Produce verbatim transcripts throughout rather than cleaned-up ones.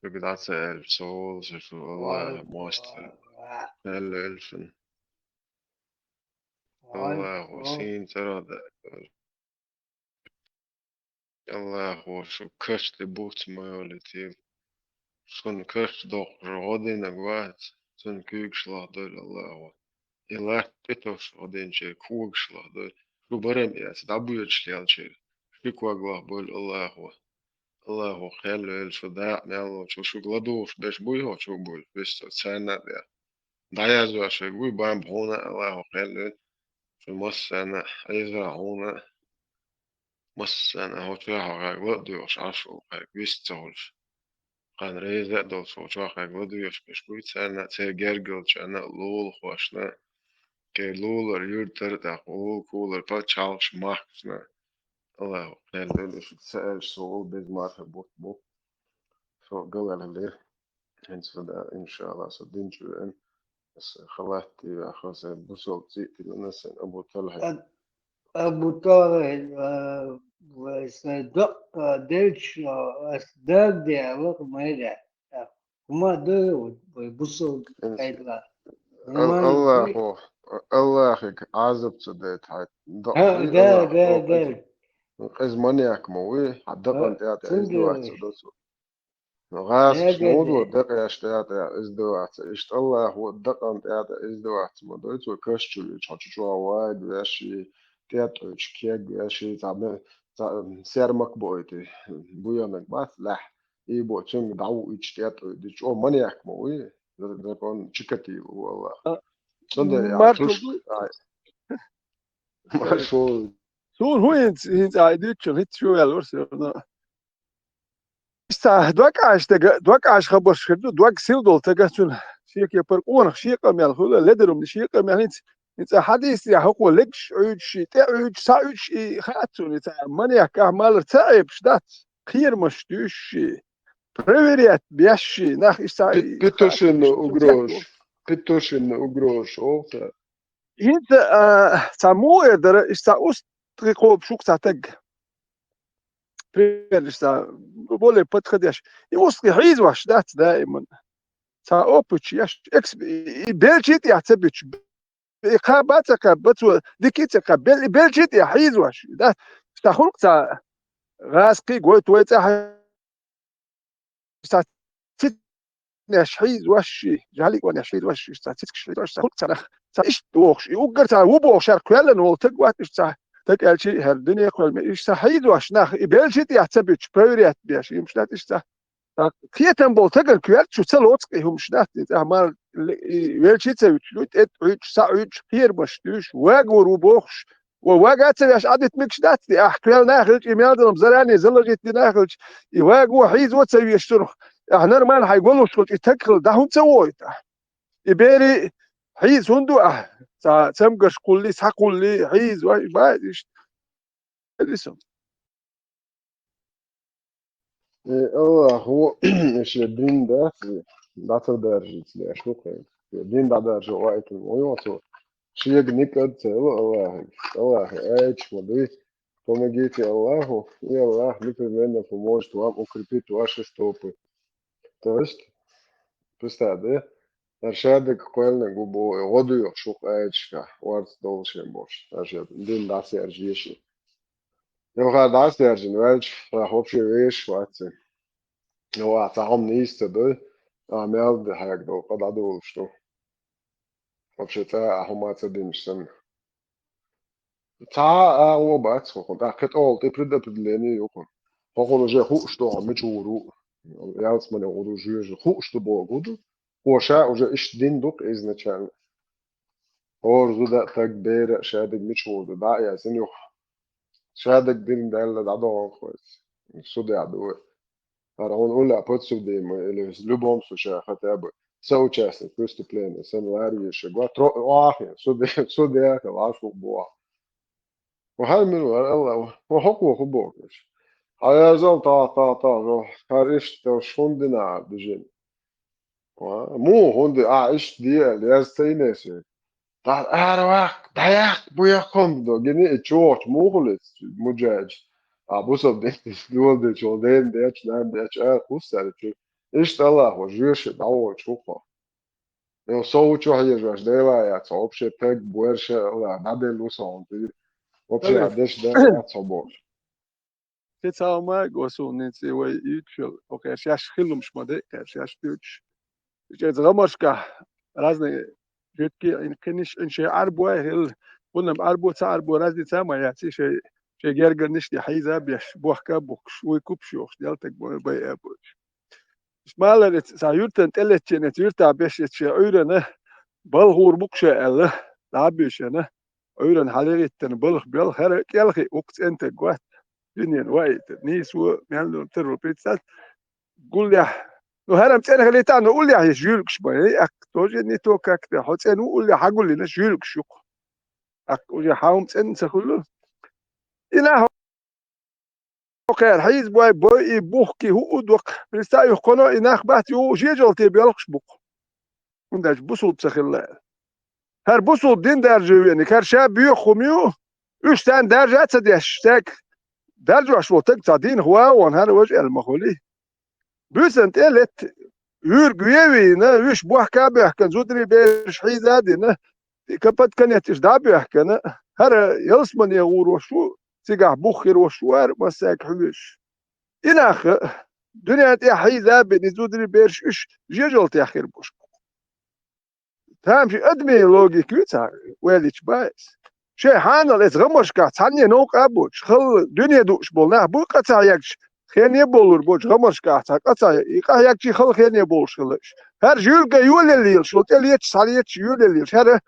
Шуьга дӀа ца аьлча, со волуш шу, Аллаха мостагӀа. Аьлла аьлла шуна. Аллахо сийна цӀарах даьккхар. Аллахо шу каш тӀе буц ма йолуьйтийла. Шуна каш доккхуш гӀо динарг вац, цуьнан куьйгаш лахдойла Аллахо. И латта тӀе тосуш гӀо динчеран когаш лахдойла. Шу барам эца дӀабоьдуш лелчеран ши ког лахбойла Аллахо. Аллахо кхел а йойла шу дакъа мел лоцу, шуьга ладугӀуш берш буй хьо чу буй, вист царна а тӀе. ДӀаязвеш верг вуй, бамба хьуна а Аллахо кхел а йойла. Шу массарна а, Ӏийза хьуна а. Массарна а хьо чохь хьо хьайга ла а доьгӀуш Ӏаш волу хьайга вист ца хуьлуш. Кхана реза а долуш хьо чохь хьайга ладоьгӀуш берш буй, царна а, церан гергарчарна а, лулахошна а, кхин лулара, юьртара а, тӀаккха вукхулара пачхьалкхашна, махкашна а. Аллахо кхел а йойла, шу ца аьлча, со волу беза марха бутт бу. Со галале. ХӀинца дан, иншалла, со дин чу веана. Аса халатти ваха, сан бусалба цӀе а тиллина, сан Абу Талхьа. Аб-, Абу Талхьа, а, вай сан доккха делча, ас даг де, а ваха майра. ХӀума ду вай бусалба Ин-, къайдла. Ал-, ХӀума Аллахо, Аллахига Ӏазап ца дайта хьайта. Доккха Ха, вуй да, Аллах, да, доккха да. Иза. Иза маньяк ма вуй, хьан дакъан тӀе а тӀе Ха, иза цуьнга ду вац, вуй. Ца до цо. ГӀазкхаш ма ву ду, дакъеш тӀе а тӀе иза ду вац. Иштта Аллахо дакъан тӀе а тӀе иза ду вац ма дой, цо каш чу вича, хьо чу чӀогӀа вага веш и, тӀетӀуьйтуш кег веш и, цхьа ме-, цхьа, м, сермак боуьйту, буянаг бац лаьхьа. И бо цуьнга дӀавуьйтуш тӀетӀуьйту, чӀогӀа маньяк ма вуй, за-, закон Чикатило ву Аллах. А, Цундела а Маршо туш-, ву? Ай. Маршо. Суна хӀун хӀинца, хӀинца ай дуьйцучун, хӀинца чу ваьлла вара со, но. Иштта доккхачу стага, доккхачу хабарш хир ду, дог сил долу стага цуьнан шен кепара къонах шен къамел хуьлу, ледарумна шен къамел хӀинца, хӀинца хьадийсте хӀокхо легаш Ӏуьйдуш, тӀе Ӏуьйдуш, схьа Ӏуьйдуш и хаьа цунна, хӀинца маньяк ахь малар ца Ӏебаш дац, кхерамаш дуьйш и, проверять беш и, нах иштта Пе-, и Петушинна хаьа, угрозаш, цецвеш. Петушинна угрозаш олу цара. ХӀинца, а, цхьа муха эр дара, иштта цхьа устагӀий кхобуш ву-кх цхьа стаг. Пример, иштта цхьа более подходящий. И устагӀий хьийзош дац даиман. Цхьа опыт еш, экс-, и, и белчи тӀехь ца буьтуш. И кхаба а ца кхаба, цо дика а ца кхаба, бел-, и белчи тӀехь хьийзош дац. Иштта хуьлу-кх цхьа гӀазкхий гойту вай цӀахь Ша цицканеш хьийзош ши, жаьхьликонеш хьийзош ши, ша цицкаш хьийзош, ша хӀума ца нах, ца иштта вохуш, и уггар ца ву бохуш, шаьрга кхоьллина волу таг вац, иштта ца, таг аьлчи, хӀара дуьне кхоьллина, иштта ца хьийзош нах, и белчи тӀехь ца буьтуш, проверять беш, юмаш дац, иштта ца. Ца кхетам болу тагана коьрта шу ца лоцу, и хӀумаш дац, и цӀахь мара ле-, и велчи ца вуьтуш, ду, тӀе Ӏуьйдуш, схьа Ӏуьйдуш, кхерамаш дуьйш, вагор ву бохуш, Ва вага а ца веш, Ӏадит мегаш дац те, ахь кхел нах хилча, и мел далам заране заложить дина хилча, и ваго хьийзо а ца веш цунах, ахь нормально хьайн голуш хилча, и таг хила, дӀа хӀунда ца войту ахь? И бери хьийза хӀунда ду ахь? Цхьа цамгарш кхулли, схьа кхулли, хьийза, вай, бай, иштта. Э, Аллахо шен дин дац, дӀа ца даржийца леш ву кхин. Шен дин дӀадаржо ваийтина ву йо цо. Шега никъ а ца йо Аллахе. Аллахе, аьлча ма дуй, помогите Аллаху, и Аллах непременно поможет вам укрепить ваши стопы. То есть, представь, да? ХӀара шадерг кхоьллинарг ву боху, и гӀо доьхуш ву кху аьлча, орца долу шен бохуш. ХӀара шен дин дӀасаяржа еши. Йо, хьан дӀасадаьржина ваьлча, хьан вообще вешаш вац. Йо, ахь цхьа хӀума нийса ца дой, ахь мел де хьегна долу къа дӀадолуш ду. Вообще цкъа а хӀума ца динчу санна. Цхьа а агӀо бац хӀокхуна, тӀаккха кхин тӀе предопределение ю хӀокхуна. ХӀокхуна уже хууш ду хьо мича гӀур ву. Ялсмане гӀур ву, жоьжа хууш ду боху ду. Хьо ша уже иштта дин ду-кх изначально. ХӀора зуда а, таг, бер а, шадерг мича гӀур ду, дӀа а яздина юха. Шадерг дина даьлла дӀадоху-кх вайца. Судехь ду вай. ХӀара хьуна уллехь подсудимый или в любом случае хотя бы соучастник преступления санна лара везаш ву, тро-, охьахиъна, суде-, судехь а хила, Ӏаш ву боху. Ва хьан мила вара, Алла, ва хӀокхо хӀун боху уьш? Хьан яздал тахьа, тахьа, тахьа, хӀара иштта шун дина хӀара дижина. Ва, муха хӀунда, ахь иштта де аьлла, яз ца йинай соьга. ДӀа-, ара ваккха, дӀаяккха, бу яккха хӀунда до, гини и чу вахча муха лиц, муджаьжа. А бусалба дин доладечу, ден дечу, нан дечу, ара кхуссар чу. Иштта Аллахо жоьжахати дӀаволчу ву хьо. Йо, со ву чу хьежош, Дела яц, вообще таг, боьрша а ла, дӀаделла ву со хьуна тӀе. Вообще, Аллах, деш да яц хьо бохуш. Кхин цхьа хӀума а го суна, хӀинца вай юьйцуш йолу, хӀокхерш шаьш хиллумаш ма дайа, кхерш шаьш дуьйцуш. Иза гӀамаршкахь разные жуьгтий, кхиниш, шайн Ӏарбой хилла, хӀунда-м Ӏарбо, ца Ӏарбо разница а ма яц, шайн, шайн гергарнаш тӀе хьийза а беш, бохка а бухкуш, вуй купаш йохуш, делтаг бой, бай а бойтуш. Малар эца, цхьа юьртана тӀелеттачу, эца юьртахь беш эца шен Ӏуьйранна балха гӀур бу-кх ша аьлла, дӀа а буьйшина, Ӏуьйранна хьалхагӀиттина балха бел, хӀара кӀелхи укх цӀентаг вац, дуьненан ваийтар. Нийсо, мел нур тера ву, представь, гуллехь. Ну, хӀара-м цӀена хилийта, но уллехь еш жуьлкаш бан, эй, аккха, тоже не то как-то, хьо цӀена ву, уллехь хьагуллина жуьлкаш ю-кх. Аккха, уже хьан хӀума цӀена ца хуьлу. И нах хӀокхара хьийзабой, бой и бухки хӀуъу доккха. Представь, юха кхуьно и нах бац, ю жежалте боьлхуш бу-кх. ХӀунда аьлча бусулба ца хилла аьлла. ХӀара бусулба дин даржо веаниг, хӀара ша боьха хӀума ю, уьш царна даржа а ца деш, цаьрга даржош волу таг цхьа дийнах вагӀо, хӀара важа аьлла ма хуьлий. Буьйсанна тӀе а летта, вуьрг вен а вийна, вуьш бохка а боьхкина, зударий бераш хьийза а дина, и капат-конец уьш дӀа а боьхкина, хӀара ялсамане гӀур волуш ву, цигахь бух хир волуш ву, хӀара массаьрга хьоьжуш. И нах а, дуьнен тӀехь хьийза а бина, и зударий бераш уьш жежалтех хир болуш бу. Тамашийна, адамийн логика ю цхьа, ваьллачу бан иза. Шайн хьанал эца гӀамаршкахь цхьанне новкъа а боцуш, халла дуьне дууш болу нах бу, къа ца хьегча, хене а болур боцуш гӀамаршкахь цхьа къа ца хье-, и къа хьегчий халла хене а болуш хилла уьш. ХӀара жуьлга йолаелла лелаш, шул тӀе леташ, схьалеташ йолаелла лелаш. ХӀара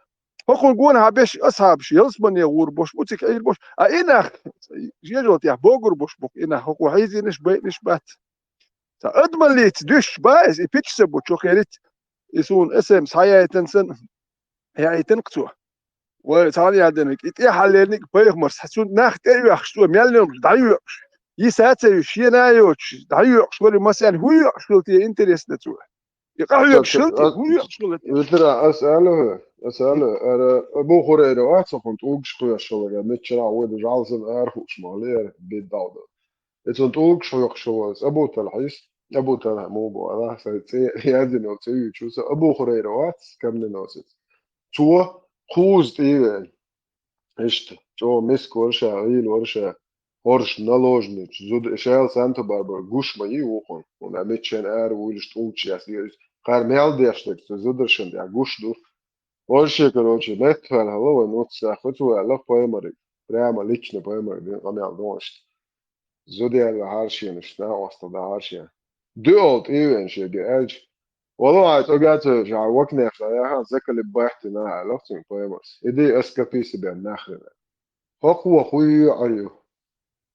хӀокхунна гонахьа беш асхьабаш ялсамане гӀур болуш бу, цига Ӏийр болуш. А и нах жежалтех богур болуш бу-кх, и нах хӀокхо хьийзийнаш, байинаш бац. Цхьа адамаллица дуьсуш бан иза, и пичча ца бу, чу херит, и суна эс эм эс схьаяйтина санна, яйтина-кх цо. Вай, цхьана яздинарг, и тӀехьа лерниг пайхамарс, цунна нах тӀе а оьхуш, цо мел йолуш дӀайоькъуш, йиса а ца юьсуш, шена а йоцуш, дӀайоькъуш вара, и масех хӀун йоькъуш хилла те интересно цо? И къахьоьгуш хилла те, хӀун йоькъуш хилла те? Витара, ас аьлла хӀу, ас аьлла, ара, Абу Хурайра вац хӀокхунна тӀулгаш кхоьхуш хилла, миччара а вай ду, жӀалсан ара хууш ма хилла, ара, бедалда. И цунна тӀулгаш хьоькхуш хилла, Абу Талхьис, Абу Талхьа муха бу, ала, сайн цӀе яздина йолу цӀе юьйцуш ву со, Абу Хурайра вац, камненосец. Цо кхузза тӀе а веана. Иштта, чӀогӀа миска вара ша, гӀийла вара ша, хӀорш наложница, зуда, шел санта барбар гуш ма йий вукхунна, хӀунда миччан ара вуьйлуш тӀулгаш яц, кхара мел деш дерг цу зударшна тӀехь гуш ду. Вожше, короче, метта ваьлла хилла вайн нуц сахуьцу ваьлла пайхамариг, прямо лично пайхамариг дина къамел дохуш. Зуда яьлла хьаршенаш, накъостал дан хьаршен. Дуьхьал тӀе а веана шега аьлча, вало хьайн цӀога ца вевзаш, хьан вакнех ша яхана, закалиб бахьтина аьлла цуьнга пайхамарс. Иди, аскапи себе нахрена. ХӀокхо хӀун йоьӀар ю?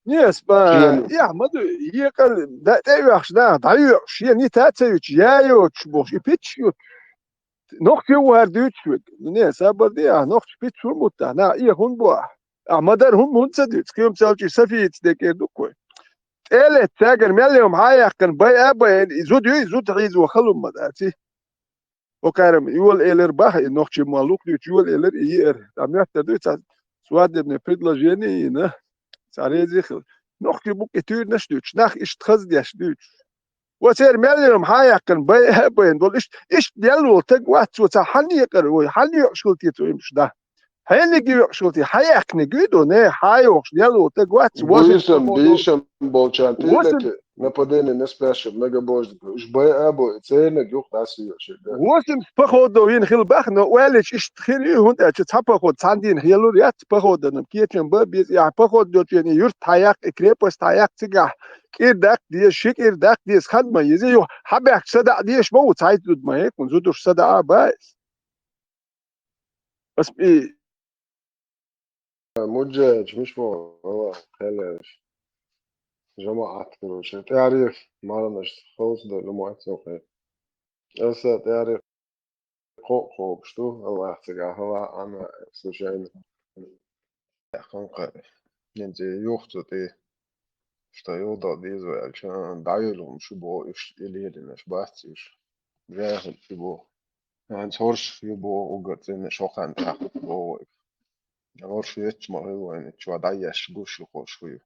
Не, спа, шен яхь ма ду, екъал, да, тӀе а вехаш нах, дӀайоькъуш, шен нита а ца юьтуш, я йоцуш бохуш, и пичча ю. Нохчи ву хӀара дуьйцуш верг. Не, сабар де ахь, нохчи пичча хӀун бу тахь, нах, и хӀун бу ахь? Ахь ма-дарра хӀума хӀунда ца дуьйцу? Кхин цалчи Сафица декӀер ду-кх вай. ТӀе а летта цаьргара мел йома хьан яьккхина бай а байна, и зуда ю, и зуда хьийзо халун ма дац и. ХӀокхара-м йола элира баха, и нохчи ма лукх дуьйцу, йола элира и еара. Ткъа моьттар дуй цхьа свадебное предложение йина, цхьа реза хила. Нохчи бу-кх и туьйранаш а дуьйцуш, нах иштта хаза деш дуьйцуш. Ва церан мел йома хьан яьккхина бай а байна долу, иштта, иштта делла волу таг вац цо, цхьа хьанна екъар вай, хьанна йоькъуш хила те цо имаш да? Хьениг йоькъуш хила те, хьан яьккхиниг ю ду, не, хьан йохуш делла волу таг вац, восемь бийшам, походов, бийшам болчарна тӀе а восемь летте, нападение на спящих многобожников. Уьш бай а бой, церниг юкъ дӀасайоьшуьйту. Восемь походов йина хила баха, но ваьллачу иштта хир ю, хӀунда аьлча цхьа поход цхьана дийнахь елур яц, походана кечам бан беза, яхь поход йолчу юьрт хьан яккха, и крепость хьан яккха цигахь. КӀира даккха деза, ши кӀира даккха деза, хан ма еза, юха хьан баьхкача садаӀа дезаш ма ву, цхьайтта зуда ма хӀекхуна, зудуш садаӀа а бан иза. Ас и Муджач, миш мо, ала, хелеш. ЖамаӀат, короче, тӀаьхьарий, марханаш, ховсур ду, ну, мо, аццо хай. Аса тӀаьхьарий кхо-, кхобуш ду, Аллах цигахь хила, ана, случайно. Яханкъа, хӀинца юха цу тӀе, что юха дала деза вай аьлча, дӀайолу хӀума шу боху, уьш и лелийнарш бац уьш. ЖаьхӀил шу боху. ХӀинца хӀорш ю боху, уггар цӀена шо хан тӀаккха боху вайга. ХӀорш етташ ма хила вайна, чу дӀаеш гуш ю, хӀорш ю.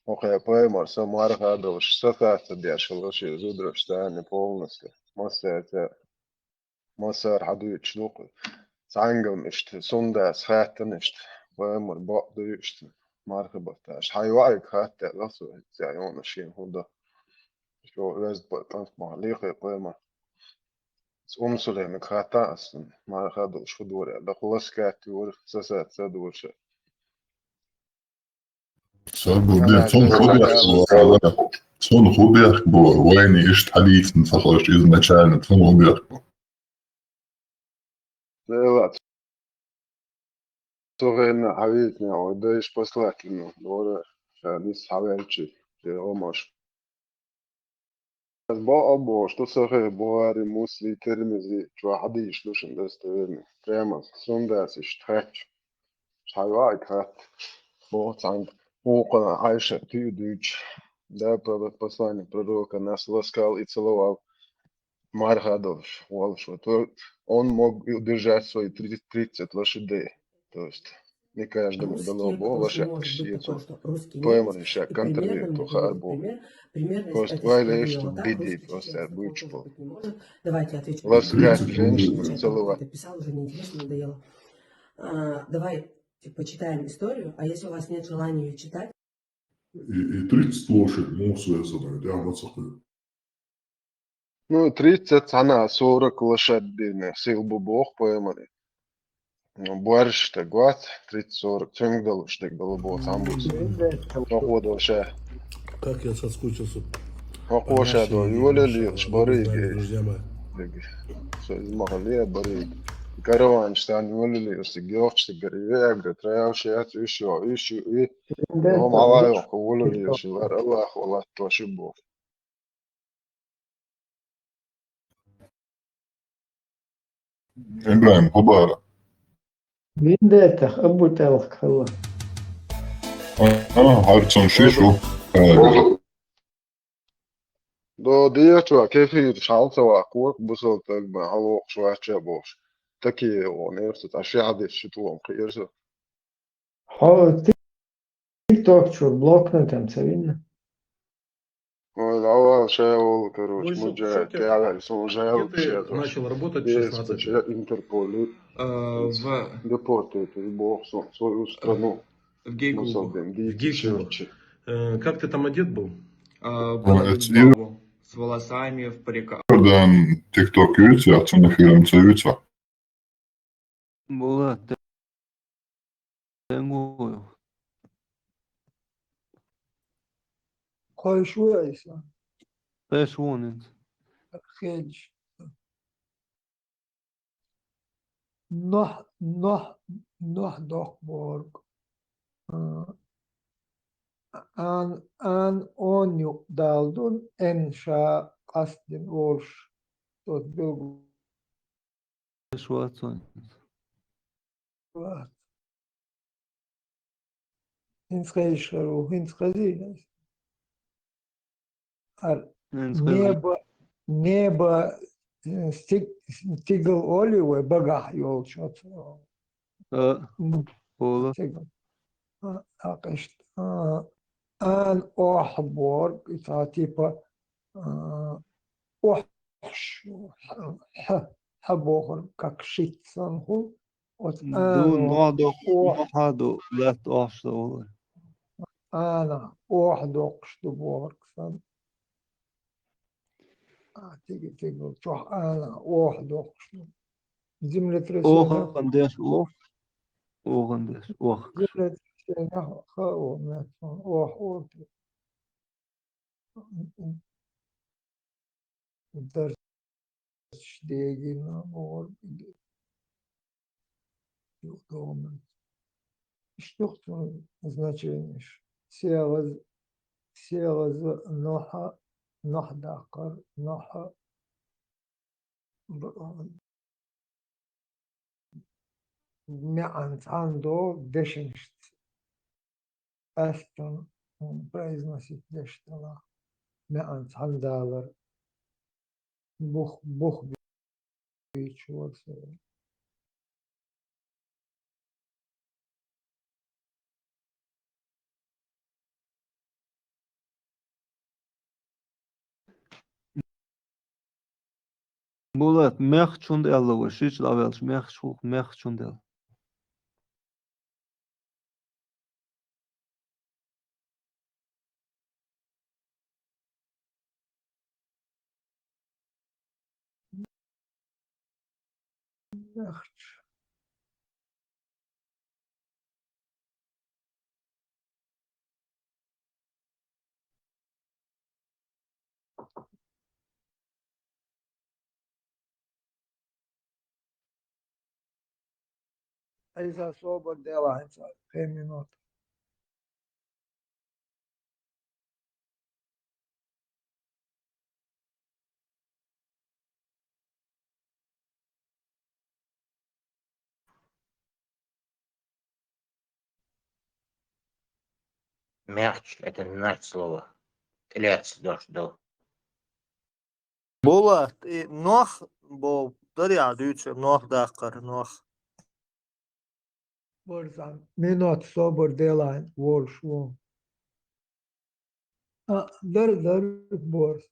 Окхе, пайхамар са марха а долуш, са саца деш хилла шен зударашца цхьаьна полностью. Массаьрца, массара хьадуьйцуш ду-кх. Цхьаьнгам иштта, сунда аса хаьттина иштта, пайхамар бакъ дуй иштта, марха батташ. Хьайн йоӀайга хатта аьлла со, цхьа йоӀана шена хӀун дан. Шо оьзда бакъ кӀант ма лехе пайхамар. Умсулемиг хатта аса, марха а долуш хӀун дора аьлла, кху ласкатта юра, са саца ца дора ша. Сарбал, де, цунна хӀун бехк бу, ала? Цунна хӀун бехк бу, вайна иштта хьадийцина ца хилча изначально, цунна хӀун бехк бу? Дела, цу хенахь хьавийцина вай дайша послательно дора, ша диса хьаваьлча, шен гӀомаш. Ас бакъ а бохуш ду Сахьихь Бухари, Муслим, Тирмизи чохь хьадийш ду шуна достоверно. Прямо сунда аса иштта хаьттича. Хьайн йоӀайга хатта. Боху цхьаьнга, вукхана Ӏайшатта а дуьйцуш. Да, про-, послание пророка нас ласкал и целовал. Марха а долуш, волуш. Вот он мог удержать свои тридцать, тридцать лошадей. То есть не каждому дало Бог лошадкаш сету. Пайхамарна ша контролировать хаар бу. Просто вай лайшта беде, просто аьлла буьйцуш бу. Ласкать женщину целовать. Давай почитаем историю, а если у вас нет желания ее читать? И, и тридцать лошадь муха веза, да, ма ца кхуьу. Ну, тридцать цхьана сорок лошадиных сил бу боху пайхамаре. Ну, боьрша стаг вац, тридцать сорок, цуьнга долуш стаг дала боху цхьаьна бу. Хьо кхо доша. Как я соскучился. Хьо кхо ша до, йолаллаш барий. Со иза ма хьале барий. Караванаш тан йолаллаш, стаг йохчу стагара, и агра, траявш яц, уьш йо, уьш ю, и. Хьо ма вай йохку, волаллаш, вар Аллах, Аллах, то шиб боху. Ибрахим, хӀун бара? Виндетах, Абу ТӀелхак хилла. А, а, хьарцун шиш ву. До дехьа чохь кефираш хьал ца ваккхара, бусалба стаг бен хьалвоккхуш вац ша бохуш. Таке вон эрса, цхьа ши хьадис шу тӀом кхиира со. Хьо тик-, тикток чуьра блокнотом ца винна? Ой, давай, ша волу, короче, муджа тягал, сон уже начал работать в шестнадцать. Интерполе. А, в депортируют, бог, сон, свою страну. В Гейгу. В Гейгу. Э, как ты там одет был? А, в бабу с волосами, в парика. Дан тикток юйца, цуьнан фильм ца юйца. Була, те-, тен ву. Кхойш ву айса? Кхойш ву нин. Хедиш. Нохь, нохь, нохь доккху бохург. А, ан, ан, он юкъ далдун, эн ша къастдина волуш, тот билгу. Иш вац вайн. Вац. ХӀинца хезаш хир ву, хӀинца хезий? Ар-, хӀинца хезий. Небо, небо, э, стиг-, стигал олий вай багахь йолчу оцу? А, м, ола. Стигал. А, а, къишт-, а, ан охьа борг, и цхьа типа, а, охьаш, хьа, хьа, хьа бохург, как шиц санна хул, оцу ана нохь ду, охьа, нохьа ду, лаьтта охьаш ду олу. Ана охьа доккхуш ду бохург санна. А, тиги, тиги, чохь ана охьа доккхуш ду. Землетрясение. Охьа деш, охьа. Охьа деш, охьа. Землетрясение, ха, о, мет, охьа, охьа. Дарсаш дегина бохург. Юкъа догӀу. Иштта ду-кх цуьнан значенеш. Сегъаз, сегъаза нохьа, нохь даккхар, нохьа б-, маьӀан цхьаьна догӀу дешнашца. Къаьсттина произносить деш делахь, маьӀан цхьаьна далар. Бух, бух бийча вара со. Булат, мехча хӀунда аьлла вай, шича дӀавелча, мехча хӀу-, мехча хӀунда аьлла? Мехча. Айса, собар делахь, хӀинца пхи минот. Мягче — это наш слово. ТӀелаьцна дош ду. Булат, и нох бо дарья дуьйцур, нох даккхар, нох. Борзан, минот собар делахь, волуш ву. А, дар, дар, борз.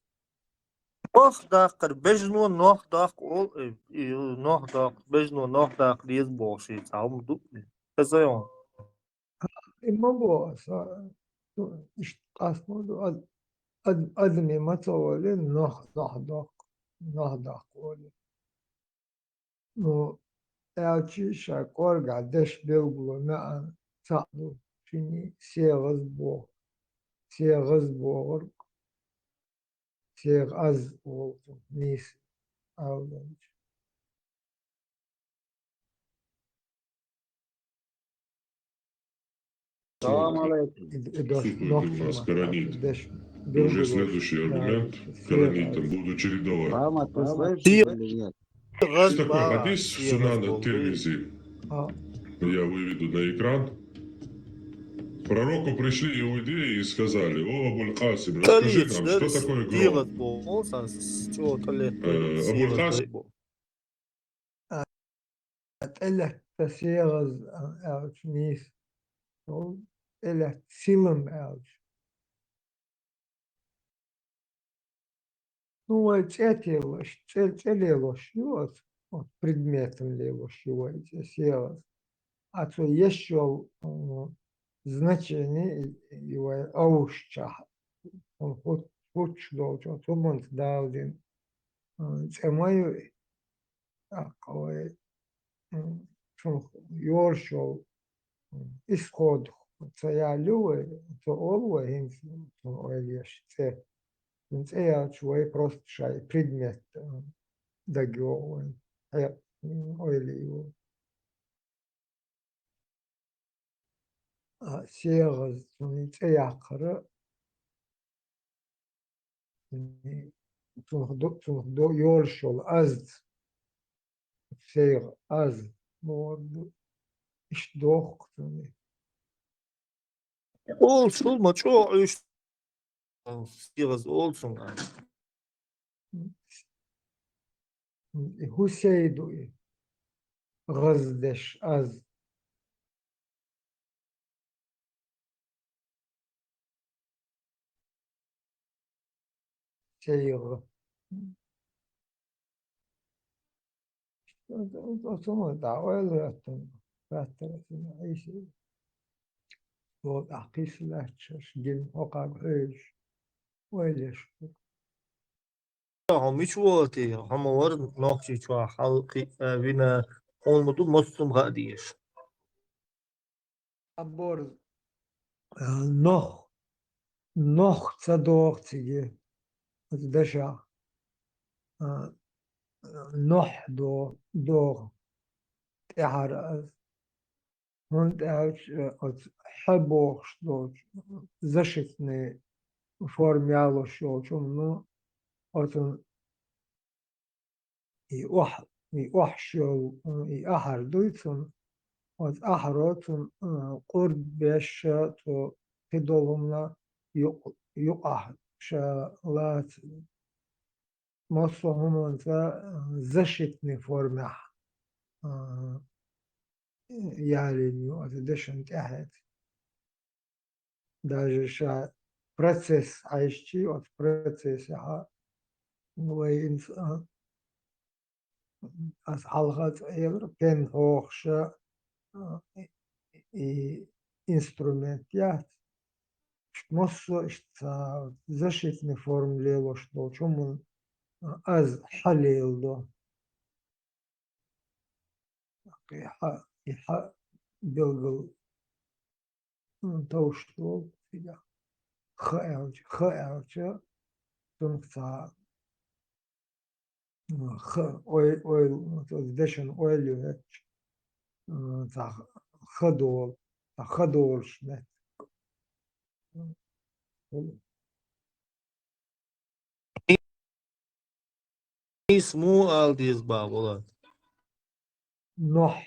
Нох даккхар, бежано нох даккха олу, э, и нох даккха, бежано нох даккха деза бохуш, и цхьа хӀума ду. Хеза йо. И ма боху аса, ну, иштта къаст ма ду, ад-, ад-, адаме ма ца олу, нох, нох доккху, нох доккху олу. Ну, аьлча ша кӀоргахь деш билгало маьӀна цхьаъ ду, шуьне сегӀаза боху, сегӀаза бохург, сегӀаза олу нийса алланча. Салам алейкум. Слухайте, у нас коронит. И уже следующий аргумент коронитом буду чередовать. Мама, ты слышишь или нет? Есть такой хадис в Сунан ат-Тирмизи. Я выведу на экран. К пророку пришли иудеи и сказали: «О, Абуль Касим, расскажи нам, что такое гром?» Э, Абуль Касим. А, тӀелетта сегӀаза, а, аьлча нийса. Ну, тӀелетта силам аьлча. Ну, вай цӀе телош, цӀе, цӀе лелош ю оцу, оцу предметан лелош ю вай цӀе сегӀаза. А цо еш йолу, м, значение и, и вай овушчохь, хӀун хӀу-, хӀуттуш долчу оцу хӀуманца Дала дина, м, цӀе ма ю и. ТӀаккха вай, м, цунах йолуш йолу, м, исход ца яьлла ю вай, ца олу вай хӀинца цунах ойла еш цӀе. Цунна цӀе яьлча вай просто шайн предмет, м, дагайогӀу вайн, хьекъ, м, ойла ю. А, сегӀаза цунна цӀе яккхара, цунах до-, цунах до-, йолуш йолу аз, сегӀа аз, бохург ду, иштта дохку цунна. Олуш хӀума чӀогӀа уьш. Сигъаз олу цунга. И хӀусей ду и. ГӀаздеш аз. Сейгъа. Оцу ма дӀа ойла хӀоьттина, хаттар ца Ӏийса. Боху, ахь кхийса лаьтташ, гина хӀокхарга хьоьжуш, ойла еш хӀума. Хьо мича вогӀу те? Хьо ма вара Нохчийчохь хьалкхиъна, вина, хьуна ма ду массо а хаа дезаш. А борз, а, нох, нох ца догӀу цига, оцу дашах, а, нохь до-, догӀу, тӀаьхьара аз. ХӀунда аьлча, э, оцу хьа бохуш долчу, защитный форма ялош йолчу, ну, оцун и охь-, и охьаш йолу, и ахьар дуй цун, оцу ахьаро цун, э, къурд беш цо кхидолу хӀумана юкъ-, юкъахь ша лаца. Массо а хӀуманца, э, защитный формехь, э, ялийна ю оцу дешан тӀаьхьа. Даже ша процесс хьаьжчи, оцу процессехьа вай инса-, Ас хьалха цӀа элира, пен хьохуша, а, и, и инструмент яц. Иштта массо а иштта ца защитный форма лелош долчу хӀуманна, а, аз хьа леладо. И хьа, и хьа билггал, м, товш долу цигахь. Ха аьлча, ха аьлча, цунах цхьа, м, ха, ой, ой, оцу дешан ойла ю хӀеттачу, м, цхьа ха долу, цхьа ха долуш меттиг. Нийса муха ала деза боху, Булат? Нохь.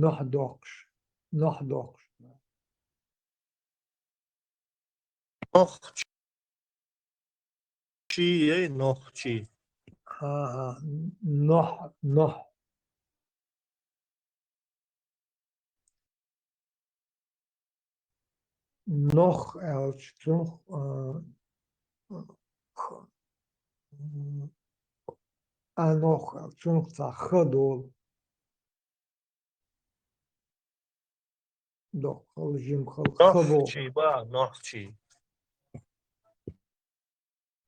Нохь доккхуш. Нохь доккхуш. Нохчий, эй, нохчий. Ага, нохь, нохь. Нох аьлча, цунах, а, х-, м, а нох аьлча, цунах цхьа ха долу. Доккхал, жимхал, ха боху. Нохчий ба, нохчий.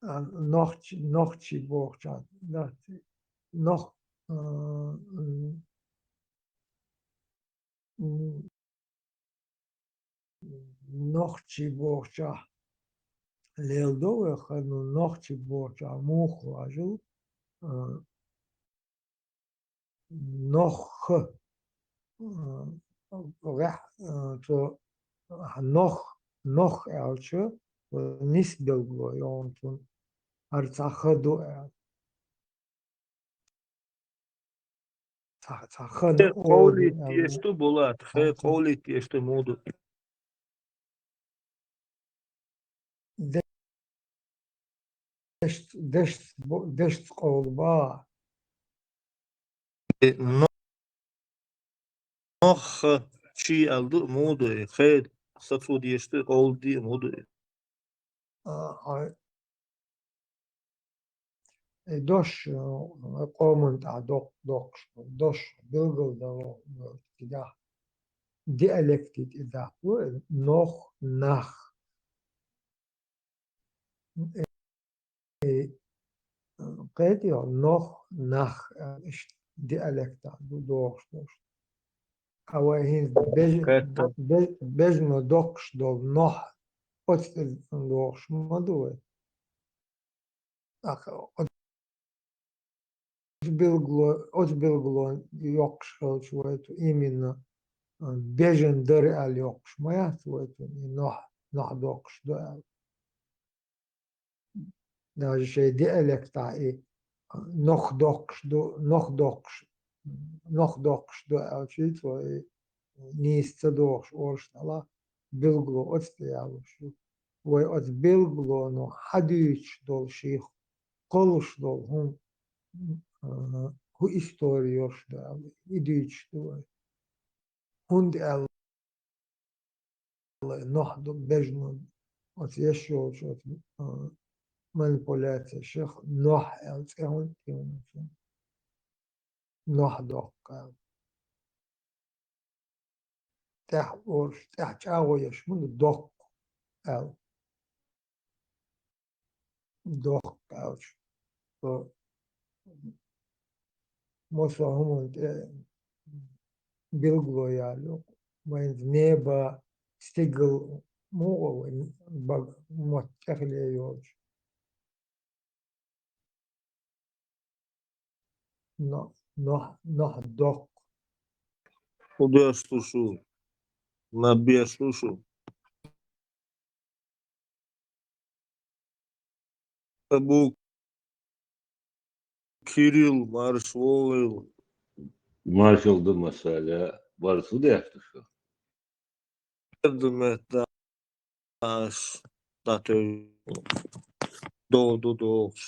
А, нохч-, нохчий бохуча, да, нох-, а, м, м, нохчий бохуча леладо вай ха, ну, нохчий бохуча муха важил, а, нох, а, гӀехь, а, цо, а, нох, нох аьлча, нисбелгало йогӀун цунна, хӀара цхьа ха ду аьлла. Цхьа, цхьа ха ду аьлла. Хе къовлийта дезаш ду, Булат, хе къовлийта дезаш ду, муха ду. Дешца, дешца бо-, дешца къовла баха. Э, но-, нохчий аьлла ду, муха ду, хе, сацо дезаш ду, къовла ду, муха ду. А, а, И дош, э, къоман тӀехь доккх-, доккхуш, дош билгалдало, э, цигахь диалектий тӀе даккхало, э, нох, нах. Э, э, кхетий хьо, нох, нах, э, иштта диалектехь ду дохуш долуш. Ткъа вай хӀинца беж-, бе-, бежано доккхуш долу нох, оцу тӀе дохуш ма ду вай. ТӀаккха оцу билгало-, оцу билгалонна йоккхуш хилча вай цу именно, а, бежан дара аьлла йоккхуш ма яц вай цу и нох, нох доккхуш ду аьлла. Даже шайн диалектехь и нох доккхуш ду, нох доккхуш, нох доккхуш ду аьлча, цо и нийса ца дохуш, оршнала билгало оцу тӀе ялош ю. Вай оцу билгалоно хьадуьйцуш долу шийх кхолуш долу хӀума, а, хӀун истори йолуш ду аьлла, и дуьйцуш ду вай. ХӀунда аьлла нох ду бежано, оцу еш йолчу оцу, а, манипуляцешах нох аьлла цӀе хӀунда тиллина цунна? Нох доккху аьлла. ТӀехь оршуш, тӀехь чӀагӀо еш ма ду, доккху аьлла. Доккху аьлча, со массо а хӀуманна тӀе билгало ялайо, вайн неба, стигал муха вайн бага мотт тӀехиле йолчу. Но-, нох-, нох доккху. Удеш лушу. Набеш лушу. Абу Кирилл, марш вогӀийла. Маршалла ду, масала, барс ву дехта шу? Эрдамет даш, дӀатевжа, догӀу ду дохуш,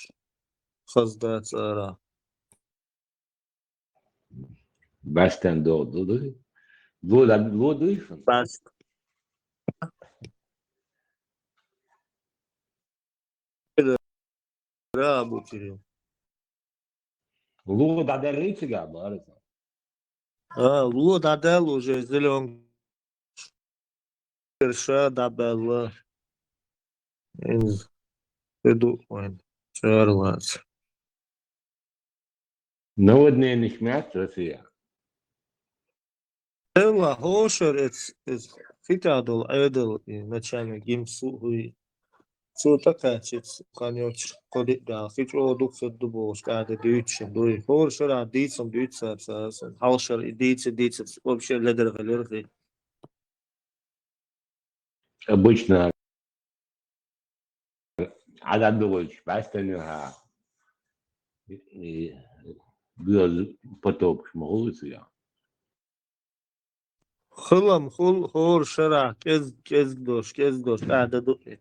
хаза дац ара. Баьстен догӀу ду, ду? Ло, ло дуй шун? Баьст. Ра, Абу Кирилл. Ло дӀадаьллий цигахь, бара? А, ло дӀадаьлла уже, зелён ша дӀабаьлла. Инз, ду вайн, чарлац. Наводненеш мац Россия? Эла, хӀошар эц, эц хи тӀехь долу Ӏедал и начальник ГИМС ву хӀуй. Цо тӀакхаьчча, хан йоцуш кхо-диъ дала, хи чӀогӀа дукха хир ду бохуш, тӀаьхьа дуьйцуш ду. И хӀора шарахь дийцам дуьйцу цара, цара сан хьалха шара и дийца, дийца, вообще ледара хилира хи. Обычно ӀададугӀуьйтуш бӀаьстенехьа, и, и, доьза потопаш ма хуьлу иза. Хилам хуьлу хӀора шарахь кӀезиг, кӀезиг дош, кӀезиг дош тӀаьхьа дан ду и.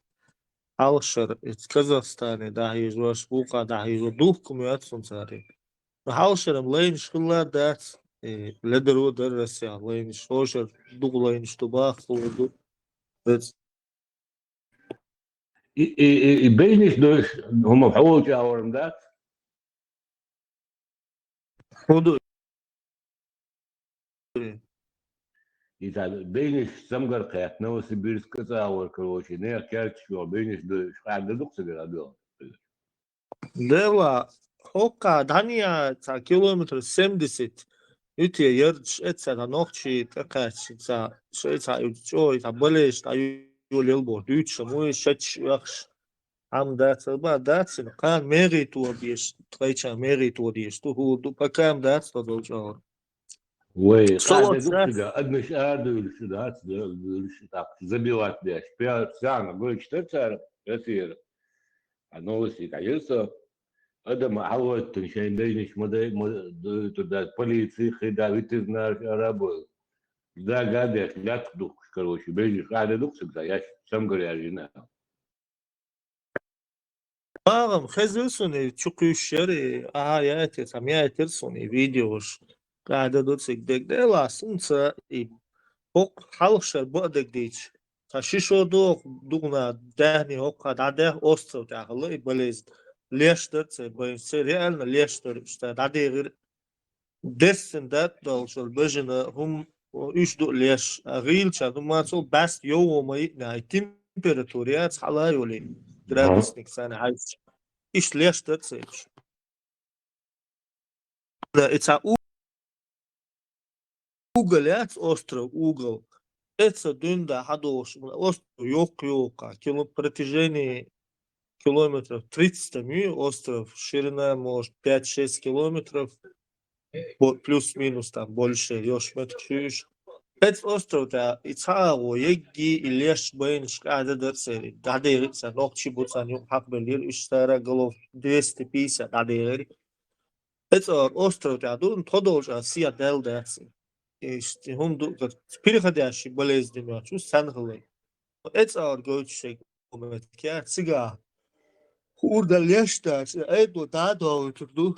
Хьалха шара, иза Казахстане дӀахьийжош, вукху дӀахьийжо, духкуш моьтту суна цара. Ну, хьалха шарахь лайнаш хилла дац, и ледаро дара Россехь лайнаш, хӀошар дукха лайнаш ду, баххалур ду. Вец. И, и, и, и бежнаш дош, хӀума хьо волчу агӀор дац? ХӀун ду? И цхьа бежнаш цамгар кхетта, Новосибирск, цӀа агӀор, короче, нехан керташ йолу бежнаш дош, къаьхьа дан ду-кх цигара а доьгӀна? Дела, хӀокху дӀанийа цхьа километр семьдесят, уьте ярташ эццахь нохчий тӀекхаьчча, цхьа шайца уьйту чӀогӀа, цхьа балеш дӀайолаелла боху, дуьйцуш ма вуй, шачаш оьхуш, хьама дац, ма дац, кхана мегӀий тодеш, тхайча мегӀий тодеш ду, хӀур ду, пока ма дац тхо долчу агӀор. Вай, со къаьхьа вот дан ду-кх цигахь, адамаш арадуьйлуш дац, дуьйлуш, так, забивать деш, пиар, сцена, гойтуш дара цара, эфир. А новости дӀайира со. Адам ӀахӀоттина шайн бежнаш ма дай, ма дуьйтур дац, полици, хи да, ветеринарш ара а бойла. Дага а деш, лаьтта духкуш, короче, бежнаш къаьхьа дан ду-кх цигахь, яш цамгар яьржина. Агам, хезира суна и чу кхуьйсуш яра и, аха, яйтира, цхьа яйтира суна и видеош. Къаьхьа дан ду цига дерг, дела, сунца и хӀокху хьалха шара бакъдерг дийцича, цхьа ши шо доху дукха даьхни хӀокху дӀадаьхна остров тӀехь хилла и болезнь. Леш дара церан бежнаш, церан реально леш дара уьш, цара дӀадехира. Деррина даьтта долуш долу бежана хӀума уьш ду леш. А гӀийлачарна хӀума цо баьста йовхо ма йиъна, и температура яц хьала а йолий, градусник царна хьаьжча. Иштта леш дара церан уьш. Да, и цхьа у-, угол яц, остров, угол. Эца дуьнда хьадогӀуш, остров йоккха-йоккха, кило-, протяжение километров тридцать там ю остров, ширина, может, пять-шесть километров, бо-, плюс-минус там больше, йош меттиг шуьйш. Эца остров тӀехь и цхьа агӀо егги, и леш бежнаш къаьхьа дан дара церан, дӀадехира царна, нохчий бу царна юкъа хьакхабеллера, уьш цара голов двести пятьдесят дӀадехира. Эца остров тӀехь ду, тхо долчу а сехьа даьлла дац. Иштта хӀума ду, переходящий болезнь моьттуш, санна хилла. Эца ар гойтуш шайга метка, цигахь хӀур дан леш дац, айдо дӀа а догӀуьйтур ду.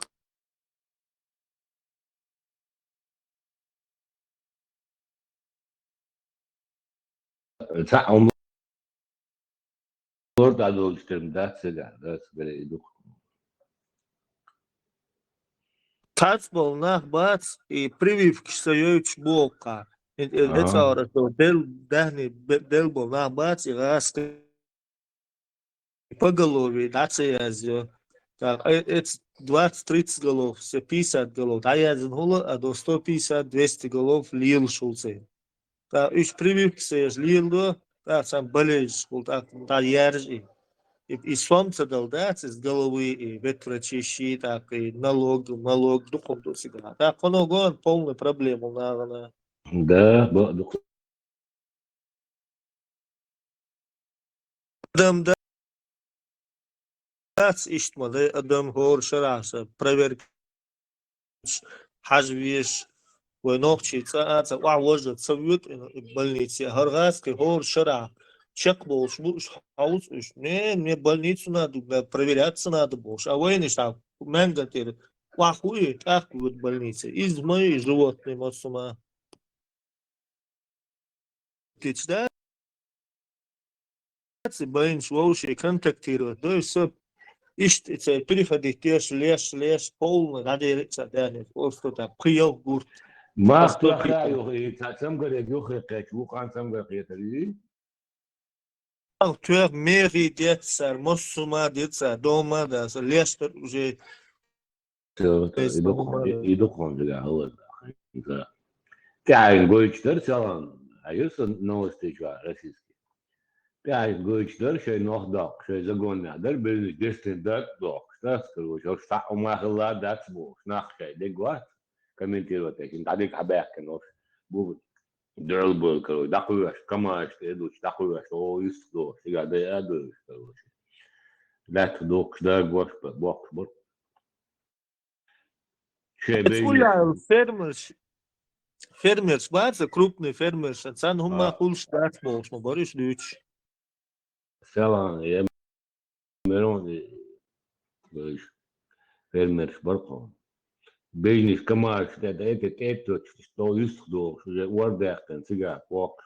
Цхьаъ хӀума лор дӀадолуш терна дац цигахь, дац бере и дукха. Цхьацболу нах бац, и прививкаш ца йойтуш боху-кха. Э, э, Ага. Эцара со дел, даьхни бе-, дел болу нах бац, и гӀаска поголовье дӀа ца язйо. Так, э, эц двадцать-тридцать голов, се пятьдесят голов дӀаяздина хуьлу, а до сто пятьдесят, двести голов лелаш хуьлу церан. ТӀаккха уьш прививкаш ца еш леладо, тӀаккха царна болезнь хуьлу, тӀаккха дӀа яьржа и. И, и сом ца дала дац, иза головы и ветврачищи, тӀаккха и налог, малог дукха ду цигахь. ТӀаккха кхуьнан гон полная проблема нахана. Да, бо-, дукха. Адам дац иштта ма дай, адам хӀора шарахь сан проверка хьажа везаш, вай нохчий цӀа а ца охьавожа ца воьду и больнице. ХӀара гӀазкхи хӀора шарахь чекхболуш бу уьш, хьовса уьш. Не, мне больницу надо, да, проверяться надо бохуш. А вайна иштта маьнга тӀера охьахуий, тӀаккха воьду больнице. Иза ма и животный массума. Кичда? Бежнаш вовшийн контактировать дой со. Иштта и цай переходить деш, леш, леш, полный дӀадерриг цар даьннад, остров тӀа пхи-ялх гурт. Мах Астохи тохха юха, и ца цамгаре юха кхечу, вукхана цамгар кхетар и? Ах, тоьх мехий деттар, массо ма дир цар, дома да, са лестар уже. Всё, это Эс и духовно, дома да. И духовно для Аллаха. Да. ТӀаьхьа гойтуш дара цалан, а юса новости чу российский. ТӀаьхьа гойтуш дара, шайн нох доккхуш, шайн загонна дара, бизнес дестин дат доккхуш, тас, короче, уж схьа у махалла дац бохуш, нах шайн дегвац, комментировать, шин дӀадиг хьабаьхкина уж, бу дуьрал бу, короче, дӀакхоьш, камаш тӀе дучу, дӀакхоьш, о, юсух дохуш, шига дай а доьлуш, короче. Лаьтта доккхуш, даг бохуш, бохуш, бу. Шайн Эцу бейнаш. Уллаьл фермерш, фермерш бац, крупный фермерш, царна хӀумма А. Хуьлуш дац бохуш ма бара уьш дуьйцуш. Салам, я Мирон, э, фермерш бара кхо. Бейнаш камаш тӀе, да, это, это, что юсух дохуш, уже ор даьккхина, цигахь бохуш,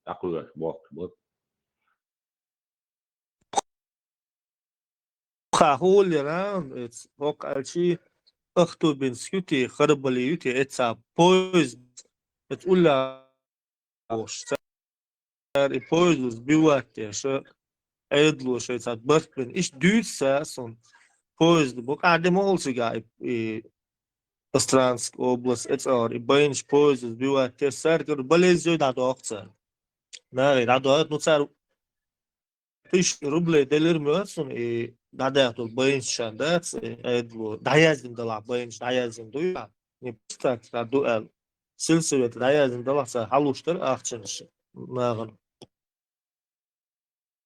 дӀакхоьш бохуш бара. Кхахуллера, эц, хӀокху аьлчи, Ахтубинск ю те, Харабали ю те, эца поезд, эц улла бохуш, цара и поезд сбивать деш, Ӏедало шайца барт бина. Иштта дуьйцу ца суна, поезд бу, къаьхьа де ма олу цигахь и, и Костромская область, эцӀагӀара, и байнаш поезд сбивать деш, цаьрга болезнь дӀадоккху цара. Наха дӀадоьду, ну, цара тысяча рублей делира моьтту суна, и дӀадаьхна долу байнаш шайн дац, и Ӏедало дӀаяздина далахь, байнаш дӀаяздина дуй, не просто так ду аьлла. Сельсовета дӀаяздина далахь, цара хьалуш дара ахчанаш нахана.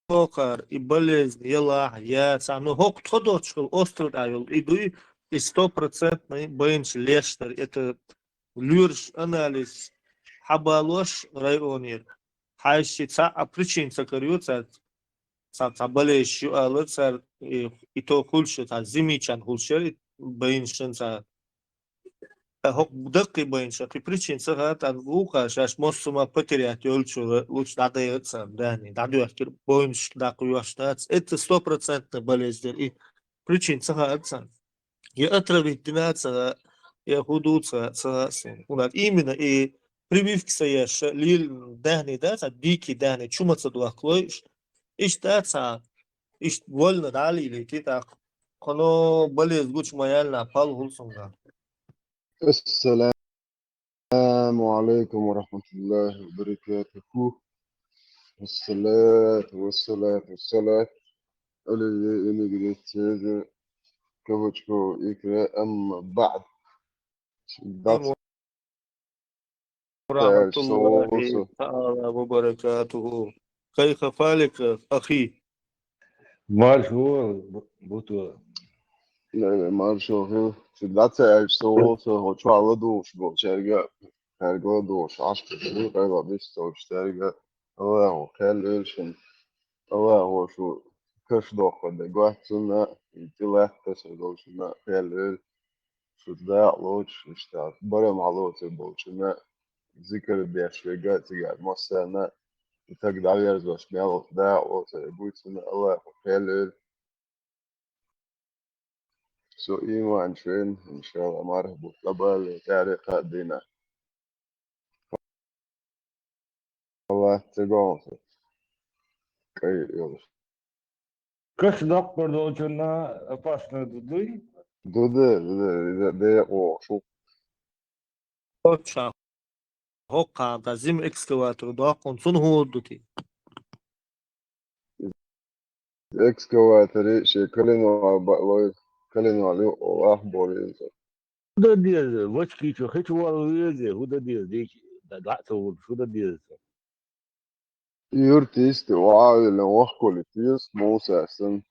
Хокхара и болезнь ялахь, яцахь, ну, хӀокху тхо доцчу хила остров тӀехь йолу и дуй, и стопроцентный байнаш леш дара, это лоьраш анализ хьабалош районера. Хьаьжчи цхьа а причина ца карайо цаьрца, цхьа, цхьа болезнь ю алар цара, и, и то хуьлуш, цхьа зимичан хуьлуш яра, и байнашан цхьа. Ткъа хӀокху даккхий байнаш, кхин причина ца хаьа, тӀаккха вукхара шаьш массо а потерять йолчуьра лучу дӀадайа царна, даьхни, дӀадоьхкира, байнаш даккха йош дац. Это стопроцентная болезнь дара, и причина ца хаьа царна. Я отравить дина ца хаьа, я хӀун ду ца хаьа, ца хаьа суна. ХӀунда именно и прививка ца еш, лийла даьхни дац, а дикий даьхни чу ма ца дохкалой, иштта дац, а, иштта вольно дӀа а лийлийтий тӀаккха. Кхуьно болезнь гучу ма яьлла, пал хуьлу цуьнга. السلام عليكم ورحمة الله وبركاته. الصلاة والصلاة والصلاة على الذي أمر كوجكو إكرا أما بعد. ورحمة الله تعالى وبركاته. كيف حالك أخي؟ Марша вогӀийла, бу-, буту. Не, не, марша вогӀийла. Шу дӀа ца аьлча, со волу, со хӀокху чохь ладугӀуш болчаьрга, цаьрга ладугӀуш, Ӏаш ду, къайла бисталчаьрга. Аллахо кхел лойла шуна. Аллахо шу каш доккхур де гойту цунна, и тӀе латташ долчунна кхел лойла. Шу дакъа лоцуш, иштта барам хьалоцур болчунна, зикар деш верг а цигара массарна, и стаг дӀаверзош мел дакъа лоцур буй цунна, Аллахо кхел лойла. Со ийман чу вен, иншалла, марха бутт лабалле, тӀаьхьа кхаа дийнахь. Аллах ца гойту. КӀай йолуш. Каш доккхур долчунна опасно ду дуй? Ду де, ду де, ду де, декъо шу. Оцу ша хӀокхана тӀа зима экскаватор доккхун, цунна хӀун ду те? Экскаваторе шен коленвал баалой, коленвал ю, олу ахбор иза. ХӀун дан деза, вачки чу хи чу вала веза, хӀун дан деза, дийча, дӀа, дӀа а ца вуьлуш, хӀун дан деза? Юрта йисте охьа а виллина, вахкалуьйту иза, муса санна.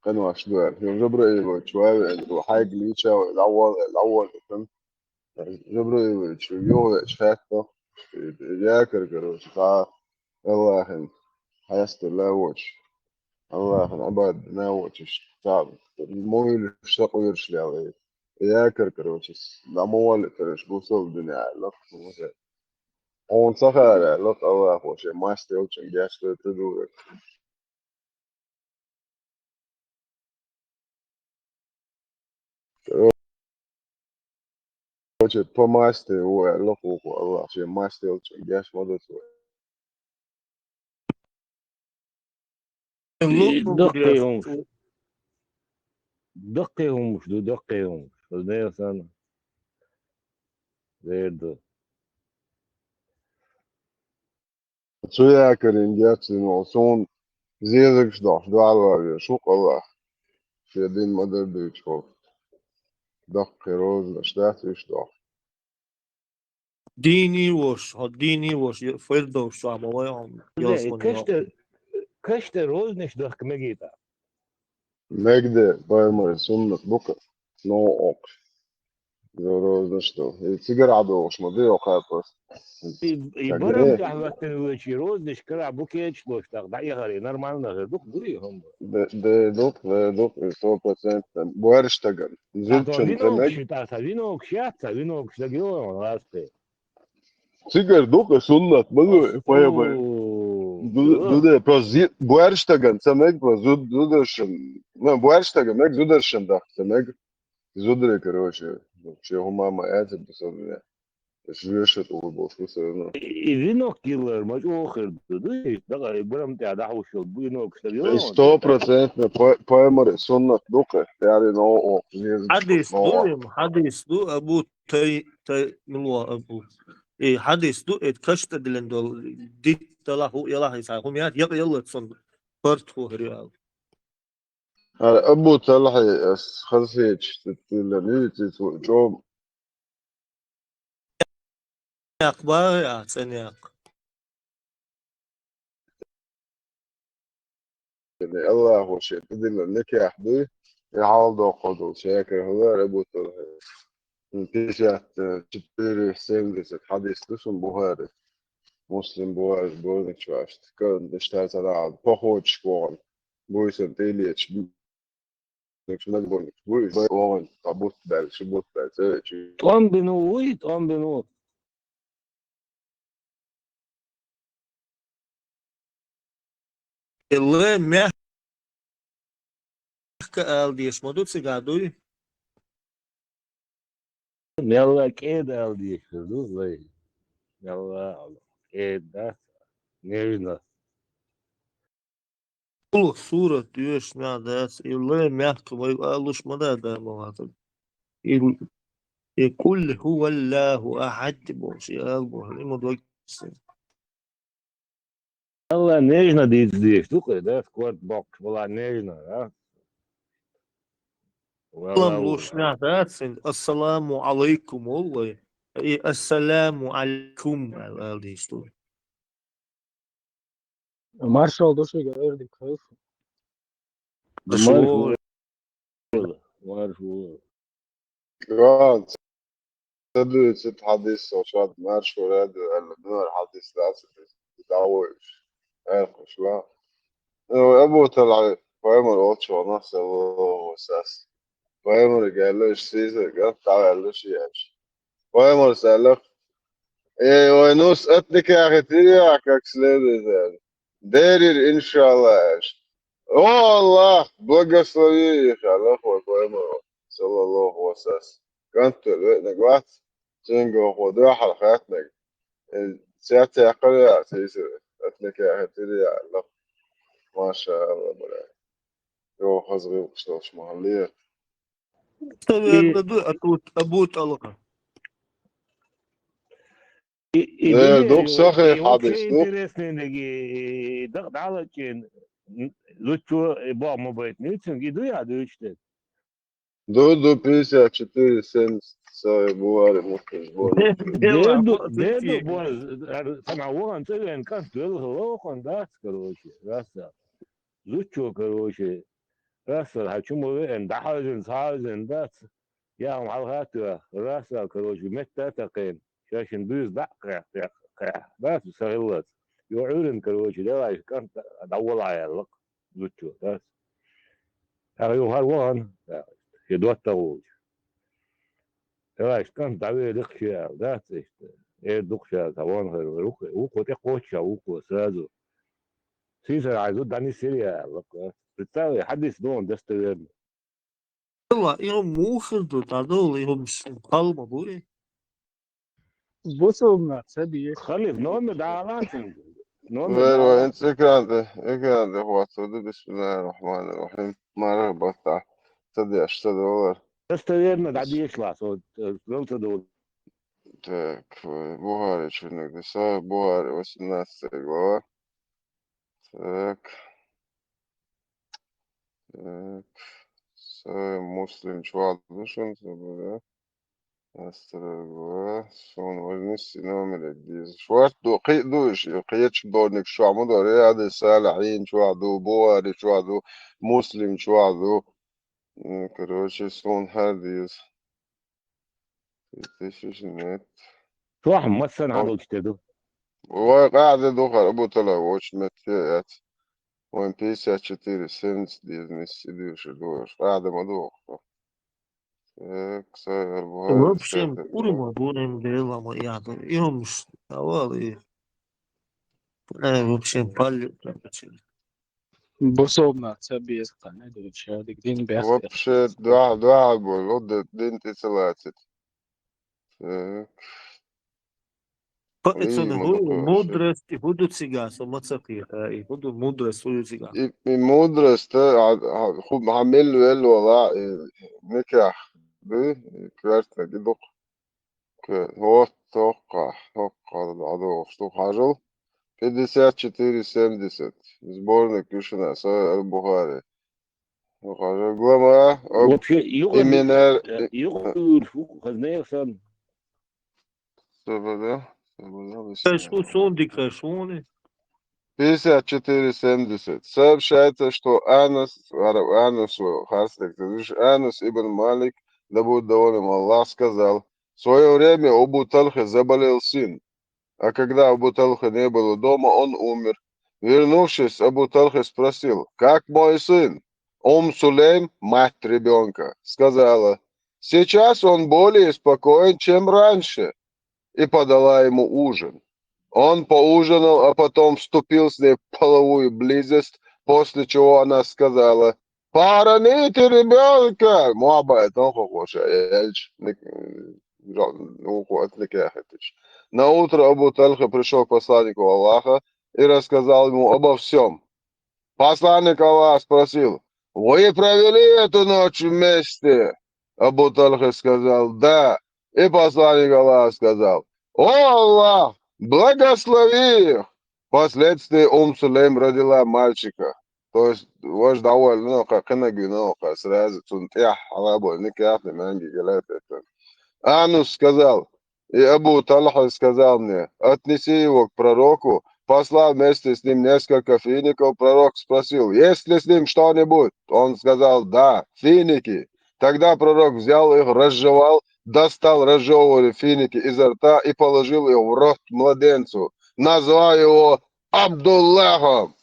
Къинош ду аьлла. Жабраилович ван веана, хьайга лийча вай, дӀаволла, дӀаволла тан. Жабраилович юха веача хаьттина, якар, короче, цхьа Аллахьан хьестар лаьа воцуш, Аллахьан Ӏибадат дина воцуш, цхьа мовлуш сакъоьруш лелла. Якар, короче, дӀа ма волла, короче, бусалба дина аьлла. Хьуна ца хаьара аьлла, Аллахо шен мастер йолчун гечдойта дуьйра. Короче, по масти ву аьлла кхуху Аллах, шен мастилча геш ма ду цо. Даккхий хӀумаш. Даккхий хӀумаш ду, даккхий хӀумаш. Хаза дела санна. Вер ду. Цу якарин гечдина волу суна зезагаш дохьуш дуьхьал ван везаш ву Аллах. Шен дин ма-дарра дуьйцуш волу. Даккхий розанаш дац уьш дохьуш. Дийний вош, хьо дийний вош, Фирдовс чохь ма вай хьо. Каш тӀе, каш тӀе розанаш дахка мегий тӀаккха? Мегде, пайхамаран суннат бу-кх, новкъа оккхуш. Йо, розанаш ду. И цигара Ӏа догӀуш ма ду, йо, кхаьпас. И, и барам тӀехь хӀоьттина вуьйчий розанаш карахь бу кечаш лош тӀаккха, дӀаэхар, и нормально хир ду-кх, дуй хӀума? Де, де ду-кх, де ду-кх, и сто процентов. Боьрша стагана. Зудчун ца мег. Винокаш, тӀаккха винокаш яц, винокаш дага йогӀу гӀазкхи. Цигара ду-кх и суннат, ма ду, и пайхамар. Ду, ду, де, просто зи-, боьрша стагана ца мег, просто зуд-, зударшан. Ну, боьрша стагана мег, зударшан дахка ца мег. Зударий, короче, шен хӀума ма эцар ду со дуьне. Аш вешат угу болуш ду со, ну. И, и винок киллар ма чӀогӀа хир ду, ду, и дага, и барам тӀехь дӀахьуш йолу винок стаг йо. И сто процентов пай-, пайхамар суннат ду-кх, яри но о, хьадис ду, хьадис ду, Абу Тай-, Тай-, муьлха Абу. И хьадис ду, и каш тӀе диллина долу, дитт далахь, хӀу ялахь, и цхьа хӀума яц, якъ яллалц сон парт хӀу хир ю аьлла. ХӀара Абу Талхьи ас хазахеташ тӀе диллина ю, иза цу чӀогӀа. Якъ бахьа а, цӀена якъ. Аллахо шен тӀедиллина никехь дуй, и хьалдоккхур долу шекара хӀалара а бутал хьуна. Пятьдесят четыре семьдесят хьадис ду шуна Бухари. Муслим, Бухари, Бухари чу ваьшта. Кан дешта цара а походчик вогӀун. Буйсан тӀе леташ. Нагбонник буй, вай вогӀун, а бутт баьлла, ши бутт баьлла, цӀе а чу. ТӀом бина вуй, тӀом бина ву. Илле мягко ала дезаш ма ду цигахь дуй? Мелла кӀеда ала дезаш хир ду вай. Мелла ала. КӀеда дац. Нежно. Кхул сурат доьшуш мегӀ дац, и лай мягко вай алуш ма дац, да, ма вацара. И, и «Къул хӀуваллахӀу ахьад» бохуш, и ала боху, и ма дог. Алла нежно дийца дезаш ду-кх, да, корта боккхуш вала нежно, да? Салам луш мегӀ дац, ассаламу алайкум олу вай. И ассаламу алайкум ала дезаш ду. Маршалла ду шуьга, эрдиг хилла. Маршалла. Маршалла. Ца дуьйцу хьадис со шад маршо раьду аьлла, нуьхар хьадис дац, дӀавойуш, аьлла ва. Ну, Абу Талхьи пайхамар волчу ванах, саллаллаху ва сас. Пайхамариг аьлла, иштта сийсара кӀант дӀаваьлла ши аьлча. Пайхамарс аьлла: «Эй, вай нус атникахь хетира, как следует», аьлла. «Деррир, иншалла», аьлча. «О, Аллах, благослови их», аьлла вай пайхамаро, саллаллаху ва сас. КӀант велла веанарг вац, цуьнга ваха дуьхьал хаьттинарг. Э, цецъяьккхира яц, сийсара атникахь хетира аьлла. Маша Алла, бара. Йо, хаза гӀиллакхаш долуш ма хиллера. Ца верна ду, а тут, а бут алха. И, и, э, дуьне, дукха сахе и хьадис вообще ду. Интересный деги, и, и, дакъа дӀалачкъийна, н-, зудчо, и боху ма байтина, цуьнга и ду я дуьйцуш дерг? Ду, ду, пятьдесят четыре семьдесят, сахе Бухари, Муслим, боху. Дер ду, дер ду, боз, ар, сама вон цӀе вен кӀант велла лохун дац, короче, раса. Зудчо, короче, Расал, хьан чу ма веана, дӀахьаьвзина, схьахьаьвзина дац. Я хьуна хьалха а тоьхна, Расал, короче, метта а такхийна, шайшинна буьйса дӀа а кхехь-, кхехь-, кхехь-, дац, сан хиллалц. Йо, Ӏуьйранна, короче, делахь кӀант дӀаволахь аьлла-кх зудчо, дац. ТӀаккха юха хӀара вахана, шен доттагӀа волчу. Делахь кӀант дӀавелира-кх шен аьлла, дац иштта. Эр ду-кх ша, цхьа вон хир вара, вукхо, вукхо тӀекхоччуш, вукхо сразу. Сийсара хьайн зуда дӀанисйира я аьлла-кх. Представь, хьадис ду хьуна достоверно. Ва, ио мухир ду, дадул, ио мс-, палма бури. Бусулна, ца бие. Халиф, номер дала сен. Номер Вер, дала. Вер, экран де, экран де хватит, да, бисмиллахир рахманир рахим. Мархаба, та. Ца деш, ца доллар. Достоверно, да, деш лас, вот, э, золото доллар. Так, э, Бухари, черник, да, са, Бухари, восемнадцатая глава. Так. Так. Са, Муслим, чувак, да, шун, да? Астрагла, сон важный синомер диз. Шварт ду, кый ду, ш-, кыяч дорник шуаму дори, ады Салахин чуаду, Буари чуаду, Муслим чуаду. М, короче, сон хар диз. Тысяч нет. Шуах, массан О. Хадул чтеду. Вай, каде ду хар, Абу Тала, воч мет, я, яц. Вай, пятьдесят четыре семьдесят диз, мисси ду, ши ду, каде ма ду. Э, ксай, арбугай, В общем, ксай, урма бурим делама яду. И он ш-, давал и, э, в общем, палли, короче. Бусулна, ца без кана, дурча, дик дин бяхте. Вообще, два, два, бу, вот д-, дин ти целацит. Так. Па, и эцо не ма ху-, ду, короче. Мудрость и буду цига, со ма ца киха, и буду мудрость, буду цига. И, и мудрость, а, а, ху-, хамил вел вала, и никах, ды, и квертна, ги дук. К-, вот, токка, токка, да, да, что хажил. Пятьдесят четыре семьдесят. Сборник Кюшина, Сахих аль-Бухари. Ну, хажил глава, об-, Вообще, юг имена, э, и-, юг, юг, хазнеясан. Сабада, сабада, Кашку сон ди кашуни. Пятьдесят четыре семьдесят. Сообщается, что Анас, ара-, Анас, харслик, то есть Анас ибн Малик, да будет доволен Аллах, сказал: «В свое время у Абу Талхи заболел сын. А когда Абу Талха не было дома, он умер. Вернувшись, Абу Талха спросил: "Как мой сын?" Ум Сулейм, мать ребёнка, сказала: "Сейчас он более спокоен, чем раньше", и подала ему ужин. Он поужинал, а потом вступил с ней в половую близость, после чего она сказала: "Похороните ребёнка!" Муаббат, он хохоша, эльч, ник-, жал-, ну, хо-, отвлекает. На утро Абу Талха пришёл к посланнику Аллаха и рассказал ему обо всём. Посланник Аллаха спросил: "Вы провели эту ночь вместе?" Абу Талха сказал: "Да". И посланник Аллаха сказал: "О Аллах, благослови их!" Впоследствии Ум Сулейм родила мальчика. То есть, вож довольно, ну, как, кынагина, ну, как, сразу, цун тях, ала боль, никак не манги, галат, это. Анус сказал, и Абу Талха сказал мне: "Отнеси его к пророку". Послал вместе с ним несколько фиников. Пророк спросил: "Есть ли с ним что-нибудь?" Он сказал: "Да, финики". Тогда пророк взял их, разжевал, достал разжеванные финики изо рта и положил их в рот младенцу, назвал его Абдуллахом.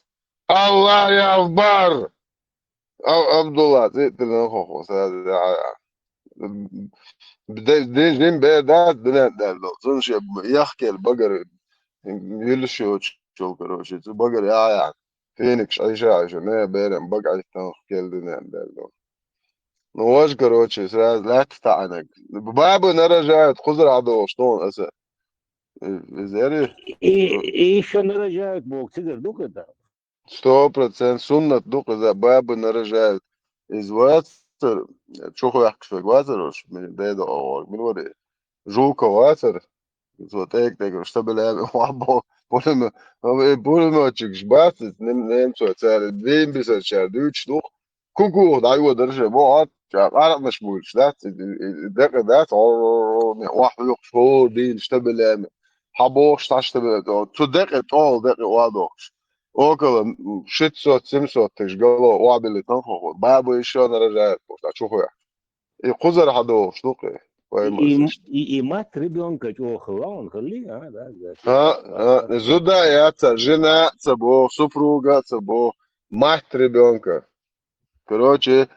Аллаху Акбар! А-, Абдулла, ты, ты, ну, хо-, хо-, са-, да, а. Де-, де-, дин бе да, дин да, да. Цун ше яхкел багар, юлшо чул, короче, цу багар, я, я. Феникс, айша, айша, не, берем, баг, ай, там, кел, дин да, да. Ну, вож, короче, сразу лет таанак. Бабы нарожают, хузар адо, что он, это. Э, зери. И, и ещё нарожают, Бог, цигар, дух это. Сто процент суннат ду къиза, бабы нарожают. Из вацар, чухуяхкаш вацар уж, мин беда оғор, мин вари. Жука вацар, из вот эк-эк, что, бля, вабо, пулеме-, э, пулеметчик ж бацит, нем-, немцо цари, две бисер чар, дюч дух, кукух, да, его держи, бо, а, ча, армаш мульч, да, ц-, э, э, декъе, да, ц-, о, не, вах, юх, шо, дин, что, бля, хабох, что, что, бля, то, цу декъе, тол, декъе, вадохш. Около, м, шестьсот-семьсот тысяч голов уабили тан хохо. Бабы ещё нарожают, потому что чухуя. И кузар хадо штуки. И, и, и мать ребёнка чё, хлон, хли, а, да, да. А, а, зуда яца, жена ца бо, супруга ца бо, мать ребёнка. Короче,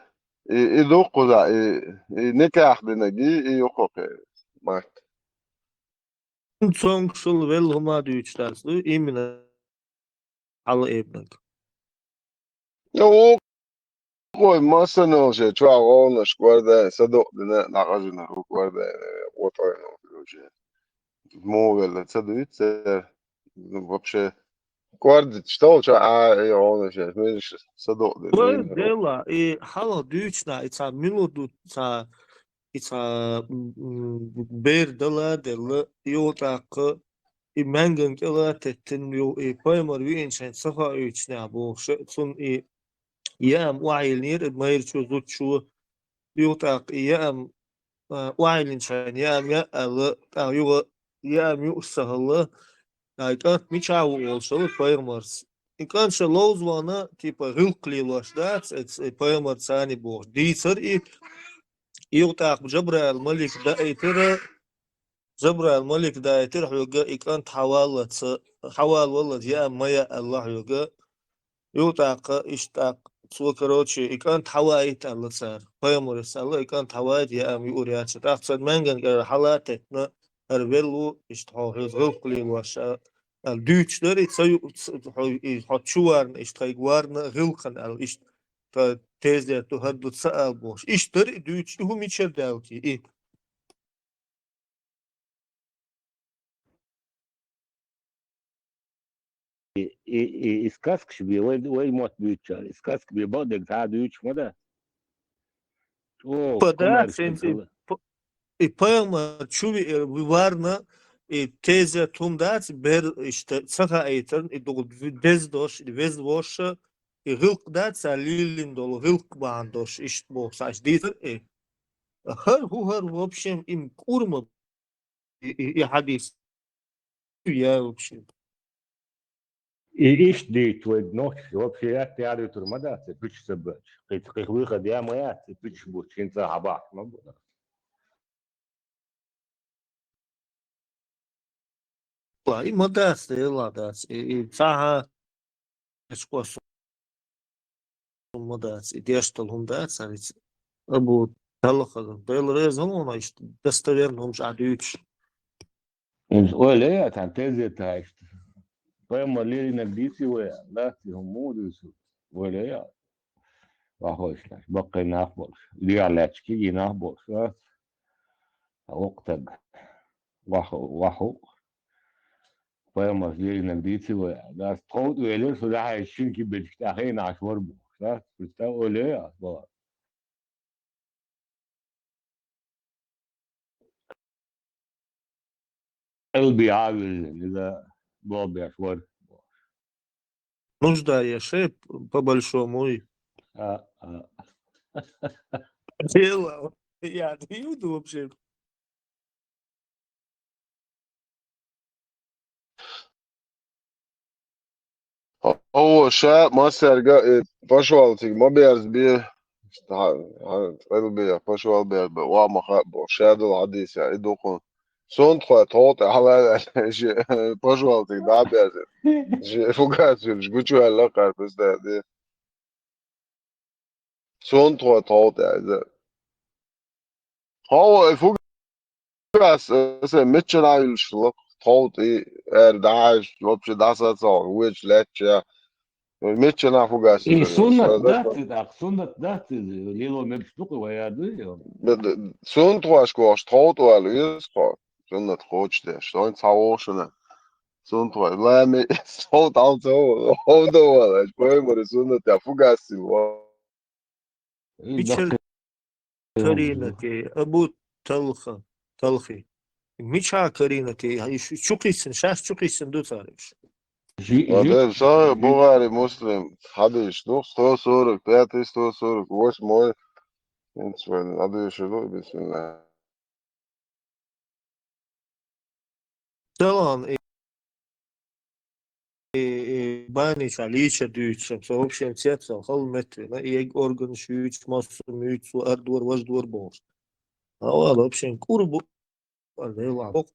и, и дух куза, и, и никах динаги, и юхохе. Мать. Цонг шул вел хума дүүчтас, именно ала эбнаг. Ну, Хой массанал же чуа гӀовнаш кӀордайна, са докъдина, нагӀажина хӀу кӀордайна, вотӀойна уже. Мовелла ца дуьйцу цара. Ну, вообще, кӀордачу толча а, и гӀовнаш, мелаш са докъдина. Ой, дела, и хьалха дуьйцу нах, и ца мила ду, ца, и ца, м, м, бер дала делла, югӀу тӀаккха, и маьнган кӀела теттина ю, и пайхамар виъинчхьайн ца хаийтинехь бохуш, цунна и яам охьайиллинера майрачо, зудчо. Юха тӀаккха и яам, а, охьайиллинчхьайн яам яа аьлла, тӀаккха юха яам юуш ца хилла, ай, кӀант мичахь ву олуш хилла пайхамарца. И кӀант ша ловза вахана, типа, гӀиллакх лелош дац, эц-, и пайхамарца ани бохуш. Дийцара и, юха тӀаккха Жабраил малик даийтира, Жабраил малик даийтира хьоьга, и кӀант хьаваллалц, хьаваллалц яам ма яа аьлла хьоьга. Юха тӀаккха, иштта тӀаккха, цо, короче, и кӀант хьаваийта аьлла цара. Пайхамарца аьлла, и кӀант хьаваийта, яам юур яц. ТӀаккха цара маьнган кӀела хьала а теттина, хӀара велла ву, иштта хьо хьоьца гӀиллакх лелош, а, аьлла, дуьйцуш дара, и ца ю-, ц-, хьо, и хьо чу варна, иштта тхайга варна гӀиллакхана аьлла, иштта тезет ду, хӀара ду ца ала бохуш. Иштта дара и дуьйцуш, и хӀу мичара даьлла те, и? И, и, и, и сказкаш бе, вай, вай мотт буьйцучара, и сказка бе бакъдерг цхьа а дуьйцуш ма дац. ЧӀогӀа Па дац, комаьршан и, хила. П-, и пайхамар чу ви-, варна, и тезет хӀума дац, бер иштта ца хаийтарна, и дукха деза дош, и веза воша, и гӀиллакх дац, цара лелийна долу гӀиллакх бахьана дош, иштта боху, ца иштта дийцар, и. ХӀара хӀу хӀара, в общем, им кӀур ма И, и, и хьадис. Я вообще. И иштта дийцу вай нохчаша, вообще, атта яра тур ма дац, и пуьчаш ца баьлча. Кхин, кхин выход я ма яц, и пуьчаш бу, хӀинца хьабахьа ма бу. Ла, и ма дац, и ла дац, и, и цхьа а Эцкъо со хӀума дац, и деш долу хӀума дац, хӀарица. Абу Талха, Дела реза ву, иштта достоверно хӀумаш а дуьйцуш. Иза ойла яц, цхьана тезета иштта. Пайхамар леринарг дийци вай, лаьцци хӀума муха дуьйцу? Ойла яц. Вахойш лаьш, баккхий нах болуш. Лехьа лаьтташ кегий нах болуш, а? Воккха стаг. Ваху, ваху. Пайхамарс леринарг дийци вай. Дас тховтӀа велира, со дахьа шин кибелчка тӀехь хенахьаш вара бохуш, да? Представь, ойла яц, бала. Элби Ӏавилла, иза боху беш вара. Нуждаешься, по большому. А, а. Дело. Я, ты вообще. Хьо ша массаьрга, э, пашвалтиг ма берзабе. Хьан, хьан, къилбе, пашвал берзабе, ва ма хаьа бо, ша долу хьадийса, и дукха. Сунтхой тховтӀа хьала а ваьлла, ше, пашвалтиг дӀа а берзина. Ше фугас вилаш, гучуваьлла кхара пуьстади. Сунтхой тховтӀа иза. Хьо, э, фугас, э, аса миччана а вилаш лакха тховтӀа и, эр дӀа а, вообще дӀасацалгӀа, вуьйцу лаьттача. Миччана а фугас И вилла, суннат аса дац, и тӀаккха суннат дац, и лело мегаш ду-кх вай а дуй, ё? Б-, д-, сунтхошка вахаш тховтӀа вала веза хьо, суннат кхочушдеш. Шайн цхьа вовшана. Сунтхой, лами, тховтӀа алцо, ховдо вала, аш поймари суннат, я фугас сил ва. Мичара карийна те, Абу Талха, Талхи? Мичахь карийна те? Иш чу кхийсина, шаьш чу кхийсина ду цара уьш? Жи-, жи-, Сахих Бухари, Муслим, хьадис ду, сто сорок пятый, сто сорок восьмой. Хьадис ду, бисмилла. Талан, и, и, и, бани ча лича дуьйцу, со вообще цецал, хала метвина, и орган шуьйцу, массо муьйцу, ардор, важдор бохуш. Хавала, вообще, курбу, а, вела, боху.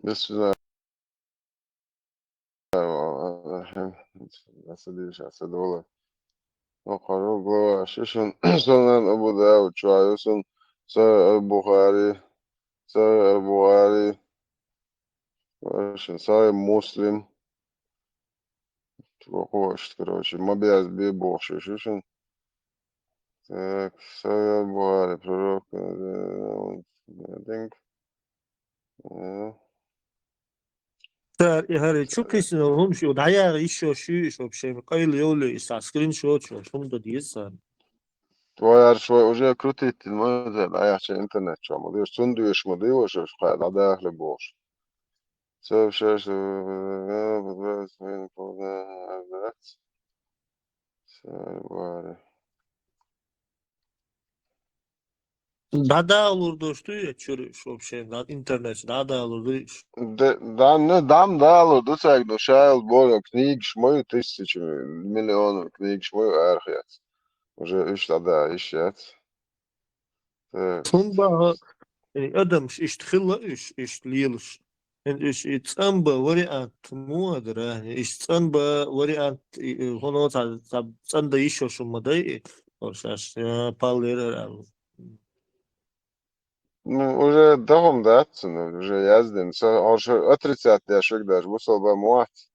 Бисмилла. Насадиша садола. Вахара глава шишин Сунан Абу Дауд чуайусан, Сахих аль-Бухари, Сахих аль-Бухари, шин Сахих Муслим. Бохошт, короче, ма бязбе бохуш ю шуна. Так, Савел Бухари, пророк, э, динг. Э. Цара и хӀара чу кхиссина хӀума шу дӀаяха йиш йолуш ю, иш вообще къайла йолу, и сан скриншот шу, хӀума дан деза царна. Твоя швой уже крутить, ма дӀаяхча интернет чу, ма деш, цунна доьшуш ма ду, ваша, кхай дӀадахале бохуш. Сообщаешь, что ждать. Савел Бухари. ДӀадалур ду шу, я чуьра шу вообще, да, интернет дӀадалур ду шу? Де-, да, ну, дам далур ду цаьрга, но шайл болу книгаш ма ю, тысячами, миллионами книгаш ма ю арахь яц. Уже уьш дӀада, уьш яц. Так. Цунна бахьа, э, адамаш иштта хилла уьш, иштта лелаш. ХӀинца уьш и цӀанба вариант муха дара? Иштта цӀанба вариант, и, и, хӀуно ца, ца цӀанда йиш йолуш хӀума дай, и, хӀорш аш, э, паллера аьлла. Ну, уже дахум дац, ну, уже яздина. Со, хӀорш отрицать деш виг даже, бусалба ма вац.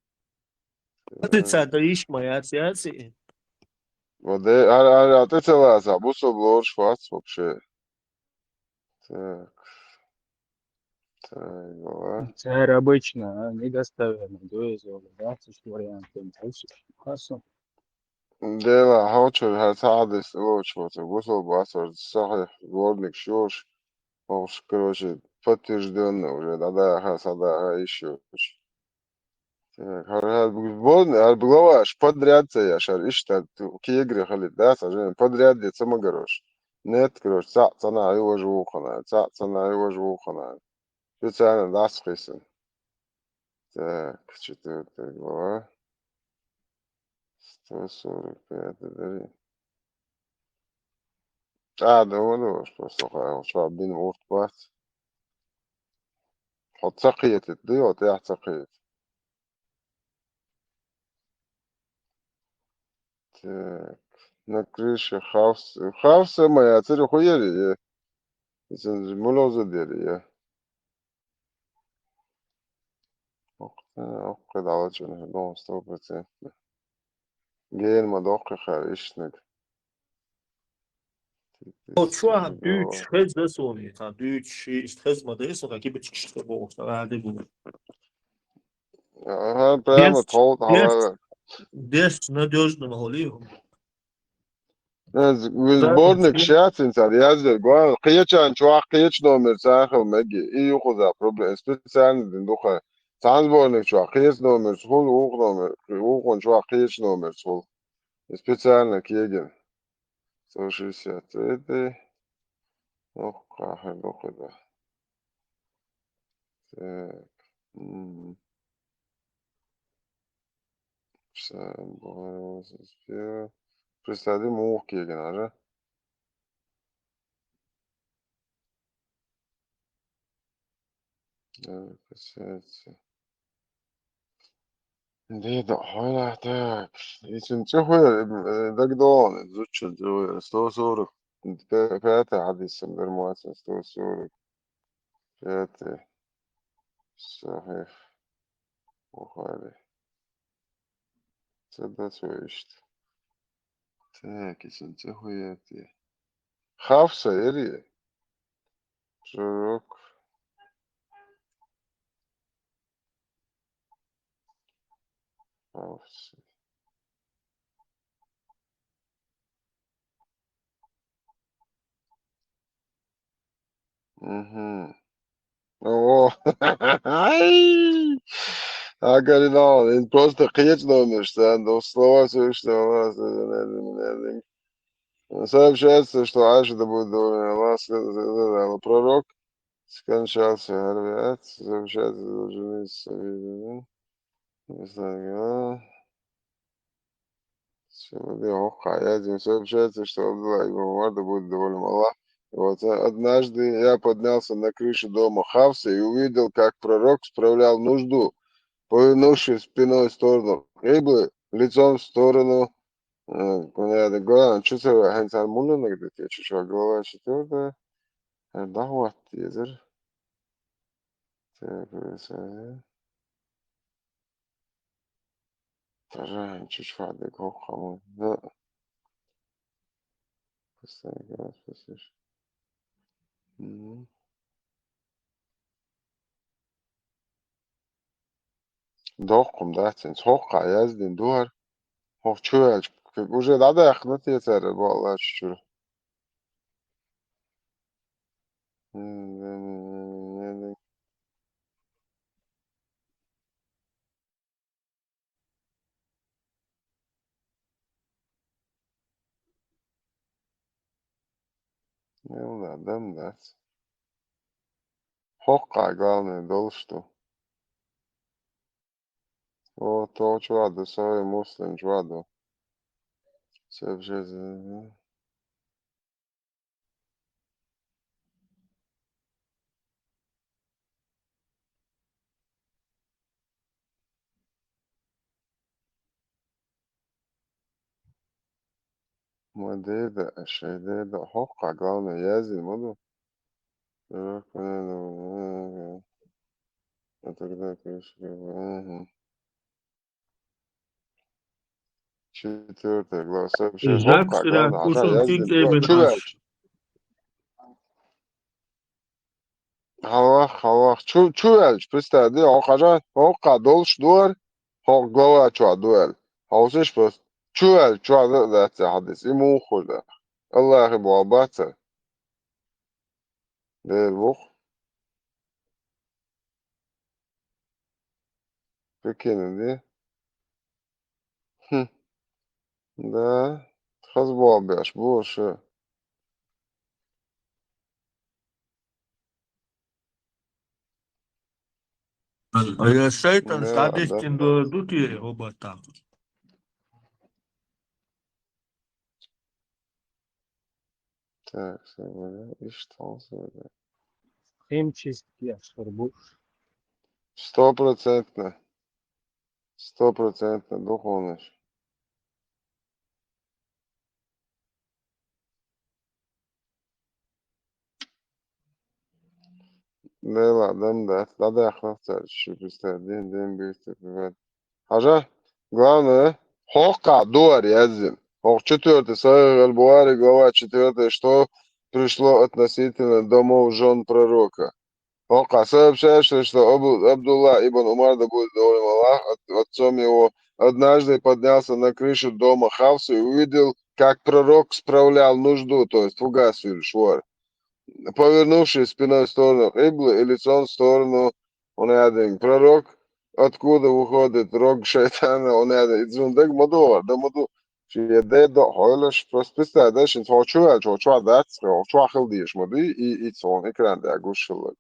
Отрицать дан йиш ма яц, яц и? Вот, э, ар, ар, а тӀе ца лаца, бусалба лоруш вац вообще. Так. Так, давай. Цара обычно, а, недостоверно, да, из-за, да, с вариантом, да, с-, хорошо. Дела, хьо чуьра хӀара ца хьадис лоцуш вацара, бусалба вацара, сахьихь сборник шош, хӀорш, короче, подтверждённо уже, дӀадаха, схьадаха йиш йолуш. Так, хӀара, хӀара бу-, бон-, хӀара главаш подряд ца еш, хӀара иштта кегара хилийта дац, хӀара подряд де ца магарош. Нет, короче, цхьаъ цӀанахь ю важа вукхана, цхьаъ цӀанахь ю важа вукхана. Специально дӀасакхиссина. Так, четвёртая глава. Сто сорок пятая дари. А, да, вон, вон, что, слухай, вот что, бин мурт бац. Хьо ца кхетит, ду, хьо тӀехь ца кхетит. Так. На крыше хавс-, хавса ма яцара хӀу яри, я? Иза муьлхаза дери, я? Оккхе, оккхе, дӀалачкъина хӀу, сто процентов. Гена ма доккхи хьара ишнаг. О, чохь дуьйцуш хезна суна, и цхьа дуьйцуш, и иштта хезна ма дай, со кибичкаш тӀе бохуш, ара де бу. Ага, прямо деш, тховт деш, хьала. Деш надёжно ма хьули. Э, з-, Да, сборник шац, цара яздира, главное, кхечан чохь кхечу номер царна хила меги. И ю кхуза проблема. Специально дина ду хьан. Цхьана сборник чохь кхечу номерца хуьлу, вукху номер, вукхун чохь кхечу номерца хуьлу. И специально кегина. Сто шестьдесят третий. Ох, кхахьа доккхи да. Так. Мгм. Представь, муха кегина, а? Э, касается. Деда, хьойла, так. Ицун цӀе хуьйла, э, дагадогӀун, зудчун цӀе хуьйла. Сто сорок пятый хьадис, Бермуацин, сто сорок пятый. Сахьих Бухари. Ца дац вай иштта. Так, ицун цӀе хуьйла те. Хавса яри? Пророк. Хавса. Мгм. О. Ай! А, говорит, да, он просто кхечу номер, что, ну, слова слышно, у нас, э, э, э, э, сообщается, что Айша, да будет доволен Аллах, сказала, пророк скончался, говорят, сообщается, что жены с-, не знаю, сегодня, ох, а я здесь сообщается, что Абдулла ибн Умар, да будет доволен Аллах. И вот, э, однажды я поднялся на крышу дома Хавса и увидел, как пророк справлял нужду, повернувшись спиной в сторону Киблы, лицом в сторону, э, понятно, главное, что это, хьайн царна муна нагадать, я чуть-чуть, глава четвёртая, э, да, вот, езер. Так, э, с-, э. Тара, чу чу фадыг хӀокху хӀума. Да. Постоянно говорю, слышишь? Мгм. Доккхум дац хӀинца. ХӀокху яздина ду хӀара. ХӀокху чу ваьлча, уже дӀадаьккхина те цара бакъалла чуьра. Ну ладно, дац. ХӀокху, главное, долуш ду. О, то чу ваду, сай Муслим чу ваду. Все же з-, Ма деда, шай деда, хӀокху, главное, яздина ма ду. А тогда, конечно, как бы, ага. Четвёртая глава, сообщение. Жак хӀокху, Ширак, главное, ага, Усун яздина. Финк Эймин Чу Аш. Ваьлча. Хьалвах, хьалвах. Чу, чу ваьлча, представь, де, хьо хьажа, хӀокху долуш ду хӀара, хӀокху глава чохь ду аьлла. Хьовсийша просто. Чу ваьлча, чохь дан а дац цхьа хьадис. И муха хӀума ду? Аллахьан боху бац хӀара. Дера бу-кх. Прикинь, де? Хм. Да, хаза боху беш бу шу. А я шайтан, да, садистин, да, ду, ду те, оба так. Так, всё, иштта хьалсаве. Химчистки ашхар бу. Стопроцентно. Стопроцентно духовность. Дела, дам дац, дӀадаьхна цара, шу представь, дин, дин, бийца, биват. Хьажа, главное, хӀокху ду хӀара яздина. ХӀокху четвёртый, Сахих аль-Бухари, глава четвёртая, что пришло относительно домов жён пророка. ХӀокху сообщается, что Абу-, Абдулла ибн Умар, да будет доволен Аллах от-, отцом его, однажды поднялся на крышу дома Хафсы и увидел, как пророк справлял нужду, то есть фугас юьлуш вара. Повернувшись спиной в сторону Киблы и лицом в сторону, он рядом, пророк, откуда выходит рог шайтана, он рядом. Иза шуна дага ма ду, да ма ду. Шен де до хьойлаш, просто представь, да, шин цхьа чу ваьлча, хьо чохь дац, хьо чохь хила дезаш ма дуй, и, и цхьа экран тӀехь гуш хилларг.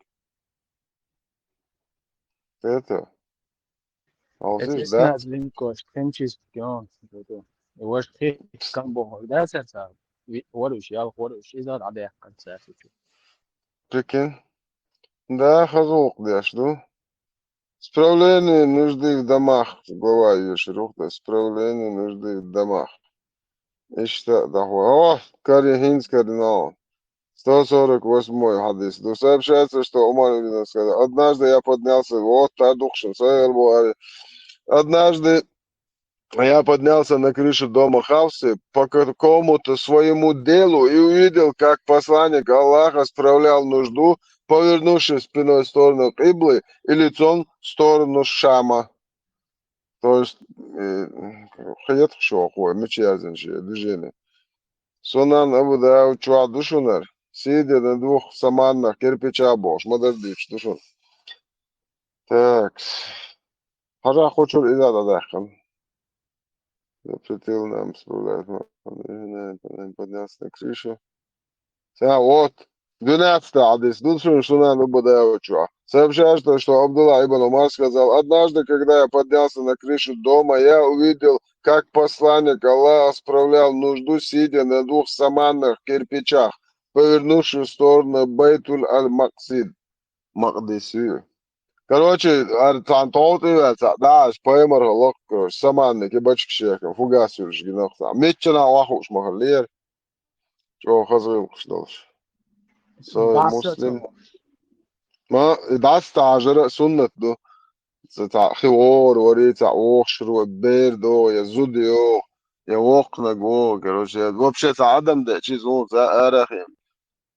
Это. Хьовсийша, да? Линкош, химчистки, он, это. И ваш хи-, кам боху, да, саца? Ви-, варуш, ял, варуш, иза дӀадаьккхина цаьрца. Прикинь. Да, хаза гӀуллакх деш ду. Справление нужды в домах, глава её шурухта. Справление нужды в домах. Иштта дахьа. О, кари хӀинца карина. Сто сорок восьмой хьадис. Ну, сообщается, что Умар ибн сказал: «Однажды я поднялся», вот, та духшин, Сахих аль-Бухари. «Однажды я поднялся на крышу дома Хафсы по какому-то своему делу и увидел, как посланник Аллаха справлял нужду, повернувшись спиной в сторону Киблы и лицом в сторону Шама». То есть, э, хеташ ву хьо, мича яздина шен движение. Сунан Абу Дауд чохь ду шуна хӀара. Сидя на двух саманных кирпичах бохуш, ма-дарра дуьйцуш ду шуна. Так. Хьажа, кху чуьра иза дӀадаьккхина. Запретил нам справлять, поднялся на крышу. Ша, вот, двенадцатый хьадис, ну, что, что надо бы, да, вот чё. Сообщается, что Абдулла ибн Умар сказал: «Однажды, когда я поднялся на крышу дома, я увидел, как посланник Аллаха справлял нужду, сидя на двух саманных кирпичах, повернувшись в сторону Байтуль-аль-Максид». Макъдиси. Короче, ар цхьана тховтӀе ваьлла цхьаъ, да, аш паймар хӀаллакх, короче, саманник и бачкаш яхкина, фугас юьлуш гина цхьаъ. Миччанхьа вахуш ма хиллера. ЧӀогӀа хаза гӀиллакхаш долуш. Со Муслим. Ма, и дӀасатажара а суннат ду. Цхьа хи вогӀур вари, цхьа вогӀур вари, бер догӀу, я зуда йогӀу, я воккханиг вогӀу, короче, вообще цхьа адам дечи зун за арахи.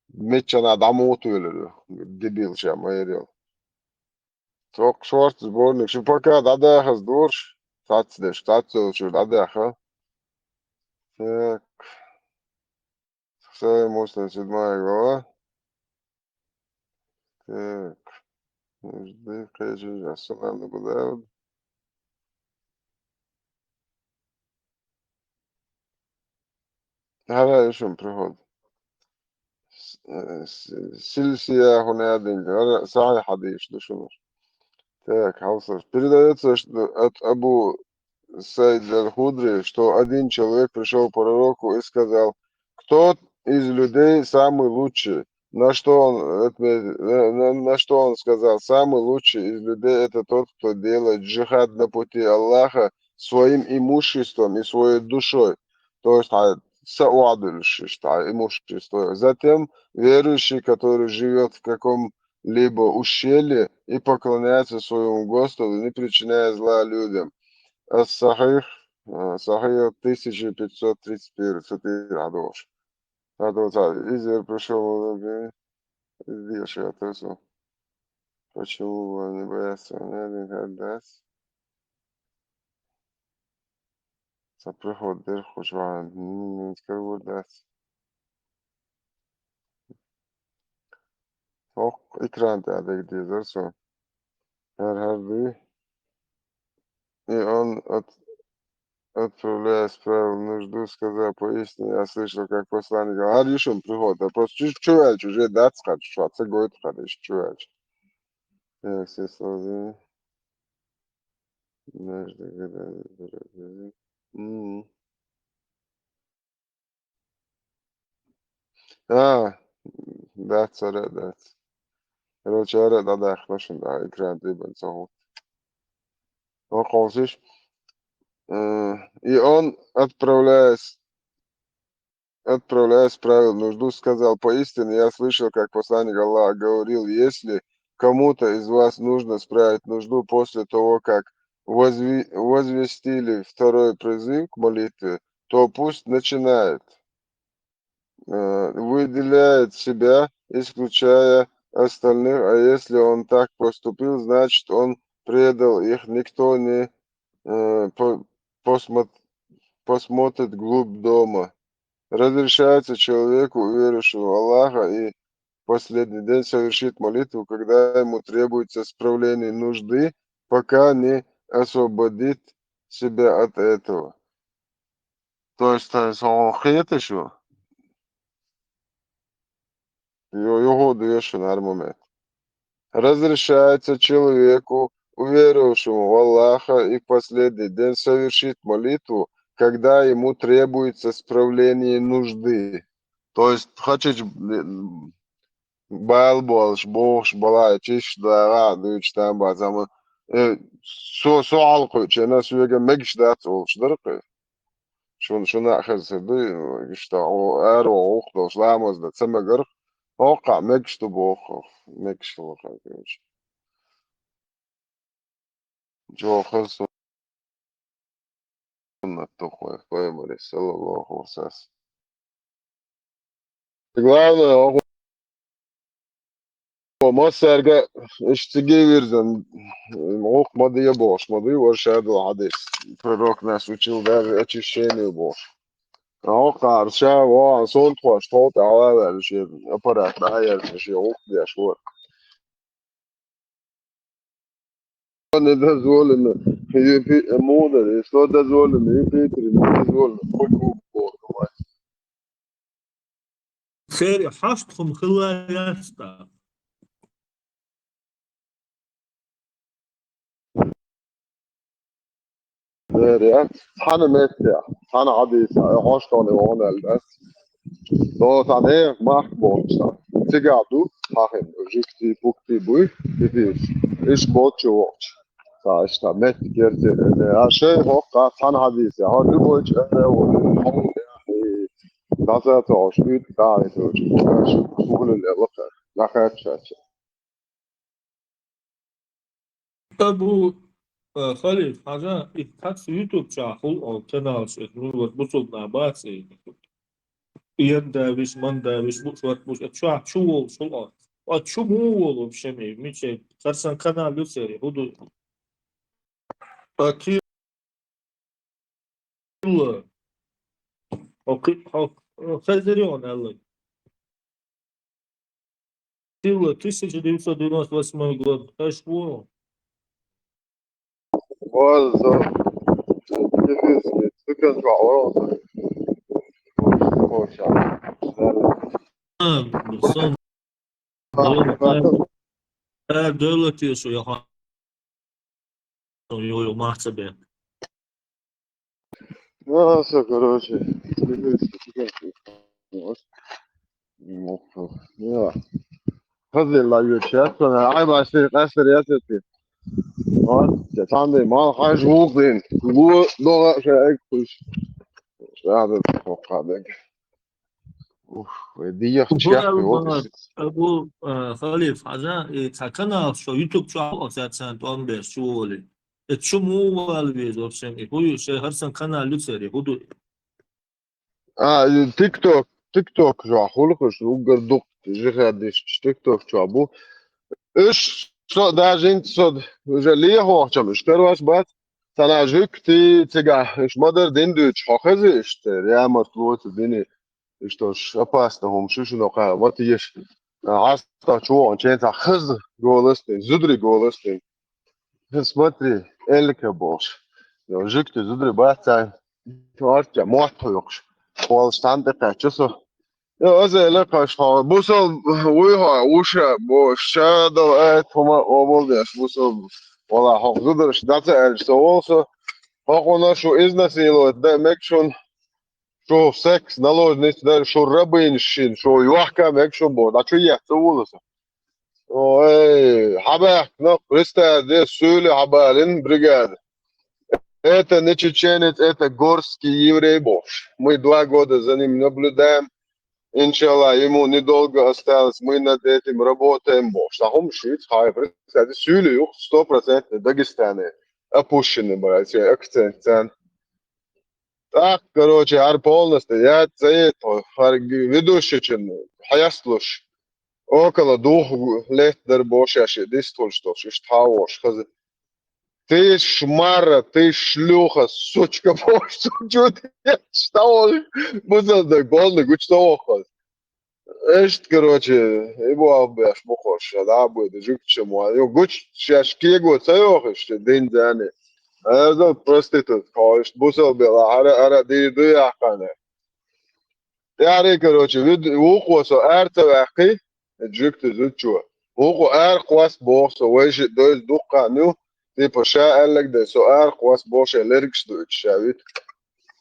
Миччана дӀа мутвелар ю, дебил ша майрел. Цокъ шорт сборник, шу пока дӀадахаз дурш, цацдеш, цаццолчур дӀадаха. Так. Сахих Муслим, седьмая глава. Так. Жди, кхечи, Сунан Абу Давуд. ХӀара ишун приход. С-, э, с-, силсия хунадин, хӀара сахих хьадис ду шуна. Так, хьалсар. Передается, что от Абу Саид аль-Худри, что один человек пришёл к пророку и сказал: «Кто из людей самый лучший?» На что он отме-, на, на, на что он сказал: «Самый лучший из людей — это тот, кто делает джихад на пути Аллаха своим имуществом и своей душой». То есть, а, саудуль шишта имущество. Затем верующий, который живёт в каком-либо ущелье и поклоняется своему Господу, не причиняя зла людям. Ас-Сахих, а, Сахих тысяча пятьсот тридцать первый, цитирует. Ца доца, изер пришёл, здесь я ответил. Почему вы не боятся? Надо отдать. Ца приход дер хуш ван, м, скоро отдать. Ох, экран да, да, где за всё? Хар, хар, да. И он от-, отправляясь, справил нужду, сказал: «Поистине я слышал, как посланник». А решим приход. А просто чу-, чувачу, уже датскат, что отца гоит хадыш, чувачу. Так, все слова. Между годами. М. А, да, царе, да. Короче, аре, да, да, хлошен, да, экран дыбен, соху. Охолсиш. Э, и он, отправляясь, отправляясь, справил нужду, сказал: «Поистине я слышал, как посланник Аллаха говорил: если кому-то из вас нужно справить нужду после того, как возви-, возвестили второй призыв к молитве, то пусть начинает». Э, выделяет себя, исключая остальных, а если он так поступил, значит, он предал их, никто не, э, по-, посмо-, посмотрит глубь дома. Разрешается человеку, верующему в Аллаха и последний день, совершить молитву, когда ему требуется справление нужды, пока не освободит себя от этого. То есть, э, со хеташу. Ё-, його дыши нормально. Разрешается человеку, уверовавшему в Аллаха и в последний день, совершить молитву, когда ему требуется справление нужды. То есть, хочешь, м, бал болш, бохш, бала, чиш, да, да, дыч, там, ба, зама, э, со, со алку, чена, суега, мегш, да, олш, дыркы. Шун, шуна хазыр ду, ишта, о, аро, ох, долш, ламаз, да, цамагар, ока, мегш, ту, бох, мегш, лоха, короче. Жохар суннат тухуй Пайгамбар, саллаллаху алейхи ва саллям. Главное, оху-, массарга ишциги вирзан, ох, мадия бош, мадия варшаду хадис. Пророк нас учил даже очищению бош. Ох, арша, во, сон тхуаш, тот, ала, варши, аппарат, аяр, ши, ох, дяш, вот. Не дозволено, и пи-, мудр, и что дозволено, и Петре не дозволено, хоть у Бога, мать. Сери хьаштхум хила яста. Деря, цхьана метте, цхьана хьадиса, э, хьоштони вон аьлла дац. До цхьана махк болча. Цига ду, хьахин, жугти, пукти буй, дитис. Иш болча вокча. Ца ишта метте керте, э, а шей хокка, цхьана хьадиса, хьо любой ча, э, вот, э, даза тош, уйт, да, это очень, э, шу-, шугулин, э, лоха, лохачача. Абу, э, Халиф, хьажа, и хьаца YouTube чохь хуьлу оха каналаш, э, ну, вот, бусулба нах бац, э, Янда виш, Манда виш, буш, вот, буш, э, чохь чу волуш хуьлу оха. А чу муха волу вообще, ме, мича, хӀара сан канал ю церан, хӀун ду? А ки- Тилла. Хьо кхи-, хьо, хьо хезира хьуна аьлла. Тилла, тысяча девятьсот девяносто восьмой год. Аш ву? Ваза. Циган чохь вара. А, сон. Ара, ара, доьлла те шу, я хан. Йо, йо, махца бе. Ну, всё, короче. Моху. Я. Хаза ла ю чат, ай, башли, къасар яцати. Вот, я там, ма, хаж вулдин. Лу, дога, ша, ай, куш. Рада, хокадек. Ух, вай дехча. Абу, а, Халиф, хьажа, и цхьа канал, шо YouTube чохь а цхьа царна тӀом беш чу волий. И чу муха вала веза вообще, и хӀун ю, шайн хӀара сан канал ю церан, хӀун ду? А, и TikTok, TikTok чохь хуьлу хӀуш, уггар дукха жихадисташ TikTok чохь бу. Уьш со даже хӀинца со уже лехьохчам, уьш карош бац, цхьана жуьгти цигахь, уьш ма-дарра дин дуьйцуш, хьо хези иштта, рямат лоцу дини. Иштта уьш опасно хӀума шу шуна кхаьа ма теша. Хьаста чу вахана чен цхьа хаза голастина, зударий голастина. Хаза смотри, эллика бохуш. Йо, жуьгти зударий бац царна. Арча, мотт хьоькхуш. Кхолаш цхьаьна тӀекхаьчча со. Йо, аза элира кхаш хьо. Бусал вуй хьо, вуша, бо, шадал айт хӀума обал деш, бусал. Вала хьо зударш даца аьлча со волу со. Хьо кхуна шу изнасиловать дан мег шун. Шу секс наложница дар, шу рабыня шин, шу йохка мег шу бо, да чу ехца вуласа. Ой, хьабаьхкина, представь, де суьйли хьабалин бригада. Это не чеченец, это горский еврей бохуш. Мы два года за ним наблюдаем. Иншалла, ему недолго осталось, мы над этим работаем бохуш. Та хӀума шуьйца хьайфа, представь, де суьйли юх, сто процентов Дагестане. Опущенный, братья, акцент цан. ТӀаккха, короче, хӀара полностью яц ца ета, хӀара ведущийчун хьесталуш, около двух лет дар бохуш, шен дистхуьлуш долуш, иштта хьан волуш хаза. Ты шмара, ты шлюха, сучка, бохуш, цу чу деш, ца волуш, бузалда голна гучу ца воххаза. Иштта, короче, и боху беш бу хьо ша, да, буьйда жуьгташам ван. Ю, гучу шаьш кего ца йохуш, ша дин зани. Аза проститут, хьо иштта бусал бела, ара, ара, дийр ду яхкана. ТӀаьхьаре, короче, вид-, вукхо со ара ца ваьккхи, и жуьгти зудчо. Вукхо ара кхост боху со, вай ши дойла дуккха а ню, типа, ша аьллаг дай, со ара кхост боху, шайн лергаш дуьйцу ша вит.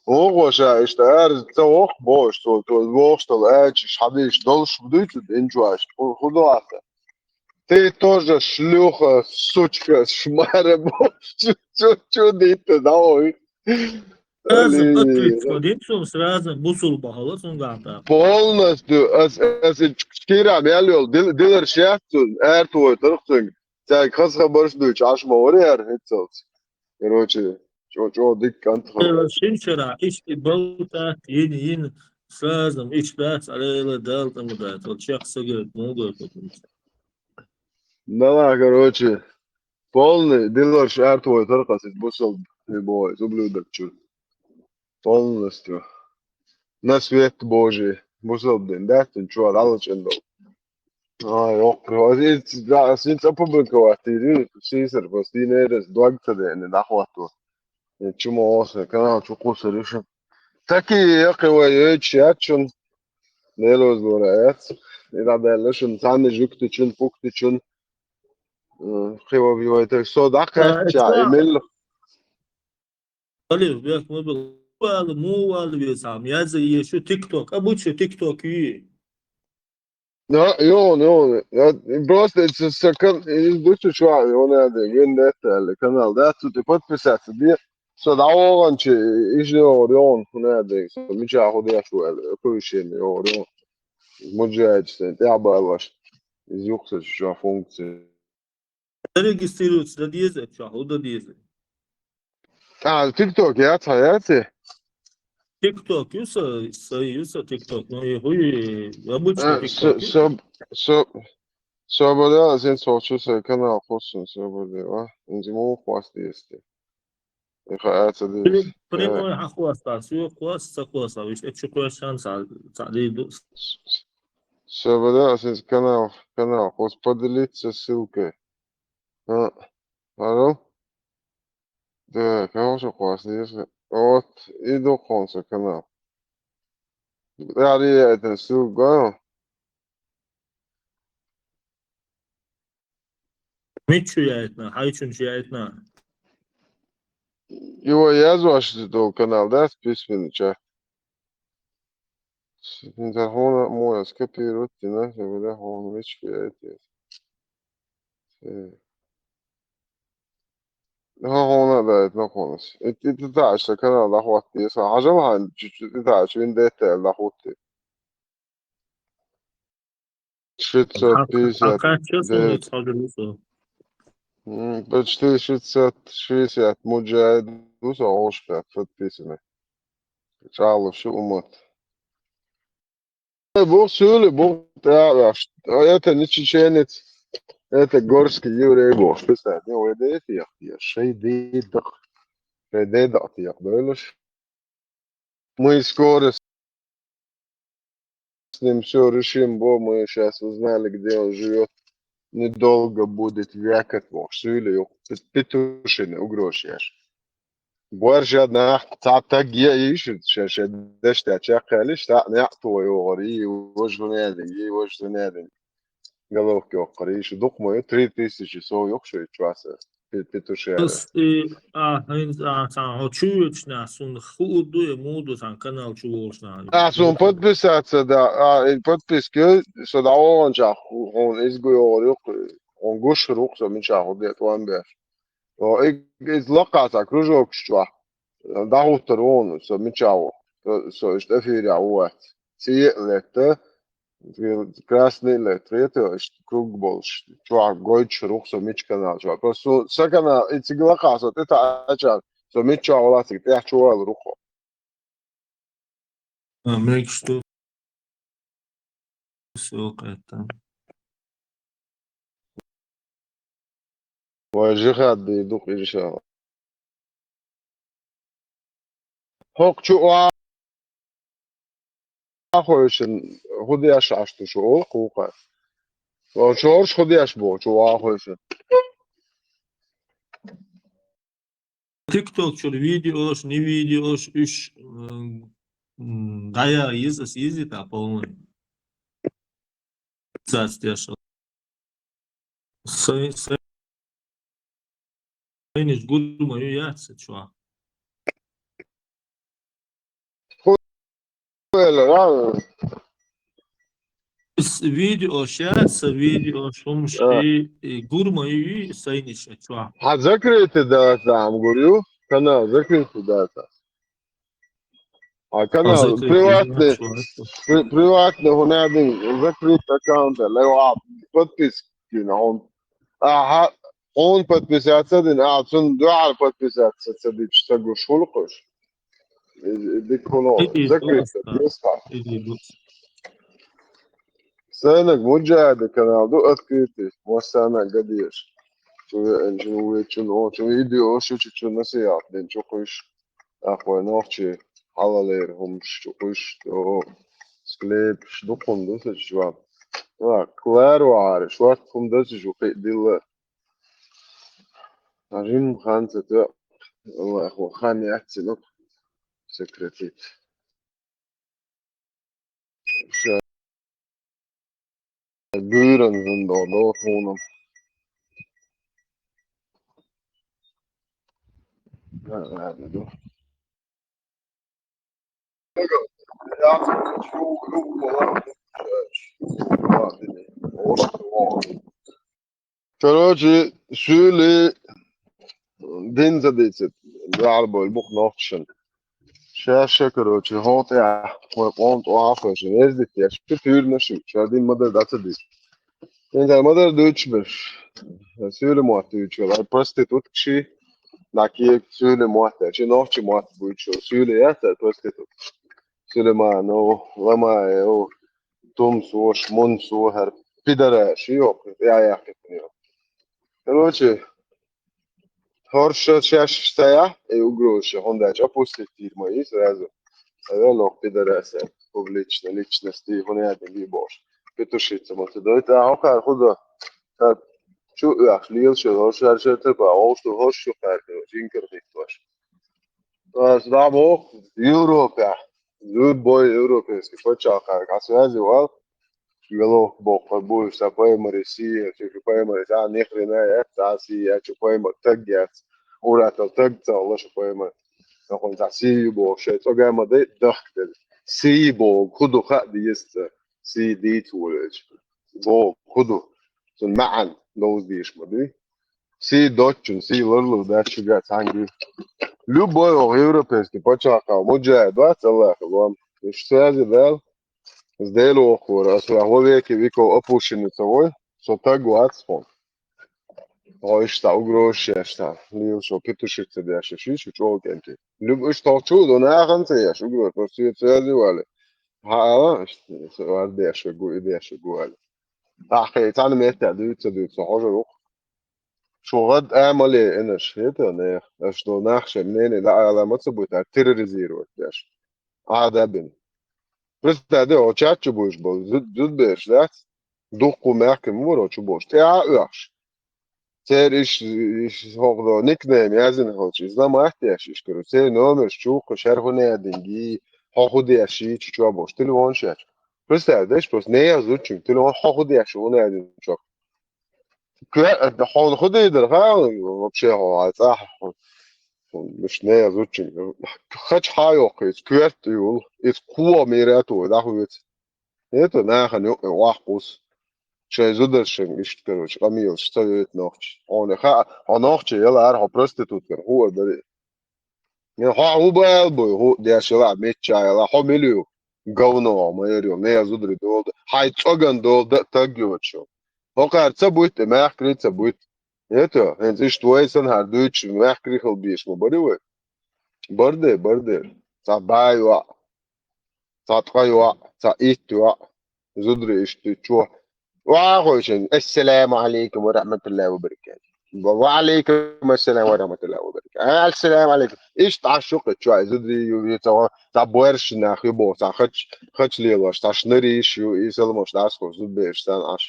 Вукхо ша иштта ара ца воху бохуш, цо, цо вохуш долу аьлчаш хьадийш долуш дуьйцу динчу аьшта. Ху-, ху ду ахта? Ты тоже шлюха, сучка, шмара, бохуш, чу, чу, чу дитта, да, ой. Сразу подписку дин цунна, сразу бусул бахала цунга тӀаккха. Полностью, ас, ас, кира мел йолу, дил-, дилар шех цунна, аьрта вой тарх цунга. Цаьрга хаза хабарш дуьйцу, Ӏаш ма вара яра, хӀинцалц. Короче, чӀо-, чӀо дика кӀант хабар. Э, шин шара, ишти балтат, йин, йин, сразу, иш дац, арела, дал, там, да, то чех сагет, много, потому что. Да ладно, короче, полный дилар шартвой таркас из бусал, любой, ублюдок чур. Полностью. На свет Божий. Бусал дин, да, тин чур, алла чен дол. Ай, ох, из, да, син опубликовать, ты, сисер, просто и не раз, дог цадене, нахвату. Чумо оса, канал чу кусар иша. Такие, я кого, я чачун. Нелоз лора, яц. И да, да, лешун, цанны жуктичун, пуктичун. Э, кого бивай, так, со, да, Э, ча, ча? Эмил. Алиф, бек, мы был. Вал, му вал, весам. Я за ешу TikTok. А будь что TikTok и. Да, йон, йон. Я просто это сакан, и дучу чуа, йон, я, да, йон, да, это, канал, да, тут и подписаться, да. Со, да, он, чи, ишни, йон, не, да, со, мича, худ я, шу, я, куйшин, йон, йон. Муджаечсен, я, балаш. Из юкса, чуа функция. Зарегистрироваться дан деза, чохь хӀун дан деза? А, TikTok яц хьан яц? TikTok ю са, са ю са TikTok, но и хӀу и обычный А, со, TikTok ю? со, со, Собаде, сен сохчу са канал хосун собаде, ва? Инзи му хваст дезте. И хаца дезте. Прямой хьан хваста, су хваст, са хваста, виш эчу хваст сан са, са ди ду. Собаде, сен канал, канал хос поделиться ссылкой. А, алло? Так, хорошо, классно, если. Вот, иду конца канал. Да, я это ссылка. Мичу яйтна, хьайчун яйтна. Его я зваш до канал, да, с письменный чат. С телефона мой скопировать, ты на, я говорю, он мичу яйтна. Э. Ха, хьуна даьлла, хьуна. Ит, ит, ит, даьлла, канал дӀахӀоттийса. Хьажал хьан, чу-, чу-, ит, даьлла, чу вин детта аьлла дӀахӀоттий. Шестьсот пятьдесят. Акача девять. Хьажал со. М, почти шестьсот шестьдесят муджахид ду со, гӀош пятьсот подписанных. ЧӀалуш ю умат. Бу суьйле, бу тӀаьхьаш. Это не чеченец, это горский еврей бу. Представь, не, ой, да это я, я, шей дедах. Шей дедах ты я, дойлаш. Мы скоро с ним всё решим, бо мы щас узнали, где он живёт. Недолго будет вякать, бу суьйле, ю, петушиный угрожаешь. Боржа нах цхьа таг е йиш, ша, ша дешта чекхъяьлиш, цхьа неӀ тхо йогӀур, и вож ванедин, и вож ванедин. Головки йоккхур, и шу дукха ма ю, три тысячи сов йохуш ю чуаса, пе-, петушера. Ас, и, а, хӀинца, а, цхьа хьо чу вечна, сун хуу ду, я муду, сан канал чу волчна. А, сун подписаться, да, а, и подписка, со дӀавогӀанча ху-, хьуна изгу йогӀур юкх, хьуна гуш рух, со мича хӀу де тӀом беш. О, и, иза лакхаса кружокаш чохь. ДӀахӀуттар ву хьуна, со мича ву. Со, со иштта эфирехь ву вац. Цхьа а летта, красный летта, хета, иштта круг болуш. Чохь гойтуш рух со мича канал чохь. Просто со, сан канал, и цига лакхаса, тӀе таӀача, со мича вала цига, тӀехь чу вала рухо. А, мегаш ду. Всё, кхетта. Вай жихад ду, иншалла. ХӀокху чу а хойшин, хӀу деш Ӏаш ду шу, олу кхукха. Вай чорш хӀу деш боху чу а хойшин. TikTok чуьра видеош, не видеош, уьш, м, м, дӀая йиза, ас йиза тӀа полный. Цац тешал. Сай-, сайнаш гур ма ю яц чохь. Ху-, элира. С-, видео ща, са видео шумши, а, и гур ма ю, сайнаш чохь. Хьан закрытый дац, ам гур ю? Канал закрытый дац. А канал закрытый, приватный, при-, приватный хӀун дин, закрытый аккаунт, лайва подписки на он. Аха, он подписаться дин, а цун дуьхьал подписаться ца дича, ца гуш хӀуллакхуш. Дикуно, закрытый, просто. Сайнаг Муджахида канал ду открытый, массана гадеш. Чу веанчун, веачун, о, чу видео, шу чу, чу насият дин, чу кхуьш. Ахвай нохчи хьалалера хӀумаш чу кхуьш, о, склепаш, дукха хӀума ду ца чу ван. Ва, клар вахьара, шорта хӀума ду ца чу кхиъ дилла. Хьажим хан ца тоьу, Аллахо, хан яц цуьнан сократить. Ша буьйран хӀун до, до тхуна. Короче, суьли дин ца дийцит, дуьхьал бовла бу-кх нохчашна. Шаьш ша, короче, хӀокху тӀехь вай къоман тӀе а хевшина, эздитеш, шу туьйранаш ю, ша дин ма-дарра дӀа ца дийцит. Ин дар ма дар дуьйцуш берш. Суьйле мотт дуьйцуш вара проститутка ши. Накиек суьйле мотт, чи нохчи мотт буьйцуш вара. Суьйле яц дар проститутка. Сулейманов, Ламаев, Тумсош, Мунсо, хӀара пидораш йоху, я яхкитина йоху. Короче, хӀорш шаьш ца яхь, и угроза ши, хӀунда аьлча опустить дийр ма и сразу. Ага, лох пидорас, публично, личности, хӀуна яа дин бий бохуш. Петушица ма ца дойту, а хӀокхара хӀу до. Ца чу оьхуш, лелаш йолу хӀорш шаьш шаьш ца ба, хӀорш ду хӀорш шу кхаьрга, жинкара хӀиттош. Ас дӀа боху, Европехь, любой европейский пачхьалкхехь, а связи вал, головка боккхур бу, ша паймаре сий, чу паймаре, а, ни хрена яц, а, сий яц, чу паймар таг яц, уратал таг ца хилла шу паймар. Нахуна цхьа сий ю боху, шайн цӀогай ма дай, дахка дерг. Сий боху, хӀу ду хаа деза ца, сий дийца волуьйту. Боху, хӀу ду, цуьнан маьӀна довза дезаш ма дуй. Сий доцчун, сий ларлур дац шуьга цхьаьнгге. Любой оха европейский пачхьалкхехь муджахид вац, Аллахьан лом. Иштта связи дала, ас Дела воккхавара, ас ваьхьа вовеки веков опущенный ца вой, со таг вац хьуна. Хьо иштта угроза шеш цхьа, лелаш йо петушица деш, ши шу чӀогӀа кӀентий. Люб-, иштта хьо чу а до нахана ца еш, угроза, просто связи вали. Хьан ала, иштта, ар деш вегу, и деш вегу али. Ахьа цхьана меттехь дуьйцу ца дуьйцу, со хьожур ву-кх. Шу гӀад амале инарш, хета нех, аша до нах шайн мнение дӀаала ма ца буьйту, терроризировать деш. Ӏада бина. Представь, де, хьо чат чу буьйш болу, зуд-, зудбераш дац? Дуккха мехкан вара хьо чу болуш. ТӀе а оьхуш. Церан иш, иш хӀокху до никнейм яздина хилча, иза ма атта еш иш кару. Церан номерш чу кху шаьрху неадинги, хьо хӀу деш йийчу чу болуш. Телефон шаьш. Представь, деш просто неяз зудчуьнга телефон хьо хӀу деш ву неадинчохь. Кхе-, хьуна хӀу дийр дара, ха, вообще хьо, хьан цӀахь, хьуна, муьш неяз зудчуьнга. Хача хьан йоккху иза, коьрта юл, иза кхо мира а ту, даха вуьйца. ХӀета нахана юкъа вахкхус. Шайн зударшан иштта, короче, къамелаш ца вуьйта нохча. Хьуна хаьа, хьо нохча ялара, хьо проституткара хӀу а дари. Хьо хӀу бала буй, хӀу деш яла, мичча яла, хьо мила ю? Говно, ма эр ю, неяз зударий долу да. Хьайн цӀоган долу да, таг йоцуш йолу. ХӀокхара ца буьту, мехкарий ца буьту. ХӀета, хӀинца иштта вай санна хӀара дуьйцуш, мехкарий хила безаш ма бари вай. Барде, барде. Цхьа бай йоӀ, цхьа ткъа йоӀ, цхьа итт йоӀ, зударий иштта чу. Ва хойшин, ассаламу алейкум ва рахматуллахи ва баракатух. Ва алейкум ассалам ва рахматуллахи ва баракатух. А, ассаламу алейкум. Иштта Ӏаш шу кхечу, зударий ю, и ца, ца боьрша нах ю боху, ца хач, хач лелош, ца шнариш ю, и саламаш дӀасхо зудбераш сан Ӏаш.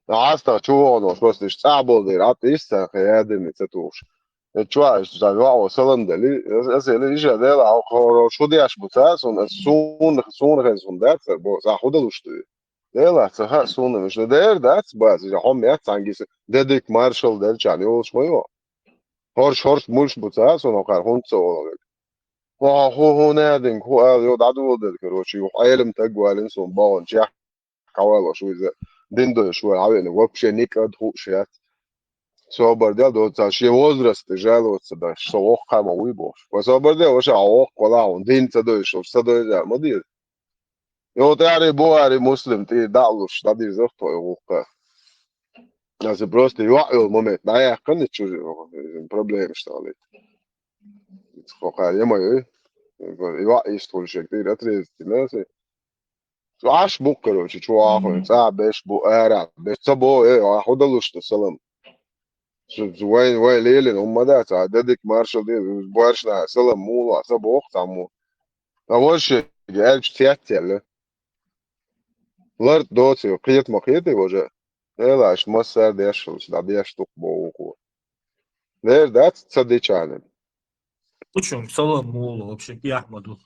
Астагъа чу вогӀуш, просто иштта цӀахь болу дера, Ӏад иштта ца кхин ядерни ца тухуш. Э, чу а иштта ца йоӀо салам дали, ас, ас эли, иша дела, хьо, хьо, шу деш бу ца, сун, ас сун, сун хен сун дац, бо, ца хӀу далуш ду. Дела, ца хаьа суна, миша дер дац, бац, иша хьо меца цхьаьнгис, дедик маршал дерчан йолуш ма йо. ХӀорш, хӀорш муьлш бу ца, сун хӀокхара хӀунда ца олу вег. Хьо, хьо, хӀу, хӀу, неадинг, хӀу ала, йо, дӀадоладелла, короче, юха Ӏелам таг валин сун богӀун чех кхавалош ву иза. Дин дойш вара хьавеана, вообще никад хууш яц. Собар дел доцу, шен возрасте жаловаться даш, со воккха ма вуй бохуш. Ва собар дел, ваша, хьо воккха вала хьуна, дин ца дойш, ца дойш а ма деза. И вот ари бу ари муслим, тӀе даалуш, дӀадирзах тхо и гӀуллакха. Аса просто йоӀ йолу момент дӀаяьккхина чу проблемаш талийта. Хьо кхара я ма ю. ЙоӀ иштта хуьлу шег тӀера отрезать дина аса. Цу Ӏаш бу, короче, чу вахуьйту, цӀа беш бу, ара беш. Ца бо, э, а хӀу далуш ду салам? Цу, цу вайн, вай лелина, хӀумма дац, а дадик маршал де, боршна салам мула, ца боху цхьаммо. А вожшеги аьлча цецъелла. Ларт доций, кхета ма кхетий вожа? Делаш массара деш, дӀадеш дукха боху. Лер дац ца дича наб. Учунг салам мула, вообще, яхь ма ду.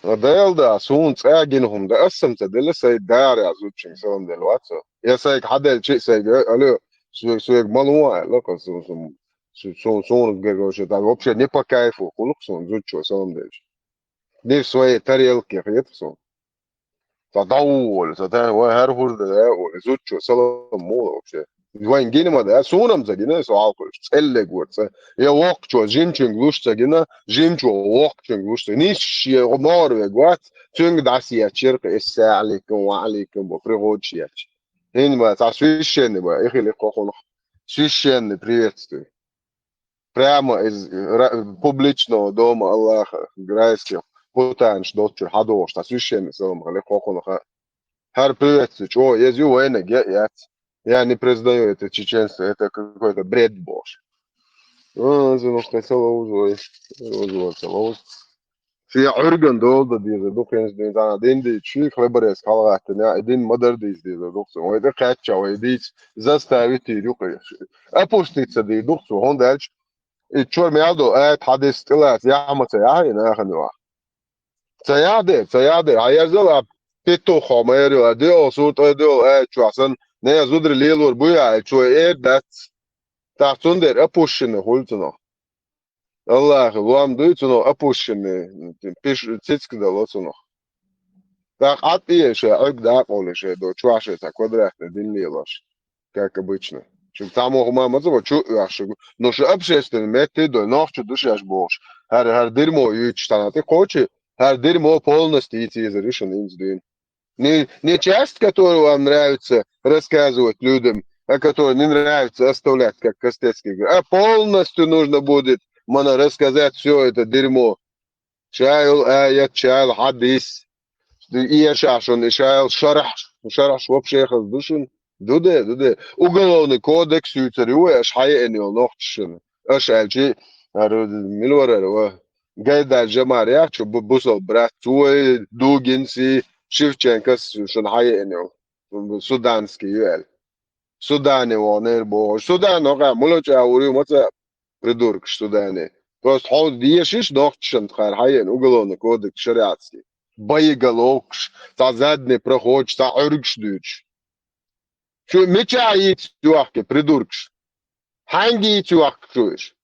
А Дела да, суна цӀа гина хӀума да, ас санна ца делла, сай дара а зудчуьнга салам делла вац со. Я сайга хьаделчи а сайга, алло, со-, соьга ма ло аьлла, кху су-, су-, су-, су-, суна герга вообще, да, вообще не по кайфу, кхулукх суна зудчо салам делча. Дир своей тарелке хетар суна. Ца дӀа ву олу, ца тӀе вай хӀара хӀур дан а олу, зудчо салам мула вообще. Вайн гина ма дац, суна-м ца гина, со хьалхуьлуш, цӀеллиг вара цӀа. Я воккхачо жимчуьнга луш ца гина, жимчо воккхачуьнга луш ца гина. Нисса шен могӀар вега вац, цуьнга дӀасаечира кхин, ассалам алейкум, ва алейкум, бо, пригӀодаш еча. ХӀинца ма цхьа священный бай, и хили кхо хьунах. Священный приветствие. Прямо из ра-, публичного дома Аллаха, райских, путанаш доцчур хьадогӀуш, цхьа священный салам хили кхо хьунах. ХӀара приветствие чӀогӀа еза ю, вайнаг я яц. Я не признаю это чеченство, это какой-то бред бохуш. А, зуно кхе ца ловзу вай, ловзу вай ца ловзу. Шен Ӏуьрган дола дан дезар ду, хӀинца дин цхьана дин дийцча, шийх хлеборез хьалгӀаттина, и дин ма-дарра дийца дезар ду цо. Вай тӀе кхаьчча, вай дийца заставить йийр ю кхе. Опуститься дийр ду цо, хӀунда аьлча, и чуьра мел долу аят хьадис тӀелаца яхьа ма ца яхьа и нахана юкъахь. Ца яхьа дера, ца яхьа дера. Хьан ерзал а петух хьо ма эр ю, а дуьхьал сур тӀе дуьхьал аят чохь санна, не зударий лелор буй а, аьлча, вай эр дац. ТӀаккха цундела опущенный хуьлу цунах. Аллахьа лом дуй цунах, опущенный, пиш-, цицка дало цунах. ТӀаккха Ӏад тӀе ша Ӏуьрг дакъале ша до чохь ша цхьа квадратный дин лелош, как обычно. Шу цхьаммо хӀума ма ца бо, чу а оьхуш шу. Но шу общественный метте дой, нохчо ду шаьш бохуш. ХӀара, хӀара дерьмо юьйцуш цхьана тӀе кхочи, хӀара дерьмо полностью йийца езар ю шуна хӀинца дуьйна. Не, не часть, которую вам нравится рассказывать людям, а которую не нравится оставлять, как Костецкий говорит, а полностью нужно будет мана рассказать всё это дерьмо. Шайла аят, шайла хьадис. Ди эша шуна, и шайла шарахь, шарахь вообще хаза ду шуна. Ду де, ду де. Уголовный кодекс юьйцур ю вай, аша хьаеана йолу нохчашна. Аша аьлчи, ара, мила вара ара ва? Гайдар Жамар яхчу бу-, бусал брат, цо и Дугинси, Шевченкос шуна хьаеана йолу. Суданский ю аьлла. Судане вогӀнера боху. Судан вакъа мула чӀагӀур ю, маца придуркаш Судане. Просто хьо дешиш нохчашна тхара хьаеана уголовный кодекс шариатский. Боеголовкаш, цхьа задний проходча, цхьа Ӏуьргаш дуьйцуш. Шу мичахь йийца йохки, придуркаш? Хьаьнга йийца йохки шу иш?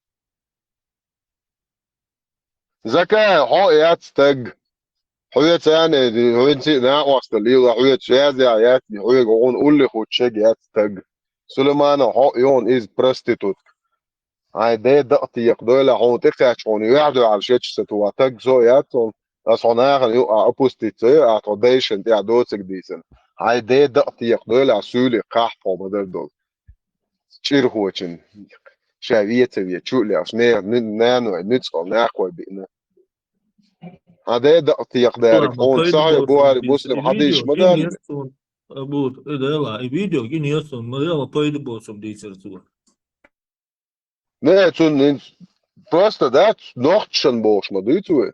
Закай, хьо яц таг. Хьоьца а не, хьоьца а накъоста лийла, хьоьца связь яц, хьоьга хьуна улли хуьттуш яц таг. Сулайманов, хьо йогӀун иза проститутка. Хьайн ден дакъа текхадойла, хьуна тӀекхаьчча хьуна юьхь-дуьхьал шеча ца туху таг со яц хьуна. Ас хьо нахана юкъа опуститься йо, ахьа тхо дайшна тӀехь доцаг дийцина. Хьайн ден дакъа текхадойла, суьйле кхахь хьо ма-дарра долу. ЧӀирхочун ша веца ве, чу а леш, не, не, наной, нуьцкъал, накхой биъна. Хьан ден дакъа текхадаьриг, хьуна Сахьихь Бухари, Муслим хьадисаш ма даьлла. Абут, э, дела, и видео гин яцун, ма яла пайда боцун дийцар цо. Не, цунна просто, да, нохчашна бохуш ма дуьйцу вай.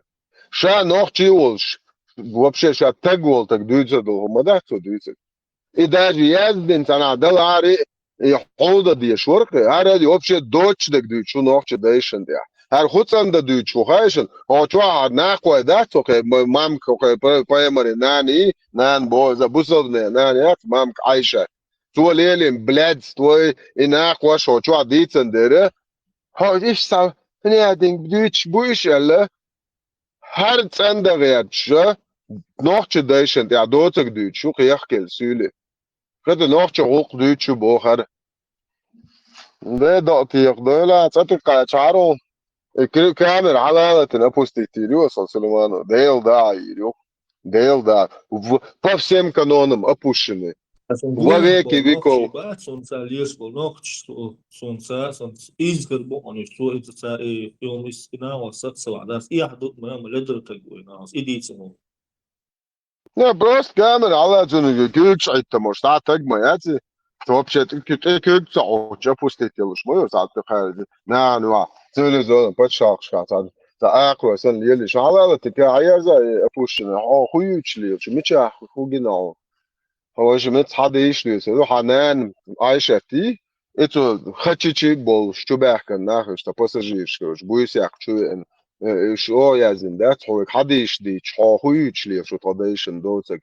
Ша нохчий волуш, вообще ша таг волу таг дуьйцур долу хӀума дац цо дуьйцург. И даже яздина цхьанхьа далари, и хьулда деш вара кхе, хӀара вообще доцчу дерг дуьйцу шу нохча дайшна тӀехь. ХӀара хуцан дан дуьйцу шу хайшина, хьо чохь хӀара накхой дац цо кхе, ма-, мамка кхе, па-, пайхамаре нана и, нана боху, иза бусалбане нана яц, мамка Ӏайша. Цо лелийна, блядь, твой, и накхош хьо чохь дийцан дера. Хьо иш сан, хӀинеадинг дуьйцуш бу иш аьлла. ХӀара цӀандан гӀерташ, нохча дайшна тӀехь доцаг дуьйцуш шу кхехкелла суьйли. Кхета нохча гӀуллакх дуьйцуш ю бохара. Де дакъа текхадойла, цӀа тӀе кхачахьара. И кри-, камера хьалалатина опустить йийр ю аса Сулайманов. Дела да а йийр ю. Дела да. В-, по всем канонам опущены. Во веки веков. Цунца леш болу нохчаш, цунца, цунца изгар бохьанаш, цо иза ца, и, и, и, и нагӀо сацавахь, дас, и ахь дут, ма, ма, ледара таг вай нагӀо, и дийца мо. Не, просто камера хьалацуниг куьйгаш Ӏитта, может, а таг ма яц и. Вообще, тӀе куьг ца Ӏуттуш, опустить йолуш ма ю, цхьа тӀе кхаьрда. Нана вахь, цивилизованный пачхьалкхашкахь цхьа, цхьа акхо санна лелийш. Хьалала тика хьаерза, и опущенный, хьо хӀун юьйцуш лелаш, мичахь хӀун гина хьо? Хьо важа меца хьадийш дуьйцур ду, хьан нана Ӏайшатти, и цу хачичи болуш, чубаьхкан нах, иштта пассажираш, короче, буйсехь чу веана. Э, уьш оха яздина дац, хьо вайга хьадийш дийцуш, хьо хӀун юьйцуш лелаш ву тхо дайшна доцаг.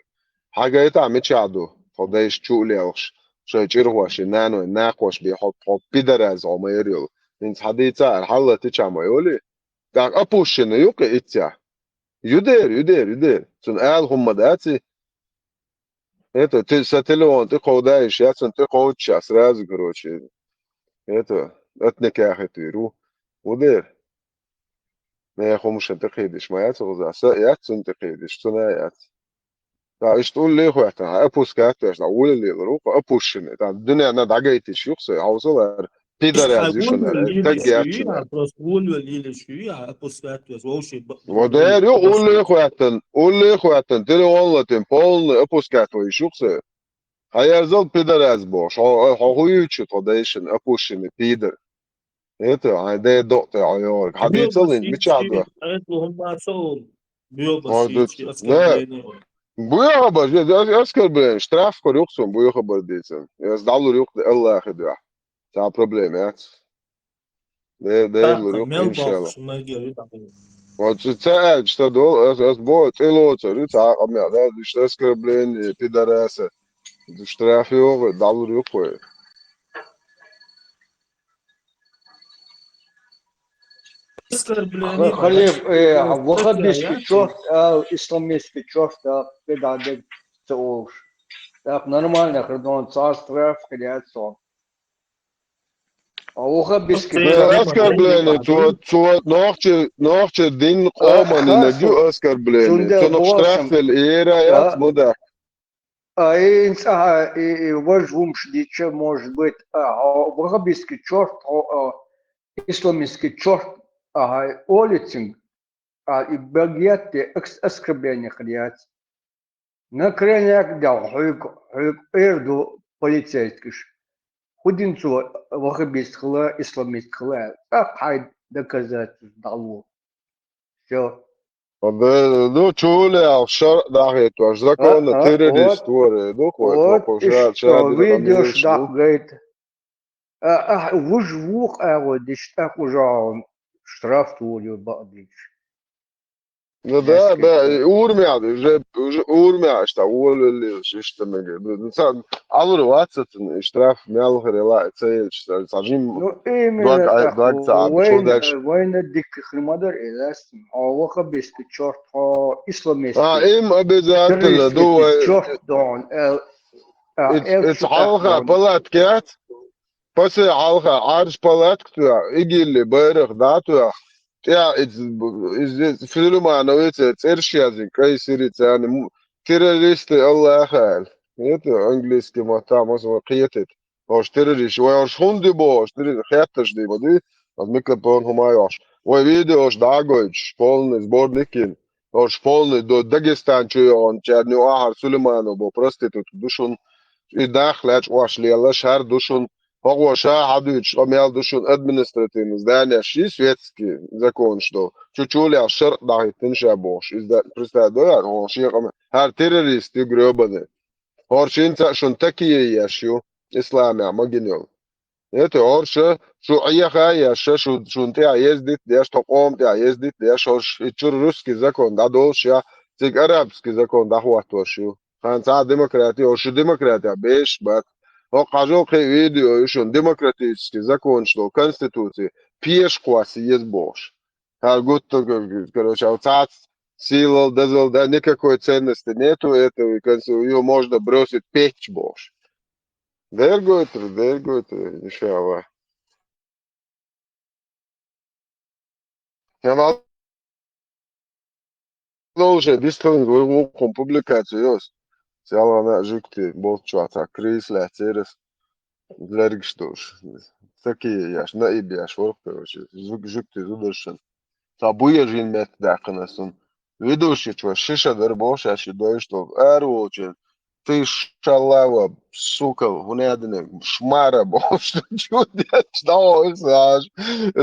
Хьагайтахь мичахь ду, тхо дайша чу а лелхаш, шайн чӀирхоши, наной, накхош бен хьо, хьо пидораз хьо ма яр йолу. ХӀинца хьадийцахьара, хьаллатичахь ма йолий? ТӀаккха опущенный ю кхе иццехь. Ю дера, ю дера, ю дера. Цунна ала хӀумма дац и. Это, те-, сан телефон тӀе кховдаийша, яц цунна тӀе кховдача, сразу, короче, это, отнекахьитвийр ву. Ву дера. Нехан хӀумашна тӀе кхийдаш ма яц хӀуза. Сан а яц цунна тӀе кхийдаш, цунна а яц. Ца иштта улле а хӀоьттина, хьан опускать а веш, дӀа улле лелар ву-кх опущенный. Ца дуьненна дӀагайташ ю-кх со, хьовсал, ара, пидорас ю шуна, ара, таггеш шуна. Просто улле лелаш ю, опускать веш, вовши ба-, Во дер ю, улле а хӀоьттина, улле а хӀоьттина, телефон латин, полный опускать веш ю-кх со. Хьаерзал пидорас бохуш, хьо, хьо хӀун юьйцу тхо дайшина, опущенный пидор. Это, ай, дай докъ тӀе ӀойогӀург. Хьан дийцал ин, мичахь ду? Хьайтлу хӀумма со, боьба Ой, сийчи, да, оскорбление. Буя хабар, я, я, оскорбление, штраф кхур юкъ цун, буя хабар дийцан. Я дӀалур юкъ Аллахьа дуьхьа. Ца проблема яц. Де, де, Так, лур юкъ, мел иншалла. Боккхуш мегер ю тӀаккха. Вот ца, ца аьлча, ца дол, ас, ас бо, цӀе лоцар ю, ца къамел, да, иштта оскорбление, пидораса. Штраф йогӀу, дӀалур юкъ вай. Оскорбление. Ха-, халиф, э, ваххабистский чёрт, а, исламистский чёрт, а, педагог ца олуш. Так, нормально, хир ду, цхьа штраф хилла яц цунна. А ваххабистский чёрт. Оскорбление, цо, цо нохчи, нохчи дин къоманна ю оскорбление. Цунна штраф велла, эра яц, мудах. А, и, и, и, и важа хӀумаш дича, может быть, а, хьо ваххабистский чёрт, хьо, а, исламистский чёрт, а, хьай олицинг, а, и багетте экс-, оскорбление хир яц. На крайняк дал хьоьга, хьоьга эр ду полицейскаш. ХӀун дина цо ваххабист хила, исламист хила, цӀаккха хьай доказательство дӀало. Всё. Да, ну, чулех шарӀ дахьийташ, законно террорист вара, ну, хой, вот, хой, ша-, ишта ша-, видеош дахьгайта. А, а, вуж вукъ агӀо диш, тӀаккха уже штраф тулю бакъдиш. Ну да, да, и урмя, уже, уже урмя, что уволили, что мега. Ну, ну, ца, алур вацатин, и штраф мялхар ла, ца, ца, ца, жим, ну, именно дог, ай, так, дог, ца, вайна, чё дальше? Вайна дикка хир ма дар, и лаьстина. Хьо ваххабистский чёрт, хьо исламистский. А, им обязательно, террористический думаю, чёрт дон, э, а, ит, эл ит чё хьалха так дон? Палаткет? Пасе хьалха Ӏарш палатка тоьхна, ИГИЛ-и байрах дӀа а тоьхна, тӀехь иза, иза, иза Сулеймановица цӀерш язйина, кӀай сири царна, м-, террористы Аллаха аьлла. Это английский маттахь, масала, кхетийта. Ош террорист, вай ош хӀунда ди боху, ош террорист, хетташ ди ма ди, аз микрофон хӀума йохуш. Вай видеош дӀа а гойтуш, полный сборник йина. Ош полный до Дагестан чу йогӀун, чарни ахьар Сулейманов бо проститутка ду шун. И нах лаьчкъош лела шар ду шун. ХӀокхо ша хьадуьйцуш къамел ду шун административный зданеш йий светский законаш до. Чу чулех шарӀ дахьийтина ша бохуш. Иза представь до ян, хӀо шен къамел. ХӀара террорист ю грёбаный. ХӀорш хӀинца а шун такие еш ю, исламехь магина йолу. Это хӀорш шу Ӏеха еш, шу, шун тӀехь ездит деш, тхо къом тӀехь ездит деш, хӀорш и чуьра русский закон дӀадолуш я, цига арабский закон дӀахӀоттош ю. Хан цхьа демократи, хӀорш шу демократия беш бац. ХӀокху хьажо кхин видео ю шун демократический законаш долу конституции, пешахъосса еза бохуш. ХӀара гуттар, короче, а цац силал, дазал, да, никакой ценности нету этого, и конце, её можно бросить печь бохуш. Дергойтур, дергойтур, иншалла. Я мал Продолжай, дистхилинга вай вукхун публикацию йос. ЦялгӀана жуьгти болччохь цхьа крис лаьцна церас лергаш долуш. Сакие еш, наиб еш, варх, короче, жуг-, жуьгти зударшан. Цхьа буя жин метта даьккхина сун. Ведущий чу шиша дар бохуш, аьши дойш долу. Ара волчу. Ты шалава, сука, хӀун яа дина, шмара бохуш, чу деш, дӀа охьа аш.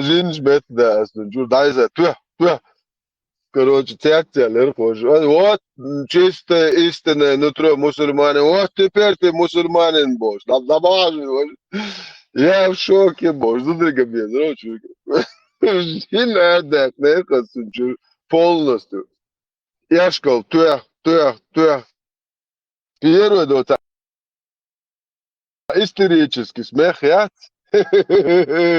Жинаш метта да ас, чу дайза, туьх, туьх. Короче, цецъяьллера хӀожа. Ой, вот, чистое, истинное нутро мусульманин. Вот теперь ты мусульманин, бохуш. Да, да, бахьаш, бохуш. Я в шоке, бохуш. Зударга бен, короче. Жин аьрдаьхна, хасун чу полностью. Эшкал, туьх, туьх, туьх. Первый доца истерический смех яц.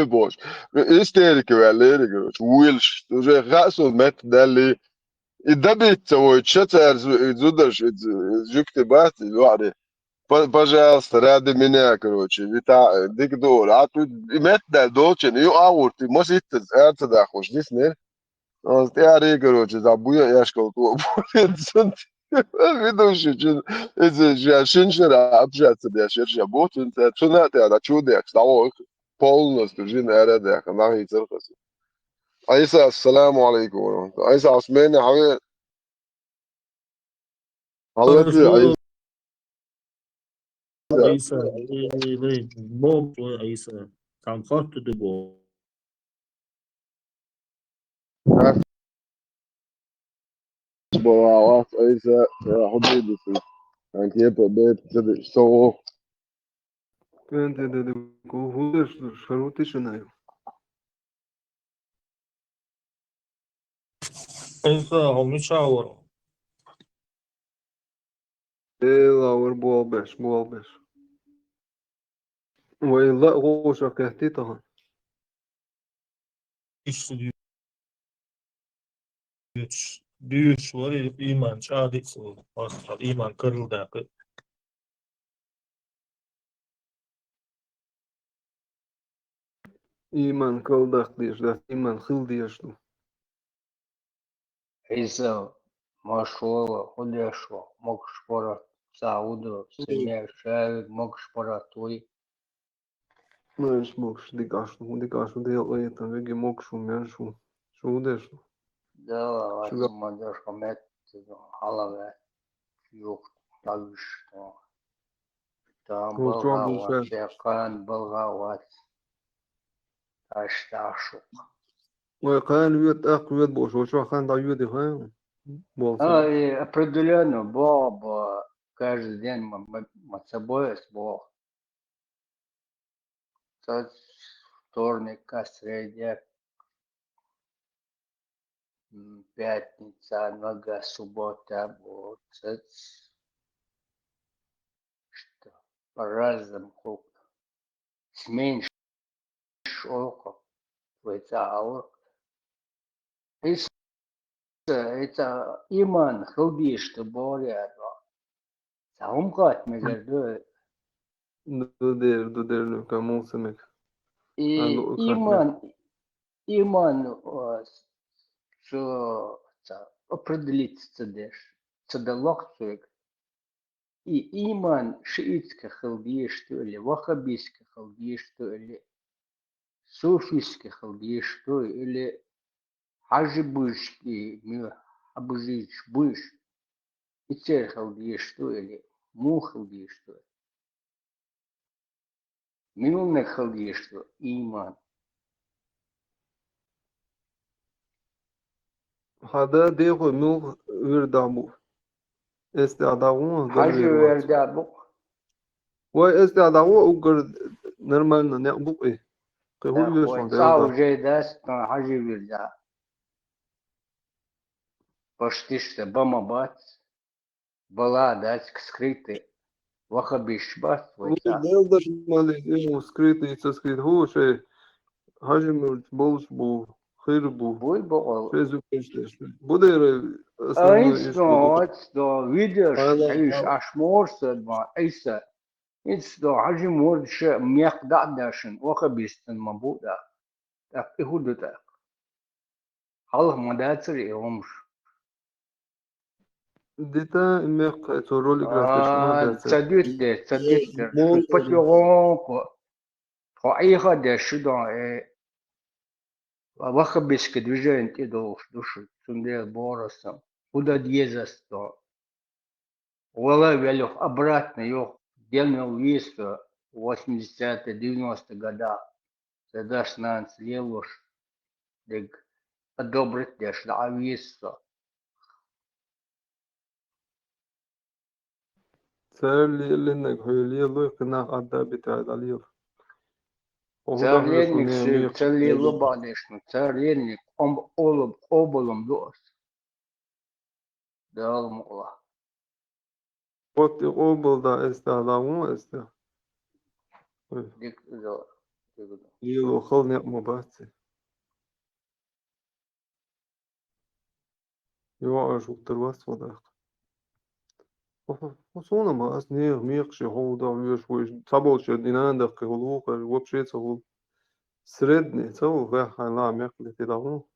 Боже. Истерика ваьллера, короче, вуьйлуш. Уже хаьа суна метта даьллий. И добиться войтуш цара зу-, и зударш, и зу-, и жуьгти бац, и лоӀаре. П-, пожалуйста, ради меня, короче, вита, дика дугӀур. А ту и метта даьлла долчун, ю агӀурт, и маситтаза ара ца дахуш, диснера. Аз тӀаьхьарий, короче, за буя эшкал тӀо. Ведущий, чу, иза ша шиншара общаться деш, ша бу, цунца, цуна тӀа, да, чу деш, да, о, полностью жин эра деш, нахи церхас. Айса, ассаламу алейкум ва рахматуллах. Айса, Осмени, хаве. Аллахи, Хорошо. Айса. Айса, эй, эй, бо, бо, Айса. Там хатты да бо. Бо, а, Айса, э, худой дысы. Анкепа, бе, цеды, что? Кенте деде, ку худеш, шарути шинаю. Айса, хомичавар. Э, лавар, буал беш, буал беш. Вай ла, гоша кехти тахан. Ишти дю-, дюш, дюш, вари иман, чади, иман, кырылдакы. Иман калдах деш, да, иман хыл деш ду. Иса, машола, худешо, мокш парат, сауду, семья, шавик, мокш парат, уй. Мэнш мокш, дикаш, дикаш, дел, ой, там, веги мокшу, меншу, шудешу. Да, Шуга- ладно, мадеш, хамет, халаве, юх, так что. Там Ну, чё, Булгават, душа? Бекан, Булгават. Аш ташук. Ой, кан вет, ак вет, бо, шо, шо, хан да вет, хан. Бо, А, и определенно, бо, бо, каждый день мы, мы, мы с собой с бо. Со вторника, среда, м, пятница, нога, суббота, вот, с-, что, по-разному, как сменишь около, твой цаур. И с-, это иман, хубишь ты, Боря, да. Саум кат, мегер, да. Дудер, дудер, ну, кому самек. И А, ну, как иман, иман, а, с-, с-, с-, определиться деш, цадалок цуек. И иман шиитский хилдиш ту или ваххабистский хилдиш ту или суфийский хилдиш ту или хажи быжки, ми-, хабыжич быж. Ицер хилдиш ту или мун хилдиш ту. Милнек хилдиш ту иман. Хада дехо мил вирда бу. Эсте адагу, Хажи вирда бу. Ой, эсте адагу, угар нормально не бу, э. Кы Да, хуй ой, вешон, цау да. Уже даст, но хажи вирда. Почти что бама бац. Была, да, скрытый. Вахабиш бац, Ну, вайта. Дел даш мали, ему скрытый, со скрыт. Ху, шей, хажи мурт, болш бу, хыр бу. Буй бу ол. Шей зуб кештеш. Бу дер основной Айнс иш но, бу. Айнс но, видишь, Ала, иш ала. Аш морса, два, айса. Инс но, хажи мурт, ше, мех да дашин, вахабистан ма бу да. Так, и худу так. Халх ма дацар и омш. Дита мех цо ролик А, растеш ма дацар. Цадюттер, цадюттер. Мол Шут патёгонко. Хо айха де шудон, э, вахабиска движение ти долш душу. Цунде боросом. Худа дезасто. Вала велёх обратно, ёх, делмел висто, восьмидесятые, девяностые года. Седаш нанс лелуш, дег одобрить деш, да, висто. Цар лелинег хуй лелуй, кынах адда битад алил. Цар лелинег сюй, цар лелу бадешну, цар лелинег ом-, олуб-, оболум дуос. Дал мула. Вот и обол да эста, да му эста. Ой. Дик, да, дик, да. Лило хыл не ма баци. Йо, аж уттар вас водак. О, о, сона ма ас не, мех ше хо да веш веш. Сабол ше динан да ке хол, вообще ца хол. Средний, ца хол, га, ха, ла, мех ле те да му.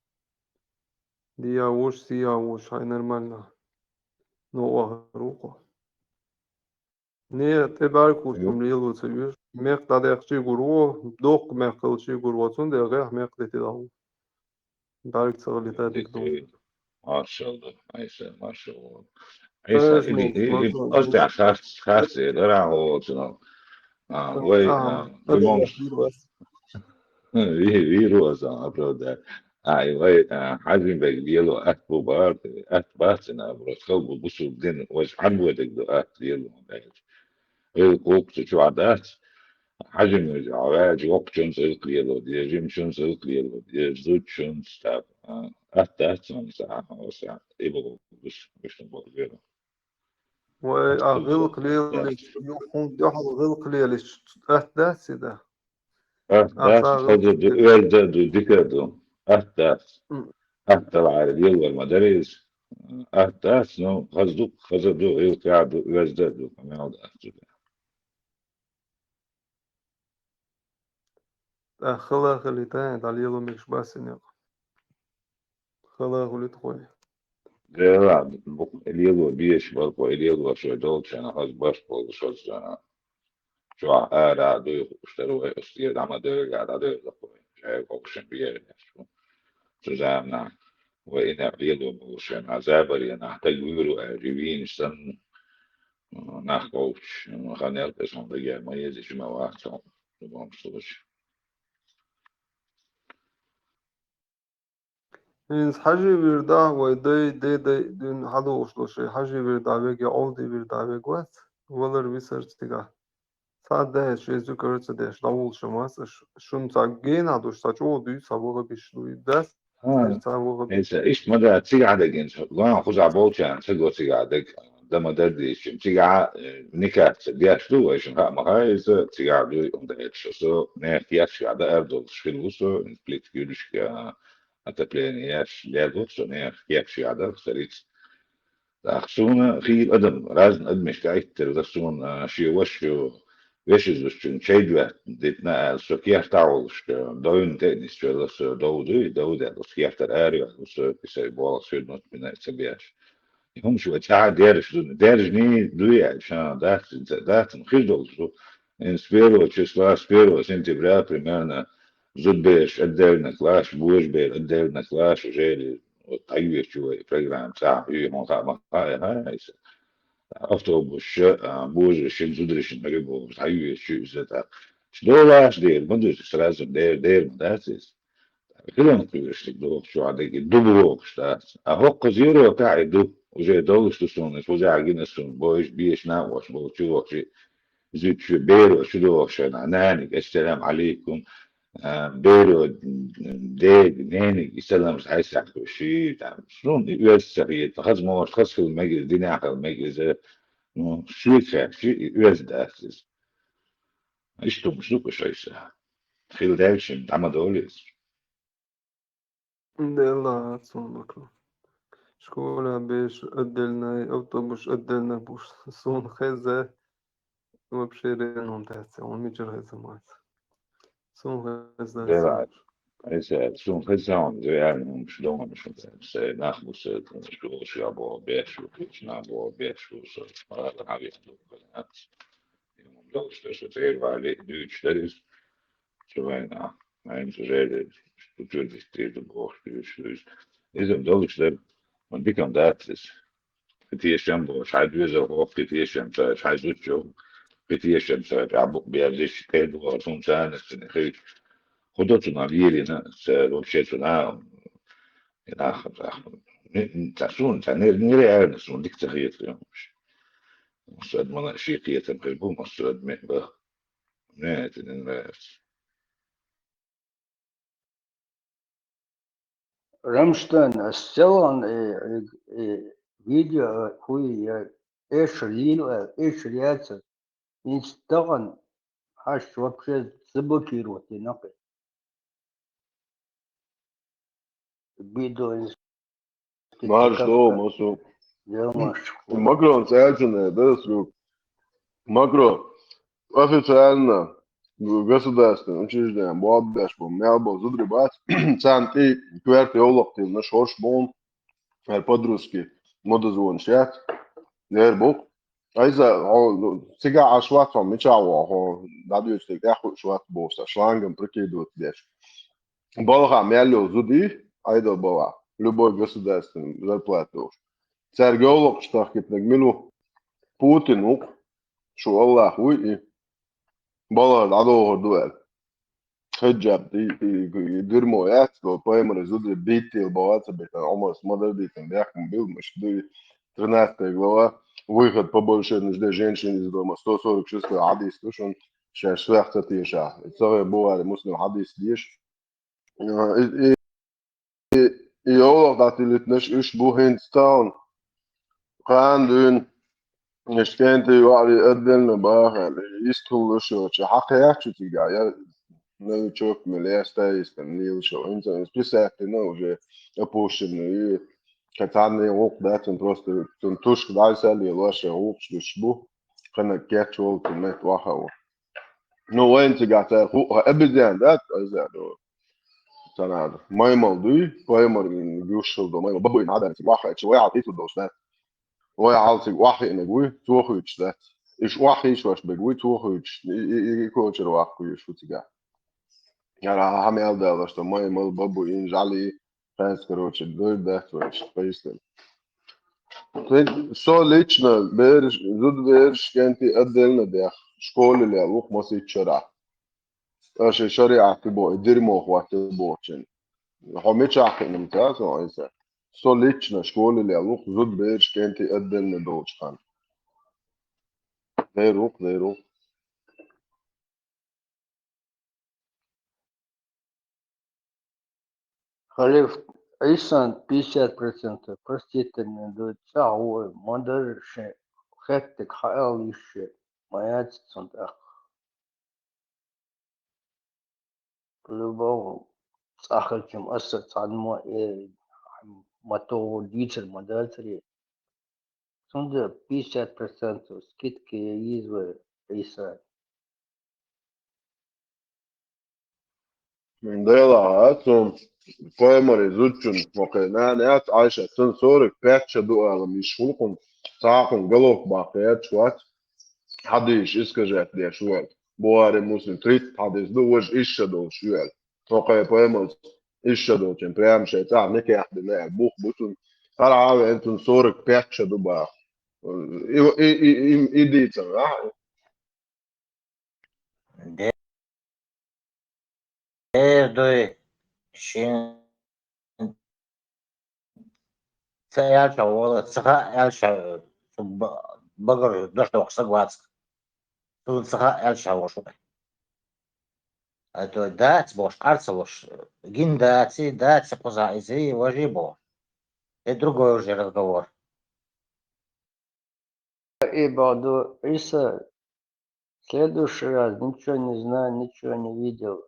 Дия уж, сия уж, хай нормально. новкъахь ву-кх. Не, тӀе бӀаьрг хӀуттам лело ца оьшу. Мекх дӀадаьккхачий гур ву, доккха мекх хилчий гур ву, цундела гӀеххьа мекх дитина ву. БӀаьрг ца хилийта дика ду. Машалла, Айса, машалла. Айса, Айса, или, ну, или, ну, ас тӀехь харц, харц, дара гӀо цунах. А, вай, а, а, вай а, момш. Вирус. Ви-, вирус, а, оправдать. Ай, вай, а, Хьажимбек лело атта бу бахар, атта бац цуьнан, просто хала бу бусулба дин, вайша хьан бойтаг ду атта лело, аьлча. ГӀиллакх воккхачу чохь дац. Хьажимбек ваьлча, воккхачунца гӀиллакх лело деза, жимачунца гӀиллакх лело деза, зудчунца, так, а, атта дац цунца, а, оса, и бу бус, бусулба дин. Вай, а гӀиллакх лелийча, юха хӀунда дуьхьал гӀиллакх лелийча, атта дац и да? Атта дац, хаза ду, оьзда ду, дика ду. Атта дац. М. Атта далахьара лелор ма дара иза. Атта дац, ну, хаза ду, хаза ду, гӀиллакхехь ду, оьзда ду, къамел дац цуьнан. ТӀаккха хала хилийта, дӀалело мегаш бац и некъ. Хала хуьлу тхуна. Дела, бу-, лело безаш бара кхо, лело шоай долчарна хаза барт болуш хаза. Чохь ара а дуй хууш дара вай, оцу тӀера дӀа ма девлла, дӀадевлла кхо. Шаьрга окхушан бегӀинаш бу. Цу заманахь вай и некъ лело болуш, шайна забар енахь, таг вуьйр ву аьлча, вийна санна, нах кховчуш, хан ял тӀе сан дагехь ма еза, жима вац хьо, догӀмаш лучу. ХӀинца Хьажи вирдахь вай дай, дай, дай дуьйна хьадогӀуш долу шайн Хьажи вирдахь вега я Ӏовди вирдахь вега вац, валар висар цигахь. Цхьа а даьлча, шен зуькар а ца деш, дӀавуллуш ма вац, аш шуна цхьа генахь долуш, цхьа чӀогӀа дуьйцу, цхьа ваха биш дуй, дас, ха, цхьа ваха биш. Эца, иштта ма дац, цигахь дагина, лан кхузахь болчарна ца го цигахь даг. Дан ма дара дийцича, цигахь, э, никаца деш ду, вайшинна хаа ма хаьа иза, цигахь дуй, хӀунда аьлча со нехан кехаташкахь даар долуш хилла ву со, плитка юьллушка, отопление еш, лелла ву со нехан кехаташкахь дара, царица. ТӀаккха суна хийла адам, разный адамашка Ӏиттарла суна, а, шен ваша ю, вешин зудчун чай доьттина аьлла, со кертахь волуш, довна тӀе а нисвелла со, дов дуй, дов даьлла, со кертара ара ваьлла со, и сайн болх суьрнут бина ца беш. И хӀумаш вай цхьа а дерриш ду, деррижний дуй аьлча, ша дац, дац, хир долуш ду. ХӀинца с первого числа, с первого сентября примерно зудабераш отдельно класс, божабер отдельно класс, уже вот дӀайоьдучу вай программа цхьа, хьуьй хьуна хаа ма хаьа, хьуна хаа иза. Автобусаш, а, божаршна, зударшна хьуьй бохуш, дӀайоьдучу иза тӀаккха. Долаш дера ма ду иза, сразу дера, дера ма дац иза. Хилан кхоьруш догӀучохь дерг ду бохуш дац. А хӀокхуза юрокахь и ду, уже долуш ду суна, иза хӀузахь гина суна, бойуш, беш накъош болчу воккхачу зуьтчу беро чу догӀуш шайна, наниг, ассалам Ӏалайкум, а, беро, дега, нениг, и салам хьайсахь ши, там, суна и оьзда ца хета, хаза мотт, хаза хила мега иза, динехь хила мега иза, ну, шуьца хаьттича, и оьзда дац иза. Иштта хӀумаш ду-кх уьш айса. Хила даьлча, дӀа ма довла иза. Делла цунна макро. Школа беш отдельный, автобус отдельный буш. Суна хеза вообще реально дац, он мичара хеза мац. Суна хеза. Делла. Айса, суна хеза он реально, он шдон, он шдон. Се нах бу се, школа ша бо беш, школа ша бо беш, школа ша. Ара хавит. Долуш дерш цӀера вале, дуьйцуш дара иза. Чу вайна, вайна цу жере, цу чуьра дистийр ду бохуш, дуьйцуш, дуьйцуш. Иза-м долуш дара, ма дика-м дац иза. Кхин тешам бохуш, хьайн доьзалхо, кхин тешам ца, хьайн зудчо, кхин тешам ца, тӀехь букъ берзиш, тӀе догӀур, хӀун царна цуьнан хевча. ХӀун до цунах лелийна, ца, вообще цунах, и нах, нах, не, не, ца суна, ца не, не реально суна, дика ца хета, йомаш. Массо а адамна шен кхетам хир бу, массо а адаме бан. Мне это не нравится. Рамштайн, ас селхан, э, э, э, видео, э, хуй, я эшар лийла, э, эшар яцар. Инстаграм хьаш вообще заблокировать дина кхин. Бидо из. Марш до, масу. Макрон цаьлцина, да, срок. Макрон официально государственный учреждение бо беш бо, мел бо зудри бац, царна тӀе коьрта йовлакх тина, шорш бу, хӀара подростки модозвонаш яц. Нер бу. Айза, хьо, ну, цига Ӏаш вац хьо, мича вац хьо, дӀадуьйцу тӀехь хууш вац бохуш, сан шлангам прикидывать деш. Балха мел йолу зуди, Ӏедал балха, любой государственный зарплата долуш. Цаьрга йовлакхаш тахкийтинарг мила ву? Путин ву-кх, шу Аллах вуй и. Балха дӀадохур ду аьлла. Хиджаб, и, и, и дерьмо яц, бо, пайхамар зуди биттийла боху а ца битана, Ӏумарс ма-дарра дитина, бехкам билла, муш дуй, тринадцатая глава, выход по большой нужде женщин из дома, сто сорок шестой хьадис ду шуна, шаьш соьх ца тешахь. И ца гӀе Бухари, Муслим хьадис деша. И, и, и, и йовлакх дӀатилийтинарш уьш бу хӀинца тахана. Кхана дуьйна, иштта кӀентий йоӀарий отдельно баха аьлла, йистхуьлуш йоцу, хьакхаьчча цигахь, я новичок мила, я стаистан лелаш йолу. ХӀинца списать дина уже опущенный, и кхин цхьанне гӀуллакх дац, цунна просто цунна тушка дӀасалелош, гӀуллакхаш дуьсуш бу, кхинарг кечволу, цунна метта охьа а ву. Ну, вайна цигахь цара хӀуъа обезьян дац, айза а ду. Ца надо. Маймал дуй, пайхамар гуш хила до, маймал бабуйна хьадаьлла цига охьахиъча, вай хьал хӀинца долуш дац. Вай хьал цига охьахиънарг вуй, цо хуьйцуш дац. Иша охьахийчош берг вуй, цо хуьйцуш, и, и, и, и кочара ваккха вуьйш ву цигахь. Яра хьан мел далош, ца маймал, бабуйн, жӀали, хенца, короче, дуй дац вай, пайстина. Со лично бераш, зуда бераш, кӀентий отдельно дехна, школе лелла ву-кх масийтта шарахь. Аша шариӀат боху, и дерьмо хӀотта бохучун. Хьо мичахь хиъна ца со айса? Со лично школе лелла ву-кх, зуда бераш, кӀентий отдельно долчу ханна. Дер ву-кх, дер ву-кх. Халиф, Ӏийсан пятьдесят процентов, простите меня, ду цӀахь ву, ма-дарра шен хеттиг хьаал йиш шен, ма яц цунна тӀаккха. По-любому, цӀахь хилча-м аса цхьаммо, э, ма-тоххура дийцар ма дацаре. Цундела пятьдесят процентов скидка е йийза вай Ӏийсан. Делахь а цунна пайхамаран зудчун хӀокху нана яц Ӏайша, цунна сорок пять ша ду ала йиш хӀуллакхун, цхьа хӀун головка баккха яц вац, хьадийша искажать деш ву аьлла. Бухари, Муслим, тридцать хьадис ду, важа исс ша долуш ю аьлла. ХӀокху пайхамарца исс ша долчун прямо шайн цӀахь никехь дина аьлла, бух бу цунна. ХӀара а веана цунна сорок пять ша ду баха. И, и, и, и, и дийцар, а? Де-, дер дуй, шен ца аьлча, вола, ца хаьа аьлча, цу ба-, багара дош доккху саг вац. Цунна ца хаьа аьлча, вош ву. А то дац бош, къар ца луш, гин даци, даци кхузахь иза, важи боху. Это другой уже разговор. И баду, Иса, следующий раз ничего не знаю, ничего не видел.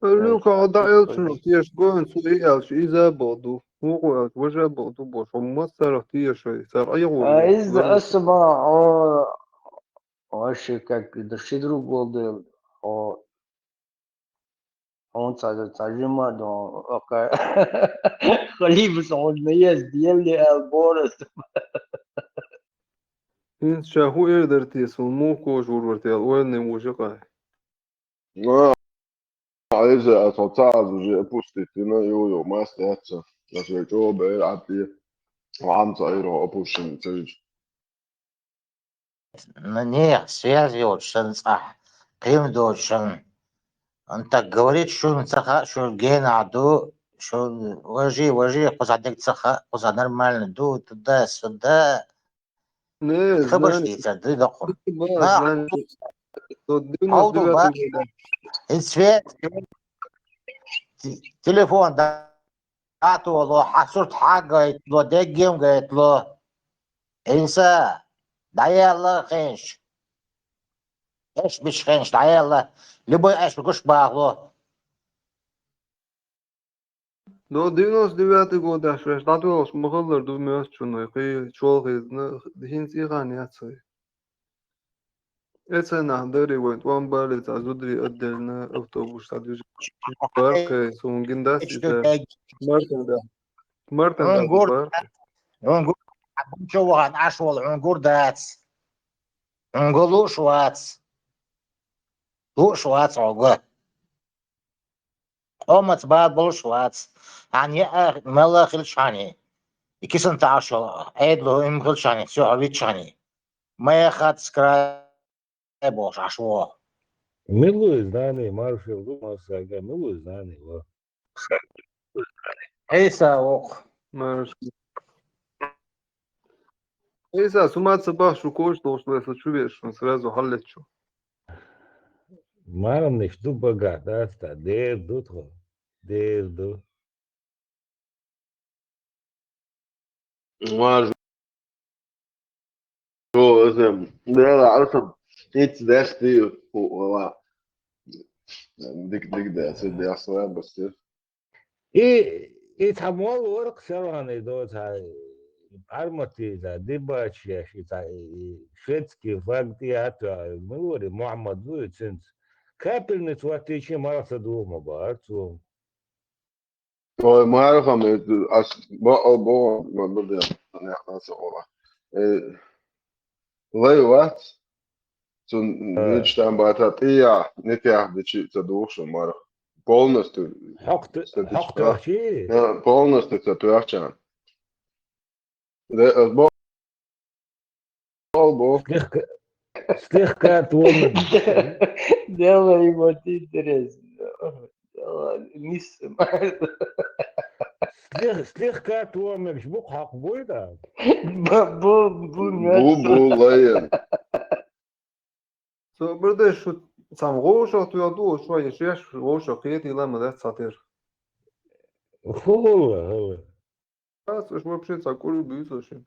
Люка, хьо дӀаэлча, теша гоьн, цо и аьлча, иза а боху ду. ХӀун аьлча, важа а боху ду боху. Хьо массарах теша, цара Ӏехур. А иза аса ма, о, вообще, как, да ши друг волу дела, о, Хьуна ца, ца жима а ду, ока. Халифас хьуна наезд елли аьлла бора аса. ХӀинца ша хӀун эр дара те, суна муха кожа вур вара те аьлла, ойла не вужа къай. Ну, Ӏайза, аса ца Ӏаза уже опустить дина, йо, йо, маста яц сан. Аса вай чӀогӀа бер Ӏатте. Хьо хьамца айро опущенный ца йича. Ну, не, связь йоцуш санна цӀахь, кхин доцуш санна. Он так говорит, шуна ца хаьа, шу генахь ду, шу важи, важи, кхузахь дерг ца хаьа, кхузахь нормально ду, туда-сюда. Не, хабарш знание. Дийцар, ду доккхур. Ма, На, знание. Хьовдал ба. Хин свет, те-, телефон да-, дӀатоло, хьан сурт хьагайтало, деггем гайтало. Инса, дӀаелла хенаш. Эш биш хенаш, дӀаелла. Любой эш гуш бахало. До девяносто девятый годаш веш дӀадолуш ма-хиллара ду моьттучунна вай кхин чолхийзина, хӀинца и хан яц вай. Эцхьанахь дарий вайн тӀом баллица зударий отдельно автобус схьадуьжу. Баркай, суна гин дац иза. Мартан да. Мартан да, баркай. Хьан бунчо вахана Ӏаш волу хьуна гур дац. Хьуна го лууш вац. Лууш вац хьо го. Къомаца бада болуш вац. Хьан яа мелла а хилчхьаний. И кисан таӀаш йолу Ӏедало хӀума хилчхьаний, цо хьо вичхьаний. Ма яххац край бохуш Ӏаш вогӀу. Мила ву иза, нани, маршалла ду массаьрга, мила ву иза, нани, ва? Ӏийса вокху. Марш. Ӏийса, су ма ца бахьа, шу коча долуш вай, со чу веш, шун сразу хьаллетчу. Марамнаш ду багахь, дац та, дер ду тхо, дер ду. Марш. О, эсем, дела, алсам, иц деш ди, вала. Дик, дик деш, деш, вала, бастир. И, и цхьа молла вара-кх селхана и доцу хьайн, Ӏарматийна, дибача еш, и цхьа, и, и шведский флаг тӀе а тоьхна, мила вара и, Мухьаммад ву и цуьнца. Капельница хӀоттийча марха ца дугӀу ма бахара цо. Ой, марха ма ду, ас бакъал боху, ма ду де, нехана со хьуна. Э, лай вац, цун А. Нича там бата тӀе а, нитех дичи ца дугӀу шу марха. Полностью. Хьокху т-, статичка. Хьокху тахчи? Э, полностью ца тоьхча. Де, э, бо-, бо-, бо. Слегка, слегка тонут. Дело ему интересно. Дело не снимает. Слег-, слегка тонут, бу хьакъ буй, да? Бу, бу, бу, бу, бу, лайен. Со бирде шу цхьана вовшах тоьхна ду, шу вай шеш вовшах кхетийла ма дац цхьатера. ХӀула, хӀула. Ас уьш вообще цхьа куру буьйцу шуьца.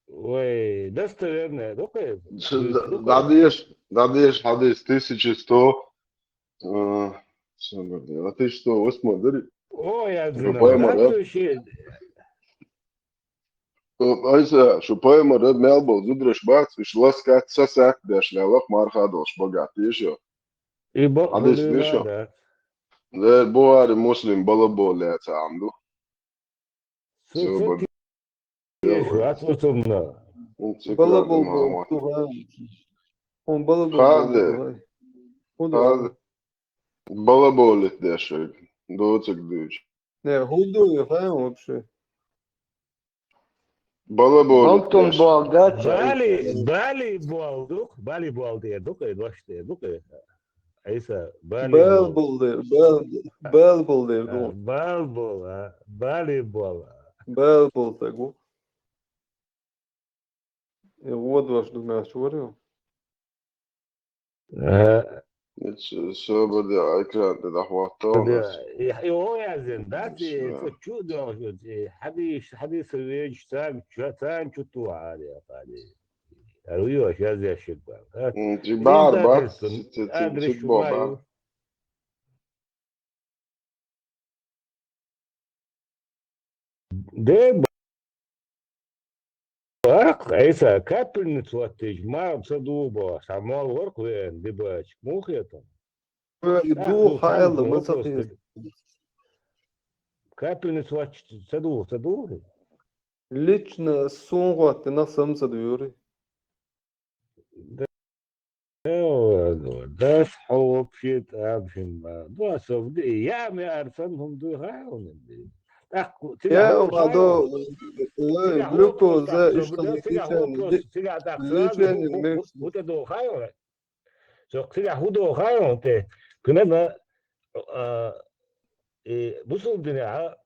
Вай, достоверная, ду-кх иза? Ш-, д-, дӀадеш, дӀадеш хьадис тысяча сто, э, ша бирде, а тысяча сто восьмой дари? О, я знаю, да, то есть, э, Айса, шу пайхамар мел болу зудараш бац, уьш ласкац, сасаьтта беш лелах, марха долуш багахь, тийша? И бакъ хьадис, хӀули тийша? Да. Лер Бухари, Муслим, балаболу лаьцна ам ду. Цу, цу тийша, ацу цунна. Балабол болу ду, хӀун балабол болу ду, хӀун ду? Балаболит деш вайга, доцург дуьйцу. Не, хӀун ду и хьайн вообще? Балабол. Антон деш. Бал дац. Бали, балибол ду-кх, балибол дер ду-кх, и дош дер ду-кх. Айса, балибол. Балбол дер, бал, балбол дер ду. А, балбол, а, балибол, а. Балбол стаг ву. Э, вон дош ду, мел чу вара ю? Ага. Ит ш-, шо бу де экран тӀе дӀахӀотту. Бу де, и, и хьо яздина, дац, и, ша. Цо чу а доьлхуш, и, хьадис, хьадис вежаш царна чу, царна чу тухьа ари, ари. Ари, йо, язъеш шуьга бан, а? М, ци бахьар бац, ци, ци, ци, адрес ци шу бо ма бан ю. Де бакъ, Ӏийса, капельница хӀоттийча, марха ца дугӀу боху, цхьа молла вара-кх веана, дибача. Муха хета? Ой, и дугӀу хьан аьлла, ма ца хета. Капельница хӀоттийча ца дугӀу, ца дугӀу? Лично суна хӀоттина, сан ца дуьйгӀира. Дас хьо вообще тӀаьбшина ма. Дас хьо де, я ме арсан хӀума дуй хьа хьуна де. ТӀаккха цигахь я, хӀума ду, цигахь глюкоза, хӀума ду, иштта цигахь лечение, хӀума ду, цигахь тӀаккха лечение сразу хӀу-, хӀу-, микс. ХӀу тӀе доху хьа хьуна? Цо цигахь хӀу доху хьа хьуна те? Примерно, а, и бусулба динехь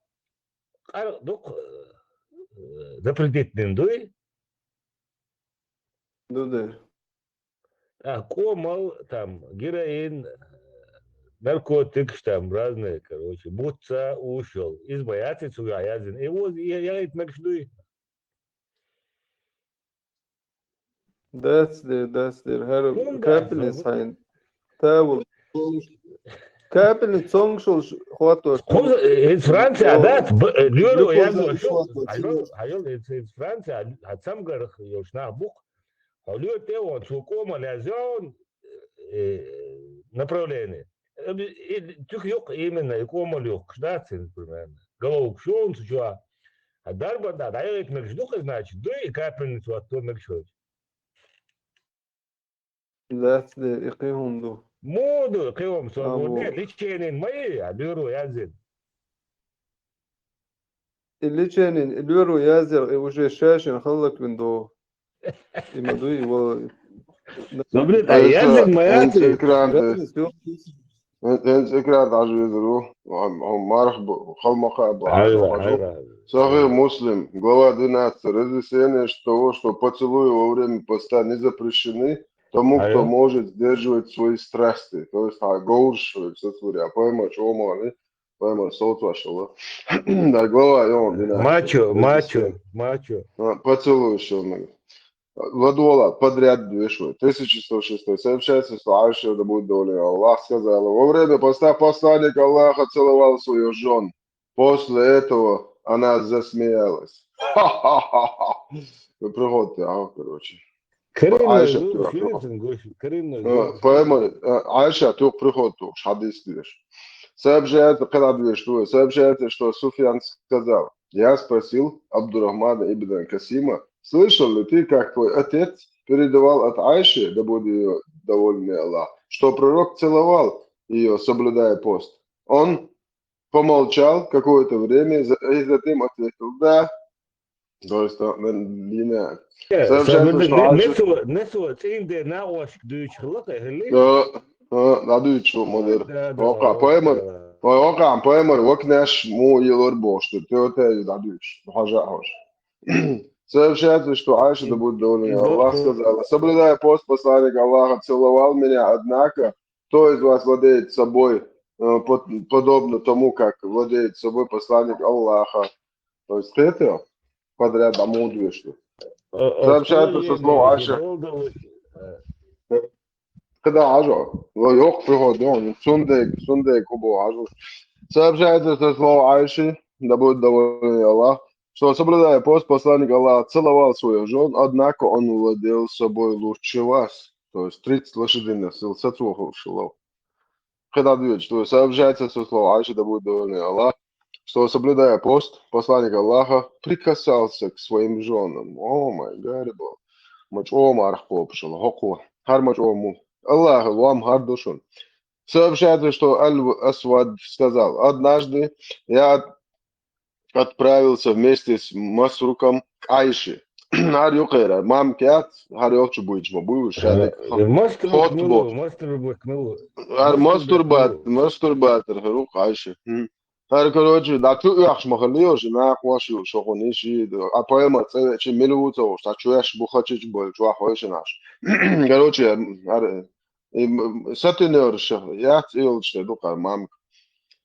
къаркъа дукха, э, запретить дина дуй? Ду де. А, къомал, там, героин, наркотикаш, там, разные, короче, буц а, уьш йолу. Иза ма яц и цуьнгахь яздина. И оза, и яхийта мегаш дуй? Дац дер, дац дер. ХӀара капельница хьайна. Тавул. Капельница цомгуш волуш хӀоттош. Кхуза, э, иза Франция дац, б-, э, лоьро яздо шу. Хьайол, хьайол, иза, иза Франция, хьан цамгарх йолуш нах бу-кх. Хьо лоьро тӀе а вон, цо къомал яздо, э, направление. Э, и туьха юккъа именно, и къомал юккъаш дац, примерно. Головкаш ю цу чохь. А дарба да, дӀайгӀийтинарш ду-кх, значит, дуй и капельница ватто мегаш хилча. Лаьцна дера, и кхин хӀума ду. Муха ду, кхин хӀума со А, бо муха? де, лечение ма йий, а лоьро яздина. И лечение, и лоьро яздина, и уже шайшина хӀаллаквина ду. И ма дуй, и вала. Добре, Ай, яздина са, ма хӀинца яздина. экран тӀа, Яздина, всё. хӀинца экран тӀа хьажа везар ву. Хьо, хьо марха бу, халмакха бу, хьажа, Айва, хьажа. айва. Сахих Муслим, глава двенадцатая. Разъяснение того, что поцелуи во время поста не запрещены тому, кто Айва. может сдерживать свои страсти. То есть, а, говраш вай сацавар, а пайхамар чӀогӀа ма ваьннай, пайхамар совцаш вар. Да, глава, йо, двенадцатая. Мачо, мачо, Разъяснение. Мачо. А, поцелуй ещё много. Ладола подряд две швы. Тысяча сто шестой. Сообщается, что Айша, да будет доволен Аллах, сказала: во время поста посланник Аллаха целовал своих жен. После этого она засмеялась. Ха-ха-ха-ха. Ну, приходит, а, короче. Карина Айша, зур, да, ширин гуш, Карина Э, зур. Поэма, э, Айша, тух приходит, тух, хадис двеш. Сообщается, когда двеш, что сообщается, что Суфьян сказал: я спросил Абдурахмана ибн Касима, слышал ли ты, как твой отец передавал от Айши, да будет ее довольный Аллах, что пророк целовал ее, соблюдая пост? Он помолчал какое-то время за- и затем ответил: да. То есть, а, на- лина. Э, Сообщается, со- что не- Айша- несо, несо цӀийнден накъош дуьйцуш хилла-кх, хӀилли? Да, да, да, дуьйцуш ма дара. Да, да, Вокха да, пайхамар, да. Ой, вокха пайхамар, вокнаш му елор бохуш ду, тӀе-тӀе ю дӀадуьйцуш. Хьажа хьожа. Сообщается, что Айша, да будет доволен И Аллах, бо- сказала: соблюдая пост, посланник Аллаха целовал меня, однако кто из вас владеет собой, э, под- подобно тому, как владеет собой посланник Аллаха? То есть, это подряд, а муха двеш ду. Э, э, Сообщается со откровение слов же Айши. долдал, э, Когда Айша, йо, йоккха приходит, йо, цундег, цундег кубо Айша. Сообщается со слов Айши, да будет доволен Аллах, что, соблюдая пост, посланник Аллаха целовал своих жен, однако он владел собой лучше вас. То есть тридцать лошадиных сил сацо хилла. Когда две, что сообщается со слов Айши, да будет доволен Аллах, что, соблюдая пост, посланник Аллаха прикасался к своим женам. О май, гарибал. Ма чӀогӀа марха кхобуш хилла, хӀокхо. ХӀара ма чӀогӀа му. Аллаха лоам хӀара ду шуна. Сообщается, что Аль-Асвад сказал: однажды я от- отправился вместе с Масруком к Айше. ХӀара юкъера мамка яц, хӀара йолчу буьйцуш ма буй уьш, шадерг э, мастер хот милу, бо. мастер бу-, милу. ХӀара Мастурбат-, мастурбатор, мастурбатор хӀара ву-кх Айша. ХӀара, короче, дӀа чу оьхуш ма хилла йо уьш, нах ваша ю шо хӀуна йиш йий, а пайхамар цӀа веача мила ву ца хууш, цхьа чу оьхуш бу хачича болчу ваха хойшина Айша. Короче, хӀара, и, м, сатуьнераш яц и йолчу тӀе ду-кх хӀара мамка.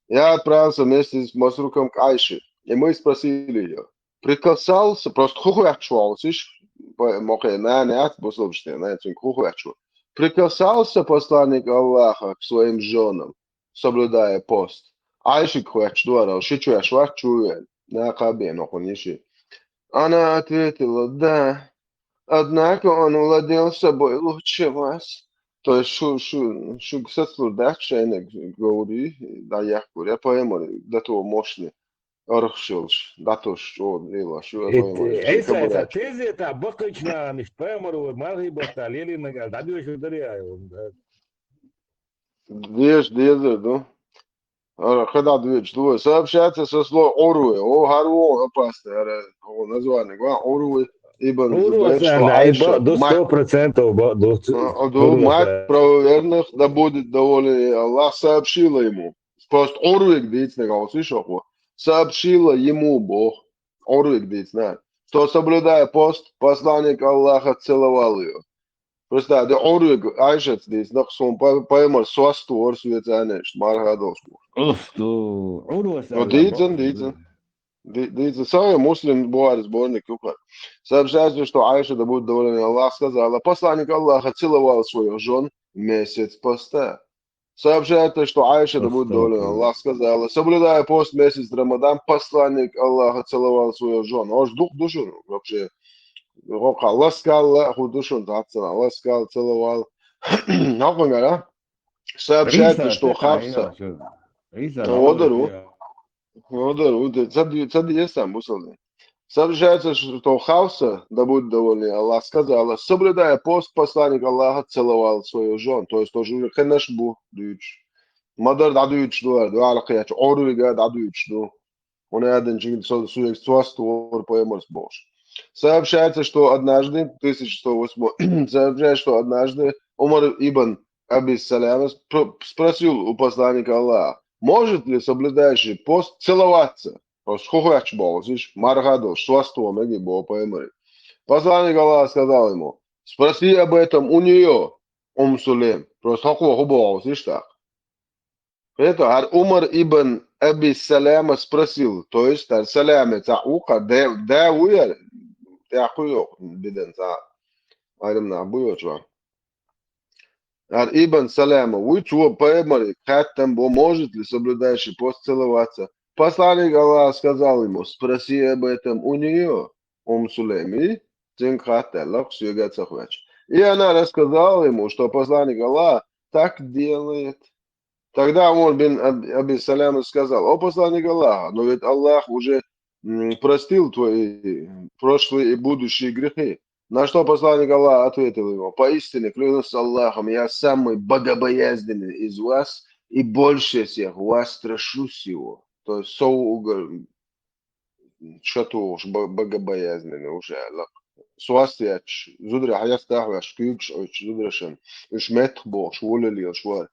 Я отправился вместе с Масруком к Айше, и мы спросили её. Прикасался, просто хӀун хоьттуш ву хьо, сиш, мокхе нана яц, бусалбаш тӀе, нана цуьнга хӀун хоьттуш ву. Прикасался посланник Аллаха к своим женам, соблюдая пост. Айшига хоьттуш ду хӀара, ши чу оьхуш вац чу веана, накха бен хӀуна йиш йий. Она ответила: да. Однако он владел собой лучше вас. То есть шу, шу, шуьга сацалур дац шайниг говрий, дӀаехкур, я пайхамар, дато мощный, архаш йолуш, дӀатосуш чӀогӀа лелош ю, я Ит, пайхамар, ши Ӏийса, кабур Ӏийса, яц. тезета баккхийчу нахана иштта пайхамар ву, мархий баттахь лелийнарг аьлла, дӀадоьшур дара яй ву, да. Деза, дезар ду. ХӀара кхидӀа доьдуш ду вай. Сообщается со слов Урвы. О, хӀара ву опасный, хӀара, о, название, ва, Урвы ибн Урва Зубайр, что санна, ай, Айша, ба-, ду, мать, сто процентов ба-, ду, а, ду, Урва мать санна. правоверных, да будет доволен ей Аллах, сообщила ему. Просто Урвига дийцинарг хьовсийша хӀокхо. Сообщила ему, боху. Урвига дийцинарг. Что, соблюдая пост, посланник Аллаха целовал её. Представь, де Урвига Айшаца дийцинарг, суна пай-, пайхамар состу вара соьца аьнна, марха а долуш ву. Уф, ду, Урва Ну, санна, дийцина, боху. Дийцина. Ди-, дийцина, Сахих Муслим, Бухари сборник ю-кх хӀара. Сообщается, что Айша, да будет доволен Аллах, сказала: посланник Аллаха целовал своих жен месяц поста. Сообщается, что Айша, да будет доволен Аллах, сказала: соблюдая пост месяц Рамадан, посланник Аллаха целовал своих жен. Ош дукха ду шуна вообще. ХӀокхо ласкал а хӀун ду шуна, цхьаццана ласкал, целовал. ХӀокхунгара сообщается, что Хафса. Ӏийса, Ӏийса, Ӏодара ву. Ӏодара ву, де, ца ди-, ца диэсан, бусалба. Сообщается, что Хавса, да будет довольный Аллах, сказала: «Соблюдая пост, посланник Аллаха целовал свою жен». То есть тоже уже хенаш бу дуйч. Мадар да дуйч ду, ду алакъяч, орвига да дуйч ду. Он один чин со-, суек цваст вор поэморс бош. Сообщается, что однажды, тысяча сто восьмой, сообщается, что однажды Умар ибн Аби Саляма спро-, спросил у посланника Аллаха: «Может ли соблюдающий пост целоваться?» Просто хухуяч болсиш, маргадош, сваст вор меги бо поэмори. Посланник Аллаха сказал ему: «Спроси об этом у нее, Ум Сулейм». Просто хохло хуболсиш так. Это ар Умар ибн Аби Саляма спросил, то есть ар Саляме ца ука, да, да, уяр, да, хуё, биден ца, айрым на буё чё. Ар Ибн Саляма, уй, цо поэмори, хаттам бо, может ли соблюдающий пост целоваться. Посланник Аллаха сказал ему: «Спроси об этом у нее, Ум Сулейми, цинк хаттар, лак суега цахвач». И она рассказала ему, что посланник Аллаха так делает. Тогда Умар бин Аб-, Аби Саляма сказал: «О посланник Аллаха, но ведь Аллах уже, м, простил твои прошлые и будущие грехи». На что посланник Аллаха ответил ему: «Поистине, клянусь Аллахом, я самый богобоязненный из вас, и больше всех вас страшусь его». То есть, со угол шатуш бо-, богобоязненный уже, лак. Суастияч, зудра хаястахваш, кюкш, оч, зудрашан. Уж метх бош, волелил швар.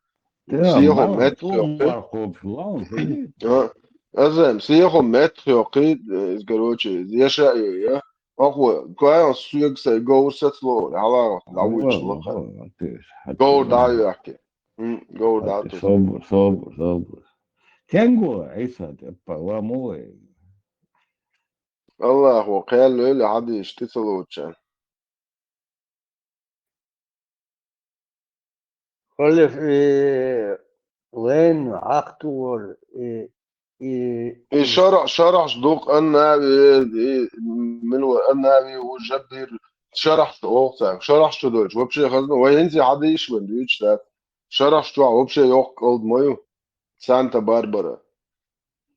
Да, Сиехо мало, метх то ёкы. Мархо план, видишь? А, азем, сиехо метх ёкы, э, короче, яша, я. Ахуй, кая суек сай гоур сацло, ала, лавуч Ва, лоха. ва, ва, ты ж, Гоур а, да ты ж, ёки. М, гоур а да ты ты. Собур, собур, собур. Тенго, айса, ты, по, ва, мой. Аллаху, каяллу или хадиш, ты целууча. Халиф, э, лен, ахтур, э, э, И э, шарах, шарах дук аннави, э, мин ва аннави у жабир, шарах оохца, шарах чудольч. Вообще хазну, ва инзи хадиш вен, дюч да. Шарах чуа, вообще ёк олд мою. Санта-Барбара.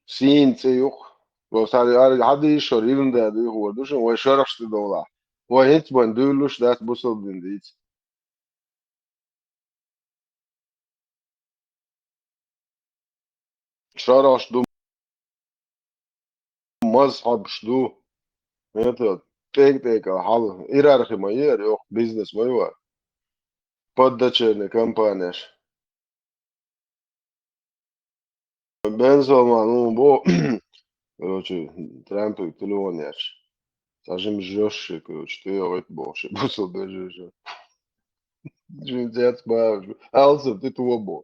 Син цеюк. Ва сари ари хадиш шор, ирин да дуй хуа душин, ва шарах чудола. Ва хинц бан дуйлуш дас бусал дин диц. Шараш ду, мазхабш ду. Это, тек-тек, хал, иерархи ма ер, ёх, бизнес ма юа. Поддочерный компанияш. Бен Салман, ну, бо, короче, Трампик телефон яч. Сажим жёстче, короче, ты его это бо, вообще, бусал даже жё. Жин зяц бааш. Алсам, ты туо бо.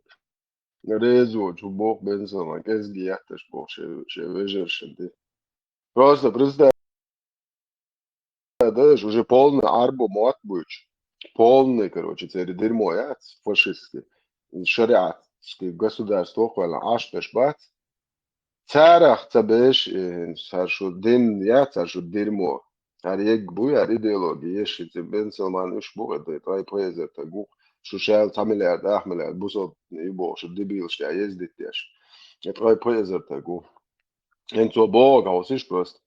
Резо, чу бо, Бен Салман, кезги яхташ бо, ше, ше, вежершин ты. Просто представь, да, уже полный арбо мот буч. Полный, короче, цери дерьмо яц, фашистский, шариатский государство, квала, аш пеш бац. Царах ца беш, э, цар шу дин я, цар шу дерьмо. Ар ег буй, ар идеология, еши ца Бен Салман уж бу, это, это ай поэзер та гух, шу шел ца миллиард, ах миллиард, бусо и бо, шу дебил, шу ездит яш. Это ай поэзер та гух. Эн цо бо, гаусиш просто.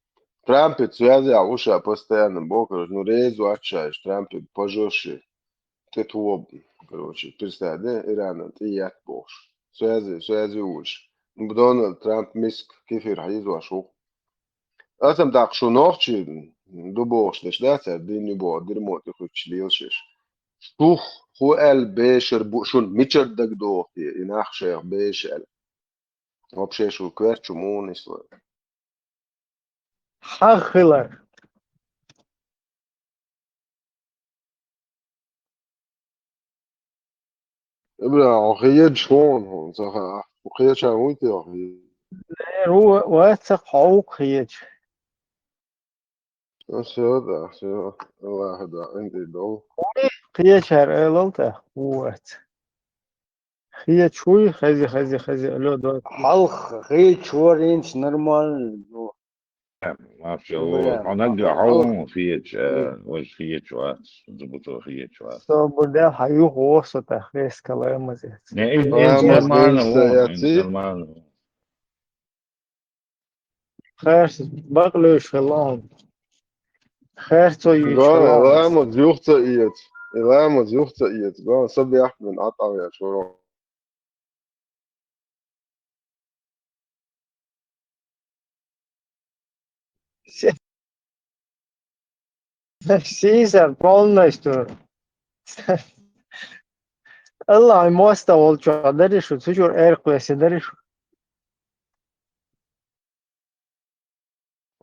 Трампит связи, а уша постоянно бо, короче, ну, резу отчаешь, Трампит пожёстче. Ты туо, короче, представь, да, Ирана, ты яд бош. Связи, связи уж. Дональд Трамп миск кефир хайз вашу. Асам так шу нохчи, ду бош, деш, да, цар дин бо, дерьмо ты хуч лилшиш. Шух, ху эл бешер бу, шун мичер даг дохи, и нах шех бешер. Вообще шу кверчу мунисло. Хахилар. Ибра, охиеч хон, хон, саха, охиеч а муйте охиеч. Лер, у, у, сах хаук хиеч. А всё, да, всё. Аллах, да, инди дол. Уй, хиеч ар элал та, у, эц. Хиеч уй, хази, хази, хази, алё, да. Халх, хиеч вар инч нормально, ну. Вообще, Бля, вот, она га, а он хиеч, э, ой, хиеч ва, забуто хиеч ва. Собуде хаюх осо та хрес калаемазе. Не, и, и Ламаз нормально, бен вот, и саяци. Нормально. Харц бакълуьйш хилла хьуна. Харцо юьйцуш хилла хьуна. Ламаз юха ца эца. И ламаз юха ца эца. Ган са бехк мен атӀавеш вара. Се-, сийсар полностью. Аллахь мостагӀа волчохь дарий шу, цу чуьра аьркхоьссе дарий шу.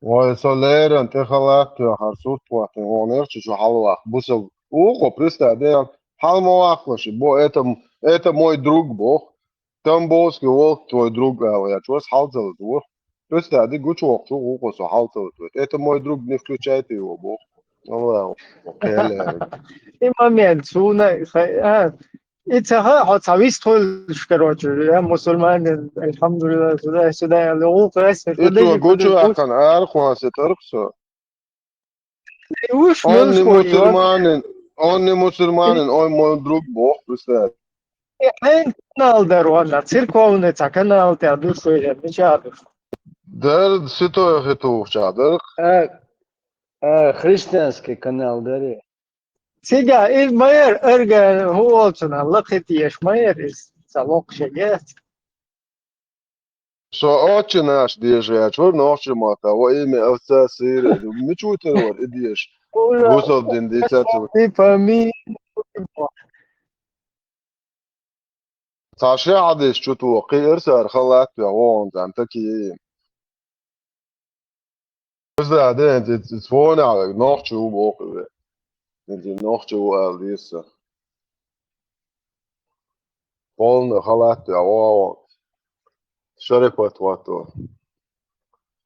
Вай, со леррина тӀе халат тоьхна, хӀара сурт хӀоттийна, вон эрча чу хьалаваккха. Бусал, ухо, представь, де, хьала ма ваккхалаш, бо, это, это мой друг, бох. Тамбовский волк твой друг, аьлла, я чу ас хьалцалуш ву. Представь, де, гучувоккхуш ву, ухо, со хьалцалуш ву. Это мой друг, не включайте его, бох. Аллахь, кхел яьлла. И момент, суна, а, И ца хаьа, хьо цхьа вист хуьлуш, короче, я мусульманин, альхьамдулиллахь, сюда, сюда, я лугӀу, И цо гучу ваьккхина, ара кхоьссина тӀаркхо со. Уж Он не мусульманин, он не мусульманин, он мой друг, бох, представь. И хьайн канал дара ванна, церковный цхьа канал тӀе ду шуьйра, мича ду? Дара, святой хи тухуча дара. А, а, христианский канал дара. Цига и ма яра, арган хӀу олцунах лакхе теша ма яра иза, ца локхуш яц. Со отче наш дезаш ваьлча, нохчийн маттахь, во имя Отца, Сына, мича вуьтур вара и дезаш? Ура. Бусалба дин дийца ца ву. И фамилия. Цхьа ши хьадис чу тоха, кхиира цара халат а тоьхна, вогӀун царна такий. Иза де, иза, иза фонехь вега, нохчо ву боху ве. Иза нохчо ву ала деза сан. Полный халат а тоьхна, вогӀун. Шарипат хӀотто.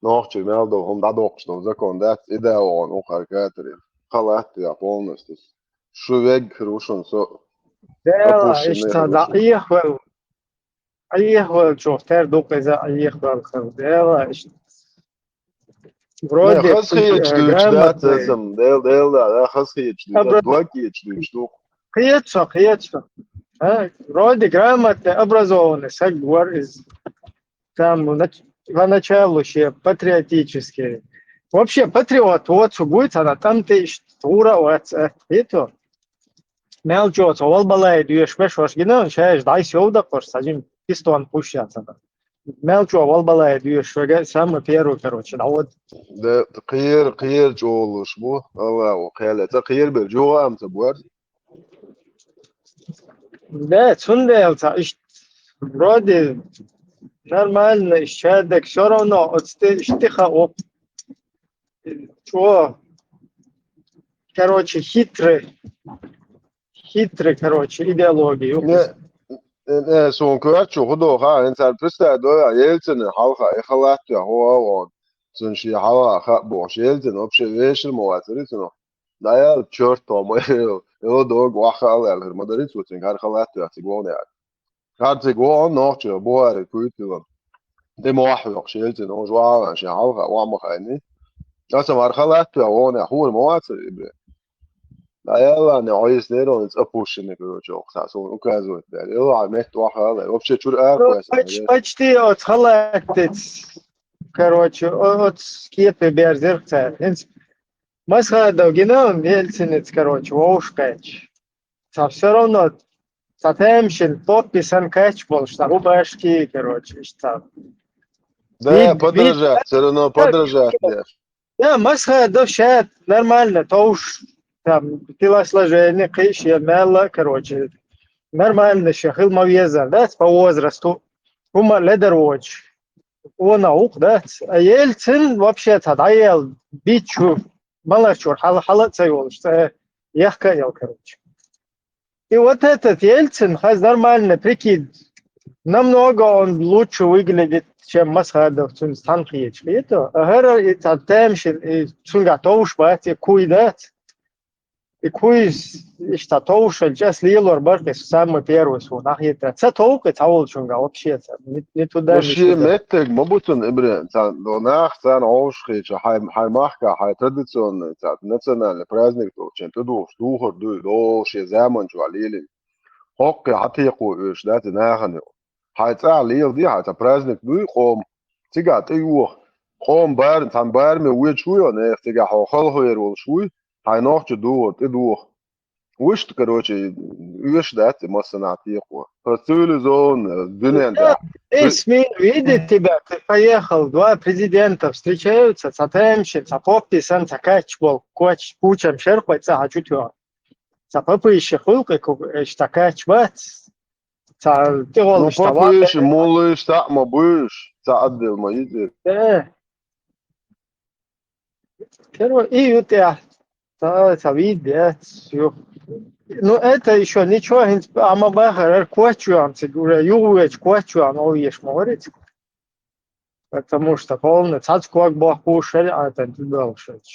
Нохчий мел долу хӀума дӀадоккхуш долу закон дац, и да вогӀун, ухар катаре. Халат а тоьхна полностью. Шу веггара ву шуна со. Дела, опущенный иштта ву шуна. ДӀаэхвелла. Ӏехавеллачух тера ду-кх иза Ӏехавелла хила. Дела, иштта. Вроде Не, хазахеташ дуьйцуш дац грамотный. Аса, Дела, Дела, да, да, хазахеташ дуьйцуш, Обра- блокеташ дуьйцуш ду. Кхета со, кхета со. А, вроде грамотный, образованный саг вара иза. Там, нач-, по началу шен патриотический. Вообще патриот воцург вуй, цхьана тӀам тӀе иштта гӀура а вац, а, хетий? Мел чӀогӀа цо валбалай доьшуш беш, ваша гина, шаьш дӀайса йовдаккхуш, цхьа жима пистон пуш яц ана. Мел чӀогӀа валбалай доьшуш вега, самый первый, короче, дӀавода. Да, кхера, кхера чӀогӀа луш бу, Аллаху кхел. Цхьа кхера бер чӀогӀа ам ца бор. Да, цундела цхьа иштта, вроде, нормально, иштта шадерг, всё равно, оцу тӀе иштта хаьа, оп. Чо? Короче, хитрый. Хитрый, короче, идеология. Не, не, не, суна коьртачу хӀун доху, а, хӀинца представь, дой, а, Ельцина хьалха, и халат а тоьхна, хӀун а вон. Цунна шен хьалха хаьа бохуш, Ельцин вообще вешар ма вацара цунах. ДӀаяла чёрт тома, и ладога охьахаала аьлла, хӀара ма дарий цо цуьнга, хӀара халат а тоьхна цига вогӀу яра. ХӀара цига вогӀу нохчо, Бухари куьйга тиллина. Тхо мохь хьоькхуш Ельцин, хӀун жу вахьа шен хьалха, охьа ма хайний. Аса хӀара халат а тоьхна вогӀу яра, хӀора ма вацара и бен. ДӀаяла, не, хьо йиснера, он иза опущенный, короче, оха цхьа суна указывать даьлла. Йо, хьан метта охьахаала, вообще чуьра ара кхоьссина. Поч-, почти оцу халатца, короче, о-, оцу кепе берзира цара. ХӀинца Масхадов гина, Ельциница, короче, вовшахкхаьчча. Цхьа всё равно, цхьа тамашийна подпись санна кхаьчча болуш, цхьа рубашки, короче, иштта цхьа. Да, подражать, всё равно подражать деш. Да, Масхадов ша нормально товш, там, телосложение, кхин шен мел а, короче, нормально шен хила ма везара, дац, по возрасту. ХӀума ледар воцуш. Вон а ву-кх, дац. А Ельцин вообще цхьа дӀаелла, бичча, маларчуьра хьала, хьала а ца йолуш, цӀа яхка а йолу, короче. И вот этот Ельцин, хаза нормально прикид, намного он лучше выглядит, чем Масхадов, цуьнца цхьаьна хеташ, хетий? А хӀара и цхьа тамашийна, и цуьнгахь товш бац, и куй дац. И куй иштта товш хилча, ас лелор бара-кх, и самый первый суна хетара. Ца тов-кх и цхьаволчуьнгахь вообще ца. Ни, ни туда, Ну, ни шен сюда. Меттиг ма бу цунна, Ибрин, цхьа, ну, нах царна гӀовшахийтча, хьайн, хьайн махкахь, хьайн традиционный, цхьа национальный праздник долчу тӀедухуш, духар дуй, догӀу шен заман чохь лелийна. ХӀокхе хьан текхо оьшуш дац и нахана юкъа. Хьайн цӀахь леладе, хьайн цхьа праздник дуй, къоман. Цигахь тӀеюха. Къом бар-, цхьан бараме вуьйцуш вуй, йо, нехан цигахь хьо халхавер волуш вуй, хьайн нохчо духар, тӀедуха. Вуьшта, короче, оьшуш дац и массанхьа текхо. Про цивилизованно, дуьнен тӀехь. Весь мир видит тебя, ты поехал, два президента встречаются, цхьа тамашийна, цхьа подписана, цхьа кач болу, коч, кучам шеркъой цӀа хьан чу тоьхна. Цхьа папайша хуьлу кхин, ку-, эш цхьа кач бац, цхьа тӀехула Ну, иштта вац. Папайша, муллайша цхьаъ ма буьйш, цхьа отдел ма йитира. Э. Первый и ю тӀехь. Ца, ца вид, я, ю. Ну, это ещё ничего, хӀинца а ма бахара, хӀара кочван цига, уже юхавечу кочван, о, еш ма вариц. Потому что полный цхьацца ког бохкуш шариатан тидалшач.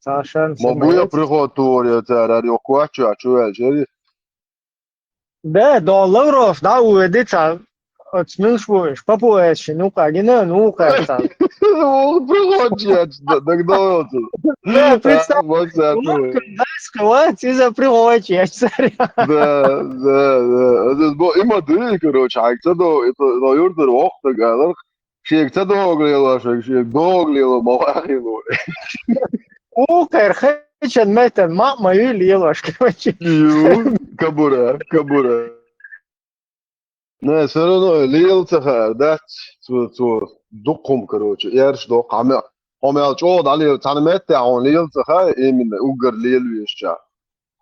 Ца шан Ма буя приход тур, я цара, ар ю кочван, чу ваьлча, Да, до Лавров, да, уйди ца. Оцмилш вуйш, папуэс ши, ну, кагина, ну, кайца. Ну, пригочияц, да, догадовался. Да, представь, Да, вот это. Лавров, да, скрывается из-за пригочияц, царя. Да, да, да. Это бо-, има дый, короче, хьайца до, это, до юртар вохта галар. Шега ца догу лело, шега, шега догу лело, ма вахило. Укхар хечан метан ма, ма ю лелош, короче. Ю, кабура, кабура. Не, всё равно лела ца хаар дац, цо, цо дуккхум, короче, эрш доккху, хьан ме-, хьо мел чӀогӀа дӀалела, цхьана меттехь хьуна лела ца хаьа, именно уггар лела везача.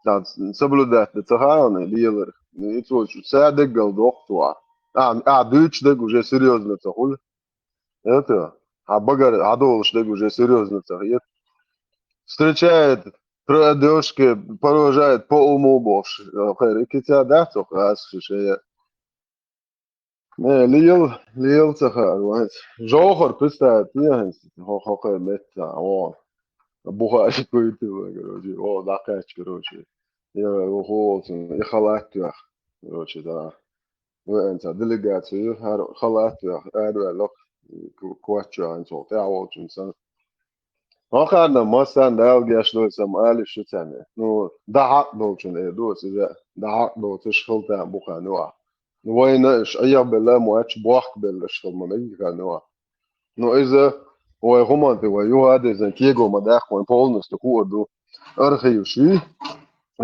Цхьана соблюдать дан ца хаьа хьуна лелар. И цо ца деггал дохку цо. А, а, дуьйцуш дерг уже серьёзно ца хуьлу. Это, хьан багара хьадолуш дерг уже серьёзно ца хета. Встречает при одёжке, провожает по уму бохуш, э, хер, и кица дац оха аса шиша. Не, лел, лел ца хаар вайца. Жохар представить ехьанца, хо-, хо кхе метта, о. Бухари куйтила, короче, о, дакхач, короче. Я, о, хо, и халат вех, короче, да. Веанца делегацию, хар-, халат вех, арвелок, ку-, квачу, анцол, тя волчун сан. Хохарна массан Дала геш дой сам али шуцане. Ну, да хьакъ долчун э ду, сиза, да хьакъ долчуш хилта бухануа. Вайна иш айя белла муач бохк белла шхил ма мегихануа. Ну, иза, вай хуманти, вай юхадезан кего ма дахкон полностью хуур ду. Архив ши,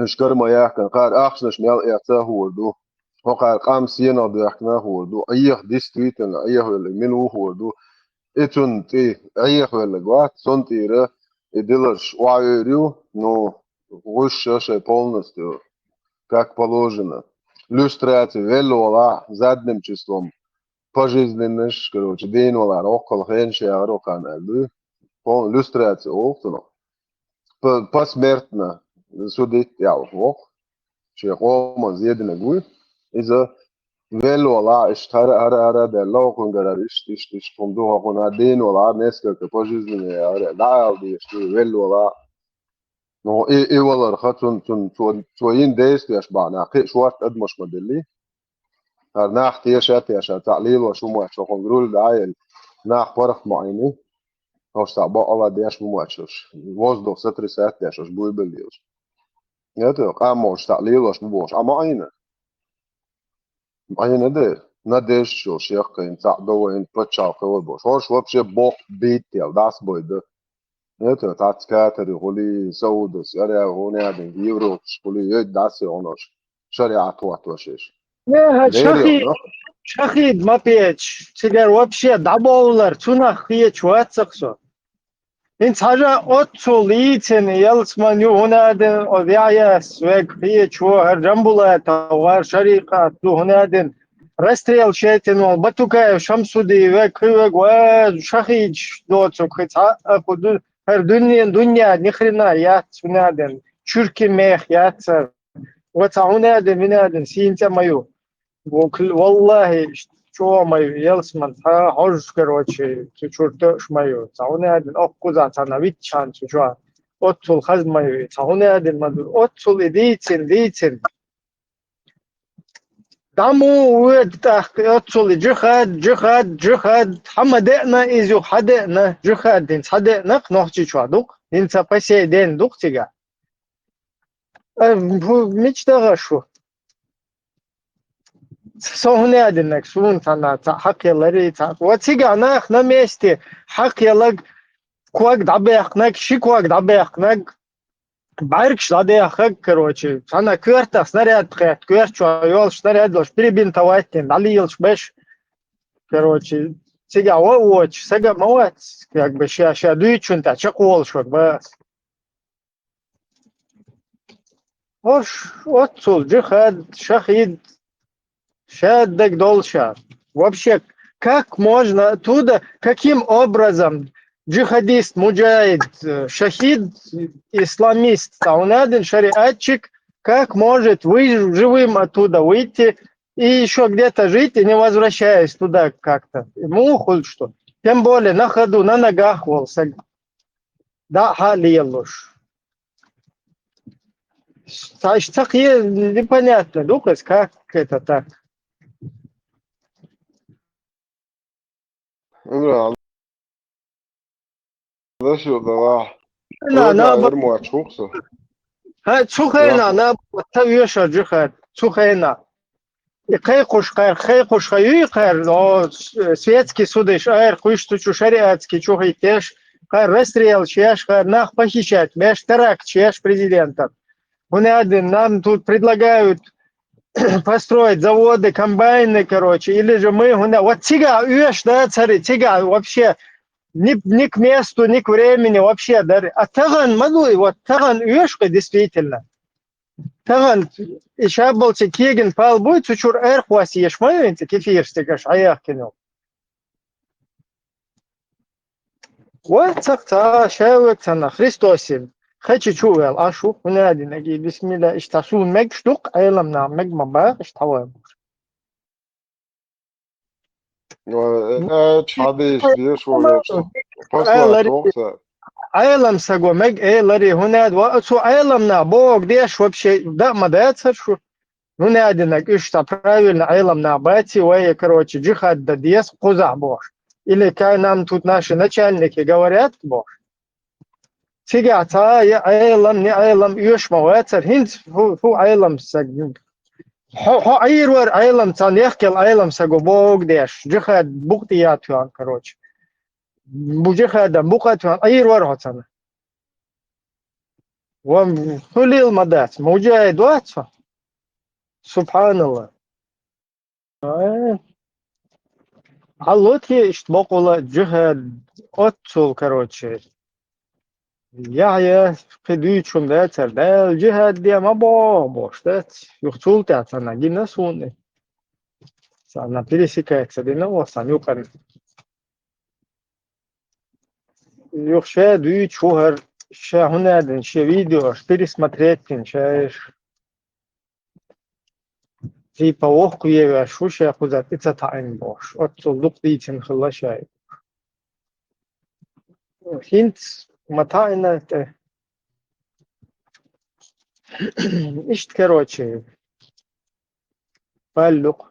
иш карма яхкан, кар ахшнаш мел эца хуур ду. Хокар къам сенал дахкна хуур ду. Айя действительно, айя велли мил хуур ду. Ицун ти, айя велли гват, сон тира, и диларш уа ю, ну, гуш шей полностью, как положено. Люстрация, веллола, задним числом, пожизненныш, короче, день валар, оккхал хен шагар окхан алды. Пол люстрация олхтуно. П-, посмертно судить ял вох. Че хома зедина гуй. Иза веллола, иш тара, ара, ара, да, лохун гарар, иш, иш, иш, хум духа хун, а день валар, несколько пожизненные, ара, да, алды, иш, веллола. Ну, и, и валар ха, цун, цун, цун, цун действияш бана, кхи шуарт адмаш ма делли. Ар нах теша, теша, цаӀ лило шумач, шо хун груль да, ел. Нах парах маӀини. Ош цаӀ баъала деш бумач, ош. Воздух сотрясать деш, ош буйбал лилш. Это, къамош цаӀ лилош бу бош, а маӀина. МаӀина де, надежда шо, шехкаин, цаӀ доваин, пачал кавар бош. Ош вообще бок бит, ел, дас бойда. Это, тац катари хули, Саудас, Аря, гуни адам, Европаш хули, ей, дас, ей, онош. Шариат ватвашеш. Не, Дери, шахид, ну? Шахид ма печь, цигар вообще даболлар, цунах хечь вацах со. Ин цхьажа оццул ийцин, ялсман ю гьунадин, о вяяс, вег хечь во, хар Джамбулата, вар шарикат ду гьунадин. Расстрел шетин вал, Батукаев Шамсуди, вег, хи вег, ва шахидш доцу, хи цхьа, а, ху ду-, хар дунья, дунья, ни хрена яц гьунадин, чурки мех яцар. Ва цхьа гьунадин, винадин, сийна цӀа ма ю. Вокл-, валлахи, чӀогӀа ма ю, ялсман, цхьа хьожуш, короче, цу чурташ ма ю. Цхьа гьунадин, оккхуза цхьана виччан цу чуа. Оццул хаз ма ю, цхьа гьунадин ма ду. Оццул и дийцин, дийцин. Даму уьд тӀаккха, оццул и джихад, джихад, джихад. Хьама деъна, изу хьа деъна, джихад дин цхьа деъна, нохчи чуа дукх. Дин ца по сей день дукх цига. Э, бу-, мича дагӀа шу? Со хӀуна аьдинаг, суна цхьана цхьа хьакхелари, цхьа. Ва цига нах на месте хьакхелаг, ког дӀабаьккхинаг, ши ког дӀабаьккхинаг, бӀаргаш дӀадаьххаг, короче, цхьана коьртах снаряд пхетта, коьрта чу йолаш снаряд йолаш, перебинтовать дина, дӀалелаш беш. Короче, цига ва воча, сага ма вац, как бы ша, ша дуьйцучун тӀа чакхволаш ваг бац. Ош, оццул джихад, шахид, шаддаг долша. Вообще, как можно оттуда, каким образом джихадист, муджахид, э, шахид, исламист, саунадин шариатчик, как может вы живым оттуда выйти и еще где-то жить, и не возвращаясь туда как-то? Ему хуй что? Тем более на ходу, на ногах волса. Да, халиялуш. Ца-, ца-, непонятно, ну, как это так? Имран, да сюда, да. На, вот, на, да, бо-, вермуа чухса. Ха, цу хена, да, на, та веша джихад, цу хена. И кхайкхуш кхайр, кхайкхуш ха юй кхайр, о, с-, светский судыш айр, кхуьш цу чу шариатский чу хиттеш, кхайр расстрел чеш, кхайр нах похищать беш, теракт чеш президентом. ХӀуна аьдин, нам тут предлагают построить заводы, комбайны, короче, или же мы, хӀуна, вот цига уьш да цари, цига вообще ни, ни к месту, ни к времени вообще, да. А таган ма дуй, вот таган уьш кхы, действительно. Таган, и ша болча кегин пал буй, цу чур эр хвас еш ма юй, ца кефирстигаш, а яхкину. Ва цах ца, шевек цана, Христосин. Хачи чу вел, а шу, хунадин, аги, бисмилла, ишта сун мег штук, айлам на мег ма бах, ишта вай буш. Э, э, чхьадеш, деш, вовеча. Послать вокса. Айлам саго мег, э, лари, хунад, ва, цу айлам на, бог, деш, вообще, да, ма да, цар шу. Хунадинаг, ишта правильно, айлам на, баци, вай, короче, джихад да, дес, куза, бош. Или кай нам тут наши начальники говорят, бош. Цига ца я Ӏелам, не Ӏелам, уьш ма вацар, хӀинца хӀу, хӀу Ӏелам саг. Хьо, хьо Ӏийр вар Ӏелам, цан яхкел Ӏелам саго бог деш, джихад букъ тӀе ятуян, короче. Бу джихада букъ атуян, Ӏийр вар хьо цана. Ва хулил ма дац, муджахид вац хьо. Субханалла. Ай. Хьаллоти ишт бокъула джихад оццул, короче. Яхья, кхы дуьйцу хӀума дацар, Дала джихад де ма боху, бохуш дац. Юха цул тӀаьхьа цхьана гина суна. Цхьана пересекается дина, о, сан юкъана. Юха ша дуьйцу хӀу хӀара, ша хӀунадина, ша видеош пересмотреть дина, ша эш. Типа воккхавеш ву ша кхуза тӀе ца таӀийна бохуш. Оццул дукха дийцина хилла шай. ХӀинца ма таӀийна тӀе. Иштта, короче. Паллюкъ.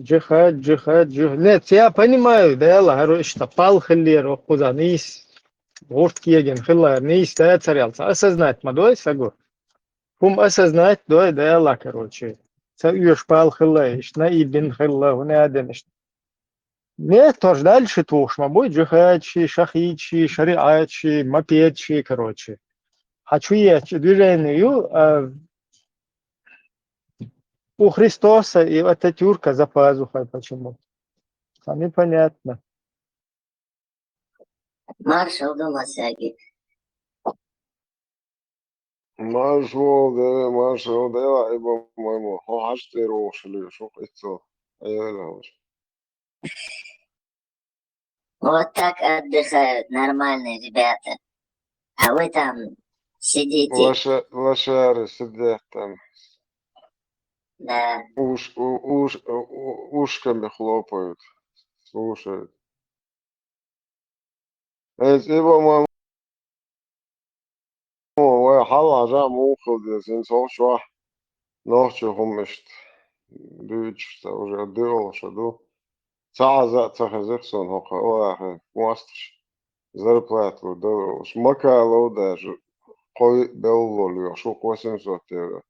Джихад, джихад, джихад. Нет, я понимаю, Дала, хӀара иштта пал хиллера воккхуза нийса. ГӀурт кегина хилла нийса дацар ялца. Осознать ма дой саго. ХӀума осознать дой Дала, короче. Ца уьш пал хилла, иштта наибин хилла, хӀуна аден иштта. Не, тож дальше тухуш ма буй, джихадчи, шахидчи, шариатчи, мопедчи, короче. Хьан чу ечу движение ю, а, у Христоса и Ататюрка за пазухой почему? Там непонятно. Маршал ду масаги. Маршал де, маршал де, ва и, по-моему, хо хаш те рошили, шо хицо. Э, да, уж. Вот так отдыхают нормальные ребята. А вы там сидите. Лоша-, лошары сидят там. Да. Уш-, у-, уш-, у-, у-, ушками хлопают, слушают. Эс, и, по-моему, вай хьалха жа муха хила деза, хӀинца хӀокху чохь нохчо хӀума иштта дуьйцуш ца уже дуьйолуш ду. Ца Ӏаза а ца хезира суна хӀокху, о, ахи, мосташ зарплата лур дара уьш. Макалов даже кхо белла лоьхуш ву, восемьсот евро.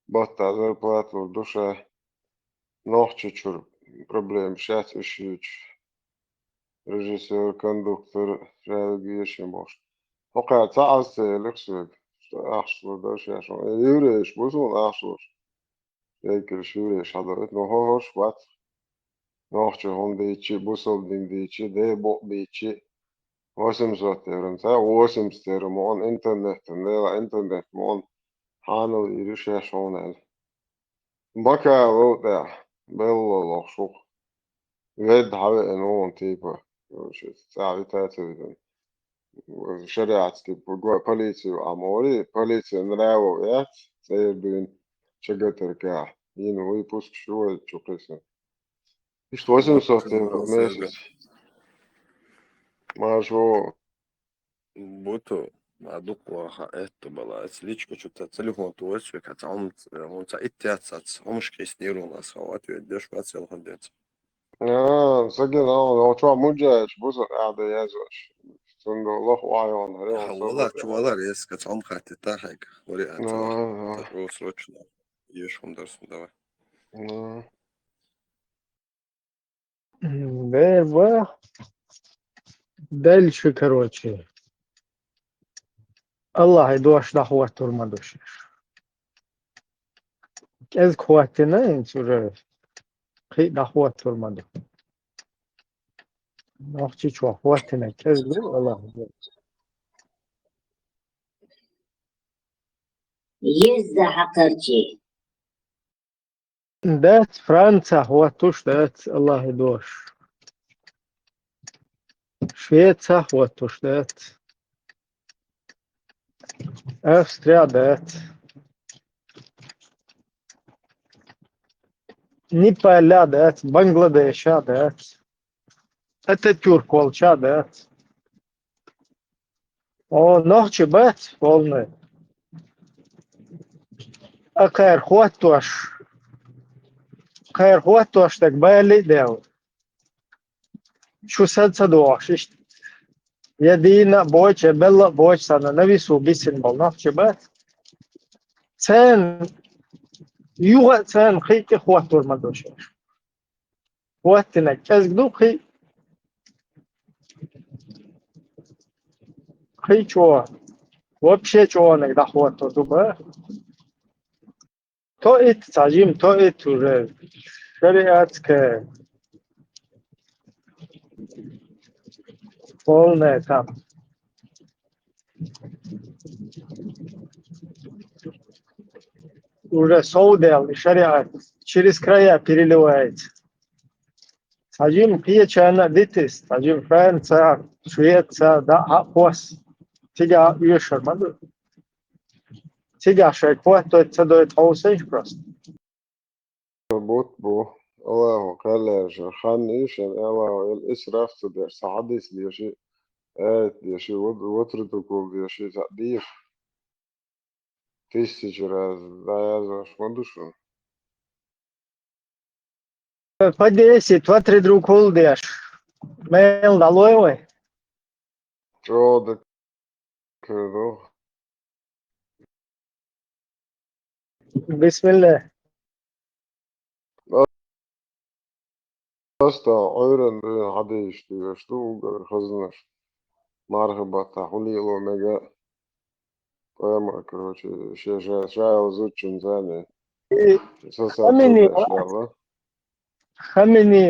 Баттахь зарплата лур ду ша. Нохчийчуьра проблемаш яц уьш юьйцуш. Режиссёр, кондуктор, шаьлгеша бохуш. ХӀокхара цхьа аз ца элира соьга, что ахча лур дара шаьш. Э, еврейш бу суна ахча луш. Шекелаш еврейш хьадоуьйту, но хӀо-, хӀорш бац. Нохчо хӀума дийчи, бусалба дин дийчи, Дела букъ бийчи, восемьсот евро ца, восемьдесят евро ма-, интернет, Дела интернет ма-, хьанал йийр ю шаьш хьуна аьлла. Бакалов тӀехь, белла лохуш ву-кх. Ведда хьавеана ву-кх, типа, короче, цӀахь вита а ца витина. ШариӀатца, типа, го-, полицию Ӏамори, полицин нравов яц, цӀера дуьйна, ЧГТРК. Йина выпуск шу вай чу кхийсина. Иштта восемьсот евро в месяц. Марш ву. Буту, ма дукха ваха, этта бала, аца личка чу ца телефон ту вай цуька, ца хӀума, хӀума ца итт яц, ца хӀумаш кхийснера у нас, хьо ответ деш бац, ялхан дец. А, сагина, он, он чо муджаеш, бу со, а, да, язош. Цунда лох вайон, хьре, он, валар, чу валар, ес, ка цом хатти та хьайка, вари а, а, а. Срочно. Еш хум дарсун, давай. А. М, бе, бе. Дальше, короче. Аллахьа дош дӀахӀоттур ма ду шаьш. КӀезиг хӀоттина, хӀинца уже кхин а дӀахӀоттур ма ду. Нохчийчохь хӀоттина кӀезиг ду, Аллахьа дош. Еза хьакхарчий. Дац, Францехь хӀоттуш дац, Аллахьа дош. Швецехь хӀоттуш дац. Австрехь дац. Непалехь дац, Бангладешехь дац. Ататюрк волчохь дац. О, нохчий бац, волна. А кхара хӀоттош, кхара хӀоттош дерг бали а делла. Шу сан ца догӀуш, иштта. Я дийна а боцуш, я мелла а боцуш санна, на весу бисина болу нохчий бац. Царна, юха а царна кхин а тӀе хӀоттур ма ду шаьш. ХӀоттинарг кӀезиг ду кхин а. Кхин а чӀогӀа. Вообще чӀогӀаниг дӀахӀотто ду бан. То итт, цхьа жима то итт уже. ШариӀатская. Полная там. Уже совдаьлла и шариӀат. Через края переливается. Цхьа жима кхечарна а дитис, цхьа жима Франца, Швеца, да, хьа, хос. Цигахь оьшур ма ду. Цигахь шайн хӀоттойту ца дойту хьовсийша просто. Бут бу. Аллахьо кхел лаьржа. Хан йишина, Аллахьо исраф ца деш, цхьа хьадис деши, аят деши, ват-, ватридукул деши, цхьа дийша. Тысяча раз дӀаязош ма ду шуна. По десять, ватридукул деш. Мел дӀалой вай? ЧӀогӀа дика ду. Бисмилла. Ас тахана Ӏуьйранна дуьйна хьадийша доьшуш ду уггар хазнаш. Марха баттахь хӀун лело мега. Пайхамар, короче, ше ша, ша йолу зудчун зани. И са сацо Хамини деш вац. Ваьлла. Хамини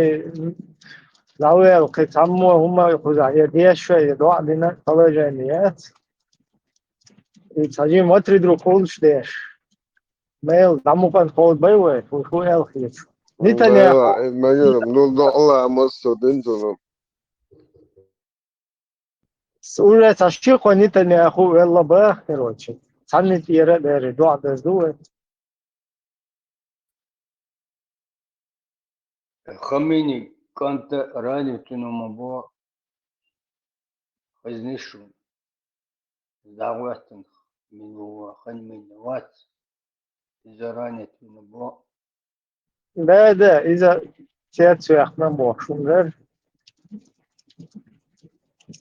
лавел кхин цхьаммо хӀума кхузахь я дешша, я доӀа дина положение яц. И цхьа жима ватридукулаш деш. Мел дӀа мукъан кховдабай вай, хӀу, хӀу аьлла хеташ. Нетаньяху. Мегар, ну, до Аллаха массо дин цунна. С-, уже цхьа ши кхо Нетаньяху велла бах, короче. Цхьанна тӀера а дери, доӀа даза ду вай. Хамини кӀанта ранитуьнума бо. Хезни шу. ДӀагӀоьттина минула хан мина вац. Иза ранит вина бо. Да, да, иза цец вехна бохуш хӀума дара.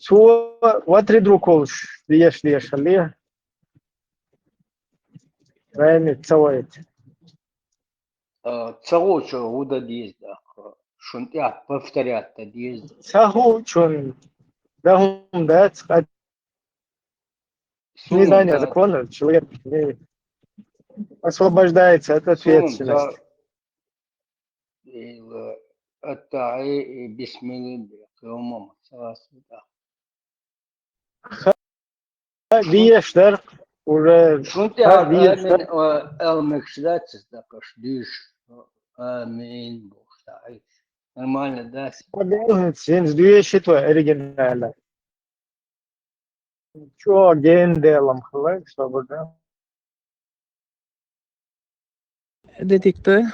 Цо ватри друкулш деш, деш хиле. Ранит ца вайта. А, ца хуучун хӀун дан деза тӀаккха? Шун тӀехь повторять дан деза. Ца хуучун дан хӀума дац, къа Суна Знание ца- закона человек не освобождается от суна ответственности. ца- Ила аттахьи бисмилла бе, кхелмама ца хасса тӀаккха. Деш дар уже Шун ца тӀехь деш амин, а, эл мегаш дац, тӀаккха аш дуьйш. Амин, бохуш тӀаккха. Нормально дац. Син дуьйши твой оригинально. Чё ген делом хлай, чтобы да. Дедикта.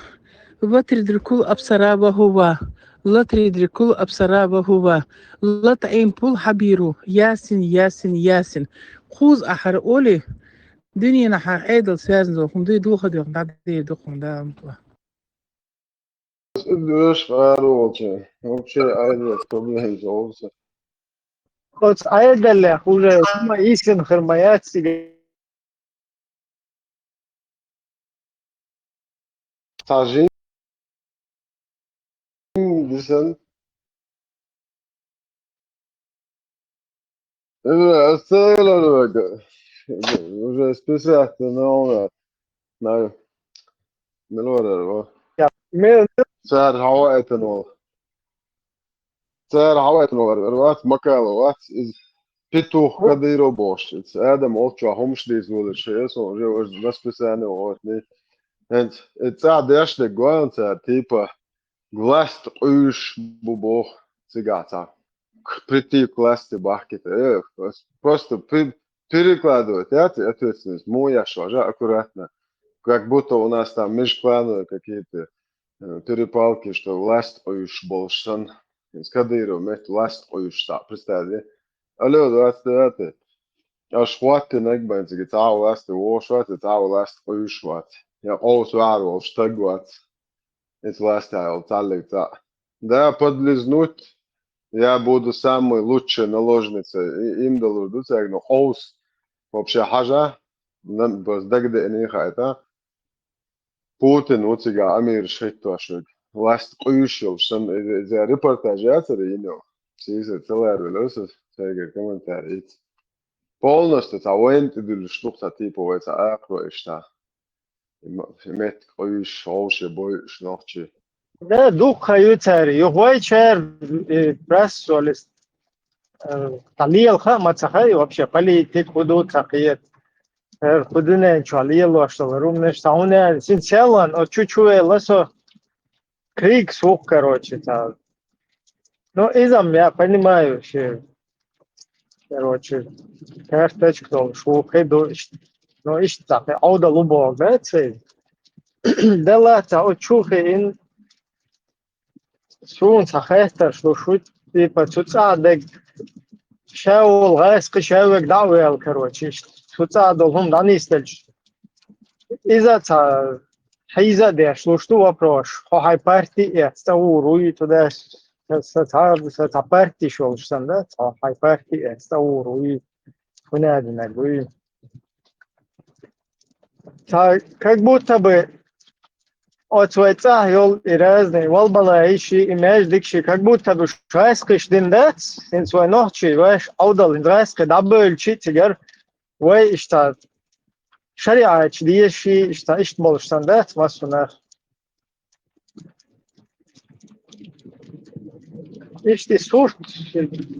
Ва тридрикул абсара ва хува. Ла тридрикул абсара ва хува. Ла таимпул хабиру. Ясин, ясин, ясин. Кхуза ахьар оли, дуьненахьа Ӏедал связан хӀума дуй, духадехна дӀадийр ду хӀума даамтла. Дуьш гӀаро волча. Вообще айдас проблема зовса. Оц айдаллех уже хӀума ийсина хир ма яц цига. Цхьа жин дисан. Уже списать на. На. Милора. Ме Цар хьаваэтан вала. Цар хьаваэтан вала. Вац Макала, вац из петух Кадыров бохуш. Адам олчо хӀумаш дийца волуш, шея со уже васписание вохни. ХӀинца и цӀа деш де гуан цар, типа, власть къуьйш бу боху цигахь цхьа. К-, прийти к власти бахкита. Э, просто пи-, перекладывать, яц, ответственность. Му яш важа аккуратно. Как будто у нас там межклановые какие-то, э, перепалки, что власть къуьйш болуш сан. Кадыров мет власть къуьйш цхьа. Представь, алло, двадцать девятое. Аш хӀоттинарг бен цига цхьа а власть вогӀуш вац, цхьа а власть къуьйш вац. Я къовса ваьхьар волуш стаг вац. Иза власть йолу цхьаллиг цхьаъ. Да, подлизнуть, я буду самой лучшей наложницей. И, им далур ду цаьрга, но къовса вообще хьажа, нан-, бас дагадеъний хаита. Путин ву цигахь амираш хӀиттош верг. Власть къуьйш йолуш санна, иза, иза репортаж яцара йина йолу. Сийсара ца ларвелира со, цаьргара комментарий йиц. Полностью цхьа вайна тӀедуьллуш ду цхьа типа вай цхьа акхаро иштта. И м-, и меттиг къуьйш, хьовше бойуш нохчий. Да, дукха ю цаьрга. Юхавайчара, э, прас солист. Э, цхьа лела хаа ма ца хаьа, вообще политик хӀун ду ца кхета. Э, хӀун дуьнен чохь лелош долу румнаш цхьа хӀунда аьлла, син селлан, оцу чу чу вела со. Крик сух, короче, цхьа. Ну, иза-м я понимаю, ши, короче, карточка долуш ву хи ду иштта. Ну, иштта цхьа хи Ӏовдал ву боху, да, цай? Делла цхьа оцу чу хиъна, суна цхьа хеттарш луш ву, типа, цу цӀа дерг ша волу гӀайса кхин ша верг дӀа а ваьлла, короче, иштта. Цу цӀа долу хӀума дӀанисделча. Иза цхьа хьийза а деш луш ду вопрос. Хьо хьайн парти эцна цӀа вур вуй, туда са, са, цхьа, са цхьа партиш йолуш санна, да? Хьо хьайн парти эцна цӀа вур вуй, хӀун а динарг вуй. Цхьа, как будто бы оцу вай цӀахь йолу и разный валбалайши, и маьждигши, как будто бы шайскхиш дина дац, хӀинца вай нохчий, вайш Ӏовдал, хӀинца гӀайскхи дӀабевлчи цигара, вай иштта шариӀатчу дезаш, иштта, иштта болуш санна дац массо нах. Иштта и сурт,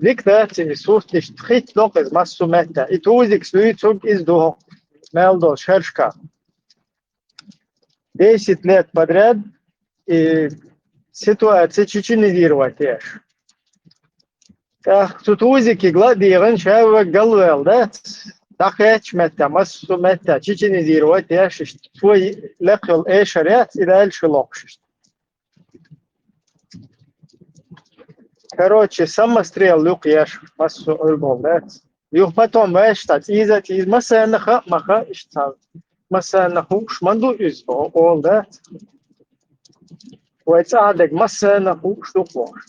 дика дац и сурт, иштта хитта доккху иза массо метта. И тузикс дуьйцург иза ду хӀокху мел долу шершка. Десять лет подряд и ситуация чеченизировать еш. ТӀаккха цу тузикиг ла а дегӀан, ша ван галвел дац, дӀакхечча метта, массо метта, чеченизировать еш, иштта цо лекха йолу эшар яц, и дальше локхуш иштта. Короче, самострел юкъа еш, массо Ӏуьргал дац. Юха потом ваьш цхьа цӀийза а цӀийза, массарна хаа а ма хаьа, иштта цхьа массарна хууш ма ду иза, о-, олу дац. Вай цӀа дерг массарна хууш ду кхош.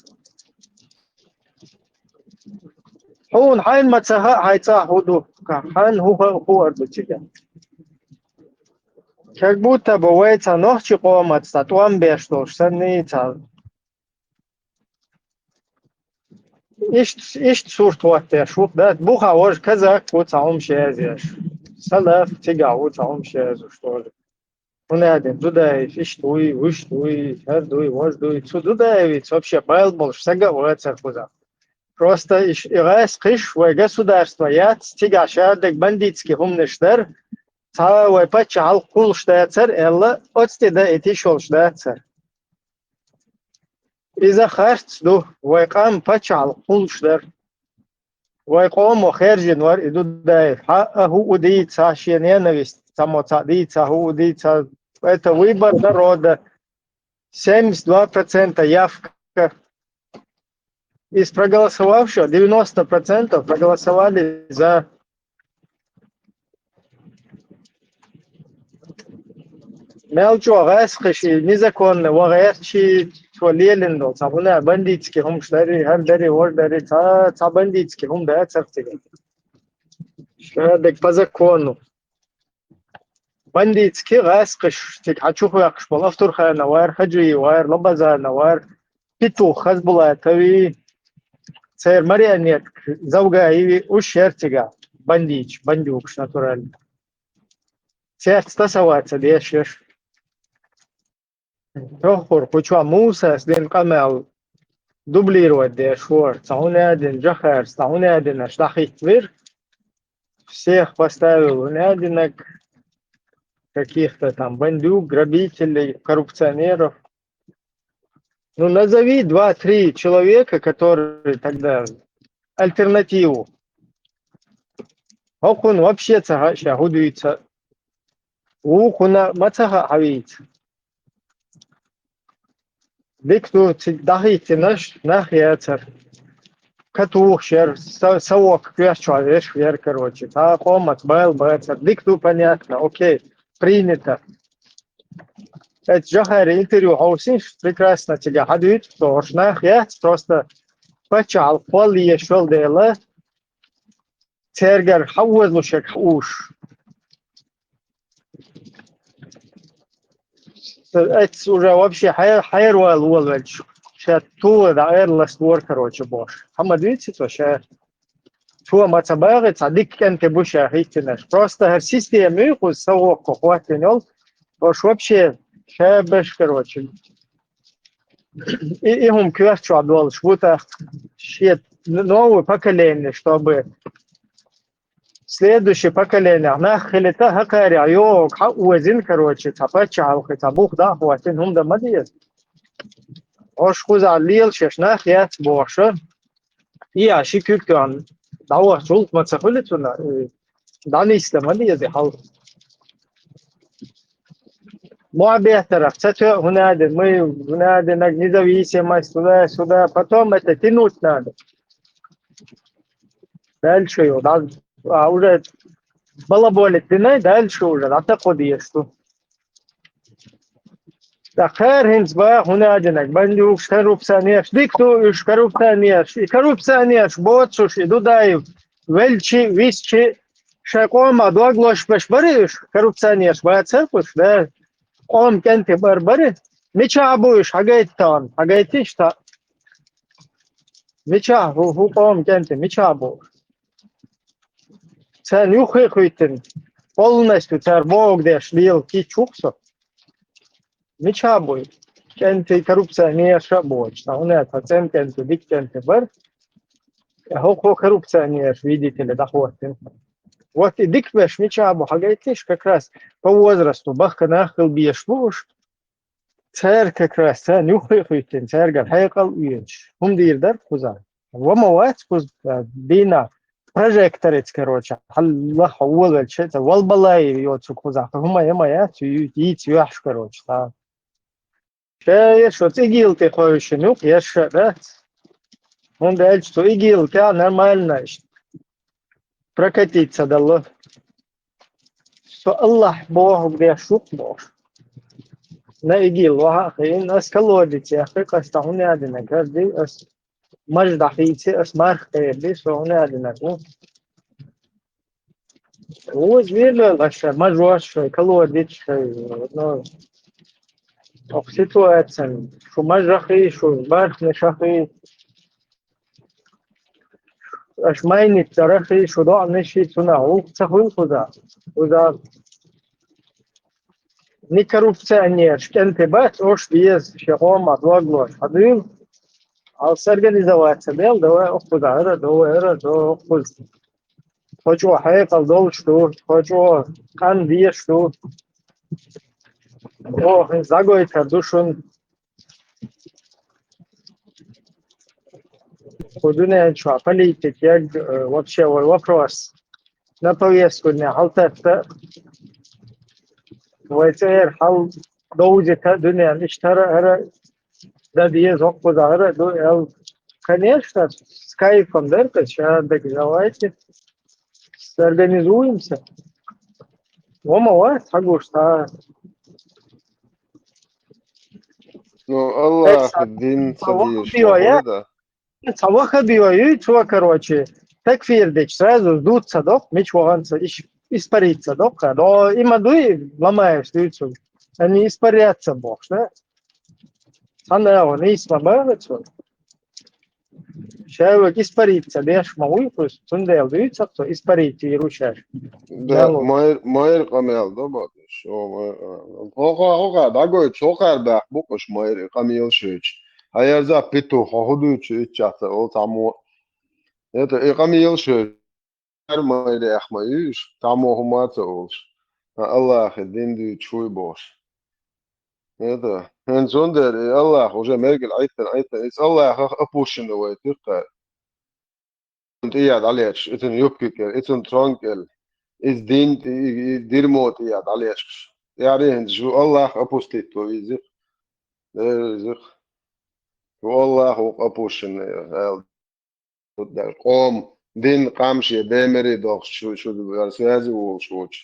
Хьуна хьайна ма ца хаьа, хьайн цӀа хӀун ду, хьайна хӀун хаьа, хӀун ар ду цигахь. Как будто бы вай цхьа нохчи къомаца цхьа тӀом беш долуш санна, цхьа иштта, иштта сурт хӀоттаеш ву-кх, да, бухахь важа казак ву цхьа хӀума ши язъеш. Салаф цигахь ву цхьа хӀума ши язъеш тоже. ХӀунда аьлла Дудаев иштта вуй, вуьшта вуй, хӀара дуй, важа дуй. Цу Дудаевица вообще бала болуш сага а вацара кхузахь. Просто иш-, и гӀаскхиш вай государство яц, цигахь шадерг бандитский хӀуманаш дара, цхьа вай паччахьалкх кхуллуш дацара аьлла, оцу тӀе дан и тиша йолуш дацара. Иза харц ду, вай къам паччахьалкх кхуллуш дара. Вай къомо хаьржина вара и Дудаев. Хьа а хӀуъу дийца, шен ненависть цхьаммо цхьаъ дийца, хӀуъу дийца. Это выбор народа. Семьдесят два процента явка. Из проголосовавшего девяносто процентов проголосовали за. Мел чӀогӀа гӀаскхиш и незаконно ван гӀерташ, цо лелийна долу цхьа хӀума, бандитский хӀумаш дарий, хӀара дарий, важа дарий, цхьа, цхьа бандитский хӀума дацара цигахь. Ша дерг по закону. Бандитский гӀаскхиш цига хьан чу хьоькхуш болу Автурханов вара, Хаджиев вара, Лабазанов вара, Петух Хазбулатови, церан марионетка Завгаеви, уьш яра цигахь бандиташ, бандюгаш натурально. Цаьрца тасаваца дешаш. Тоххур кху чохь Мусас дина къамел дублировать деш вара. Цхьа хӀума а дина, Джохарца цхьа хӀума а дина, аша дӀахӀиттавира. Всех поставил хӀума а динарг, каких-то там бандюг, грабителей, коррупционеров. Ну, назови два-три человека, которые тогда альтернативу. ХӀокхунна вообще ца хаьа ша хӀун дуьйцу. Вукхунна ма ца хаьа хьан вийца. Дика ду, цига дӀахӀиттинарш нах яцара. Катухуш яра, са, са воккха коьрта чохь вешаш яра, короче. Цхьа къомаца бала бацара. Дика ду, понятно, окей, принято. Эцу Джохаре интервью хьовсийша, прекрасно цига хьадуьйцу, со хӀорш нах яц, просто паччахьалкх кхолла езаш йолу дела, цаьргара хьан озалуш ерг хьан уьш. Эцу уже вообще хьер-, хьервала волавелча, ша тула дӀа эр ласт вора, короче, бохуш. Хьан ма дуьйцу цо ша? Цо ма ца боху, цхьа дика кӀентий бу ша хӀиттинарш. Просто хӀара система ю, кхуза са воккхо хӀоттийна йолу. Ош вообще ша беш, короче. И, и хӀума коьрта чохь долуш ву тӀаккха шен новое поколение, чтобы следующее поколение нах хилийта, хӀокхарех йогӀург хьан озийна, короче, цхьа паччахьалкхе, цхьа бух дӀа а хӀоттийна, хӀума дан ма деза. Ош кхузахь лела шаьш нах яц бохуша. И а ши куьг тоьхна дӀавахча гӀуллакх ма ца хуьлу цунна, э, дӀанисдан ма деза хьал. Мохь беттарах ца тоьа хӀунадина, мы хӀунадинарг независимость, туда-сюда, потом это тянуть надо. Дальше йо, да, а уже балаболить дина, дальше уже дӀатакхо дезаш ду. Ткъа кхара хӀинца баха хӀунадинарг, бандюгаш, коррупционераш, дика ду уьш коррупционераш, и коррупционераш боцуш, и Дудаев велчи, висчи, шайн къомах дог лош беш бари уьш, коррупционераш бацара уьш, да? Къоман кӀентий бар бари? Мичахь бу уьш, хьагайта тахана, хьагайтийша тахана? Мичахь хӀу, хӀу къоман кӀентий, мичахь бу? Царна юххе а хӀуьттина, полностью цара бохург деш лела кийча ву-кх со. Мичахь буй? КӀентий коррупционерша а боцуш, сан хӀунда аьлча цӀена кӀентий, дика кӀентий бара. ХӀокхо коррупционераш, видите ли, дӀахӀоттийна. Вот и дика беш мичахь бу, хьагайтийша, как раз по возрасту бахка нах хила безаш бу уьш. Цара как раз, царна юххе а хӀуьттина, цаьргара хьекъал а оьцуш, хӀума дийр дара кхузахь. Ва ма вац кхуза, дийнахь прожекторица, короче, хьаллахь волавелча, ца валбалай йоцург кхузахь, хӀума я ма яц, ю-, йийца йоьхьаш, короче, цхьа. Ша я шо цӀе ИГИЛ тӀе хевшина ю-кх, я ша дац. ХӀунда аьлча цу ИГИЛ тӀехь нормально иштта прокатиться дало. Со Аллахь бохург деш ву-кх бохуш. На ИГИЛ ваха а хиина, ас колодец яьккхи, ас цхьа хӀума ядинарг хӀара ди, ас маж дӀахийци, ас марха кхерди, со хӀума ядинарг ву. Уза вирвел аша, мажош шай, колодец шай, ну, ох, ситуация. Шу мажахи, шу бархни шахи, аш майни царахи, шу доъни ши, цуна, ух, ца хуй худа. Уза, ни коррупционер, шкенте бац, ош биез, ши къома, блогло, хадил, ал сорганизоваться бел, давай, ох, худа, эра, давай, эра, давай, ох, худа. Хочо хьекъал долуш ду, хочо къан деш ду. О, загойтар ду шун. Ху дуьнен чохь политика яг, э, вообще вай вопрос на повестку дня хьалтатта. Вай цӀера хьал довзита дуьнен иштара, ара, да деза хӀокхузара ду, эл, конечно, с кайфом, да, то есть, а, так давайте сорганизуемся. Вома вац, хьагуш, та. Ну, Аллах, дин ца дийш, ваха, да? Ца ваха био ю, цо, короче, такфир дечу, сразу дуц ца доккху, мича вахана ца, иш, испарить ца доккху, но има дуй, Мамаевс дуьйцург. Они испарятся бохуш, да? Цхьана агӀо нийса ма бахара цо. Ша вега испарить ца беш ма вуй кхуьс, цундела дуьйцу-кх цо, испарить йийр ву шаьш. Да, майра, майра къамел до бакъ уьш. О, майра къамел. Хьо, хьо, хьо, хьо, дӀагойтуш, хьо кхара баьхна бу-кх уьш майра къамел шуьйчу. Хьан ерза петух, хьо хӀун дуьйцу иччахь ца олу цхьаммо. Это, и къамел шуьйчу. Хьар майра эхь ма юьйш, цхьаммо хӀума а ца олуш. Ткъа Аллахе дин дуьйцуш вуй бохуш. Это, хӀинца цундела и Аллах уже мергал Ӏиттина, Ӏиттина, иза Аллахах опущено вай тиккха. Иза тӀе а дӀалечкъаш, иза юбки кӀел, иза цонга кӀел, иза дин, и, и, и дерьмо тӀе а дӀалечкъаш. ТӀаьхьа хӀинца шу Аллах опустить ву иза. Э, иза. Шу Аллах ву опущено, аьлла. Даже къом, дин, къам шен бемери дохуш, шу, шу, связи волуш волчу.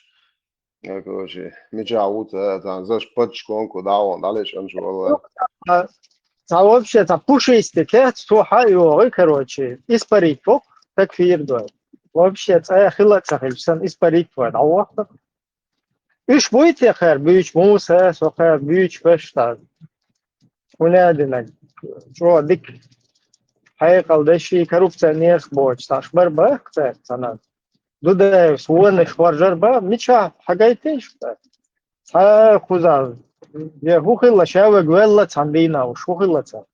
Короче, мичахь ву ца, цхьана заш подшконку дӀавон, дӀалеш ан шу валла. Цхьа вообще, цхьа пушистый кеца, цо хьа а йогӀий, короче, испарить боккху, такфир дой. Вообще, цӀа хила а ца хилча, сан испарить вай, дӀавохку. Уьш буй те кхара буьйчу Муса, со кхара буьйчу Пашта? ХӀун а динарг, чӀогӀа дика хьекъал деши, коррупционерш боцуш, цхьаъш бара баккха цаьрца цхьана. Дудаевс вонаш хоржар бан, мичахь хьагайтина шу? Цхьа кхуза, я хӀун хилла, ша вега велла цхьана дийна уьш, хӀун хилла царна?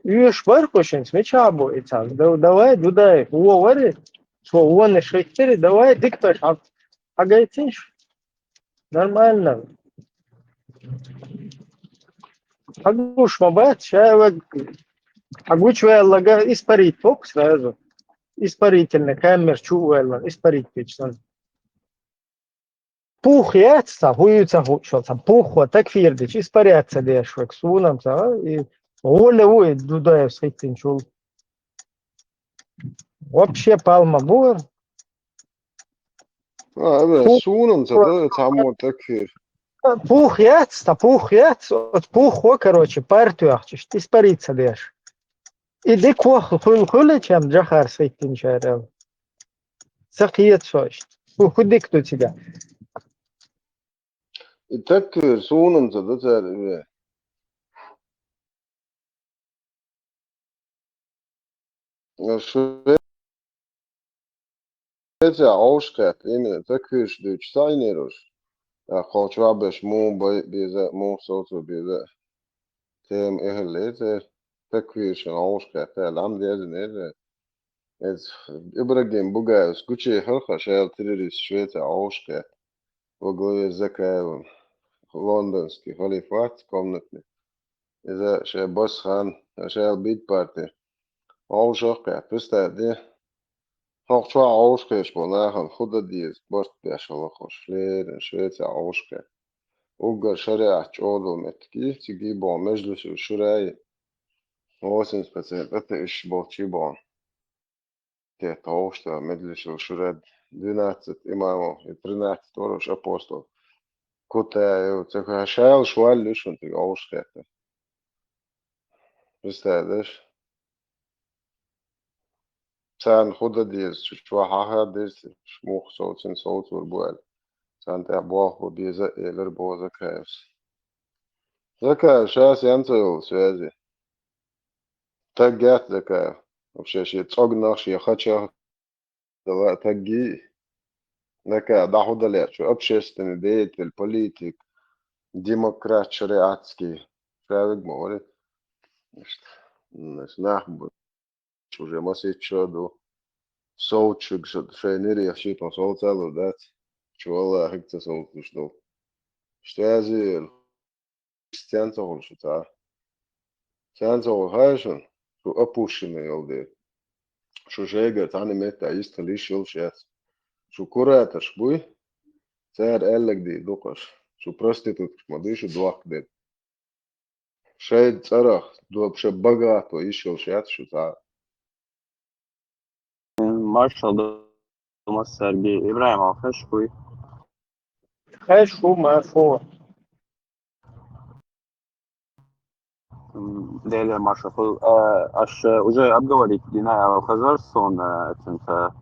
Уьш бара кху шинца, мичахь бу и цхьа? Да-, давай, Дудаев, вон вари, цо вонаш хӀиттари, давай, дика беш хьа-, хьагайтина шу. Нормально. Хьагуш ма бац, ша вега хьагучуваьллага испарить боккху сразу. Испарительный камера чу а ваьлла, испарить дечу санна. Пух яц цхьа, хӀун ю ца хуучу, цхьа пуххо такфир дича, испаряться деш вега, суна-м ца, и гӀоле ву и Дудаевс хӀиттинчул. Вообще палма бу. А, абе, пух-, суна-м ца, да, цхьаммо такфир. Пух яц, цхьа пух яц, оцу пуххо, короче, пар тоьхча, испариться деш. И дика воху хуьлу, хуьлу, чем Джахарс хӀиттинчара. Ца кхета со иштта. ХӀу, хӀу дика ду цигахь? И такфир суна-м ца до цара, и ве. Шве-, Швецехь Ӏовшахкхетта, именно такфирш дуьйцуш ца Ӏийнера уьш? ТӀаккха хьо чохь беш муха бай-, беза, муха совцо беза? Тема эхӀаллера церан, такфиршна Ӏовшахкхетта аьлла, Ӏам дезина эза. Иза Ибрагим Бугаевс гучуехьара хьан шаьлла террорист Швецехь Ӏовшахкхетта. Во главе с Закаевым. Лондонский халифат комнатный. Иза шайн басхан, шаьлла бит парти. Ӏовшахкхетта, представь де. ХӀокху чохь Ӏовшахкхеташ болу нахана хӀун дан деза, барт беш хила хууш, леррина Швецехь Ӏовшахкхетта. Уггар шариӀат чӀогӀа долу меттиг, цига боху межлисул шура ю. Восемьдесят процент атеисташ болчу боху. Те товш та межлисул шура, двенадцать имамов и тринадцать варуш апостол. Кутаев, ца шайла швалли шун цига Ӏовшахкхетта. Представь, даш? царна хӀун дан деза, цу чу хьахадар деза, муха совцийна совцор бу аьлла. Царна тӀехь болх бан беза а элира боху Закаевс. Закаев, ша сенца йолу связи? Таг яц Закаев. Вообще, шен цӀогнах, шен хачах дала а таг йий. Закаев, дӀа хӀун дан лаьа шу? Общественный деятель, политик, демократ, шариатский. Ша вега ма вари. Иштта. М, нах бу. Уже масийттаза ду. Совцуш шу шайн нерехь шийтта совцалур дац. Чу валлахьиг ца совцуш долу. Иштта аьлла, сенца хуьлу шу цхьа? Сенца хуьлу хаьий шуна? Шу опущенный йолу дела. Шу шайгара цхьана меттехь йистхила йиш йолуш яц. Шу кураторш буй? Цара аьлларг дийр ду-кх аша. Шу проституткаш ма дуй шу дохкадерг. Шайн цӀарах, вообще богато йиш йолуш яц шу цхьа. Маршал ду массаьрга. ИбрахӀим, хезаш хуй? Хезаш ху, маршо. М, Дела маршо хуьлда. Э, аш, э, уже обговорить дина аьлла хезар суна, э, цуьнца,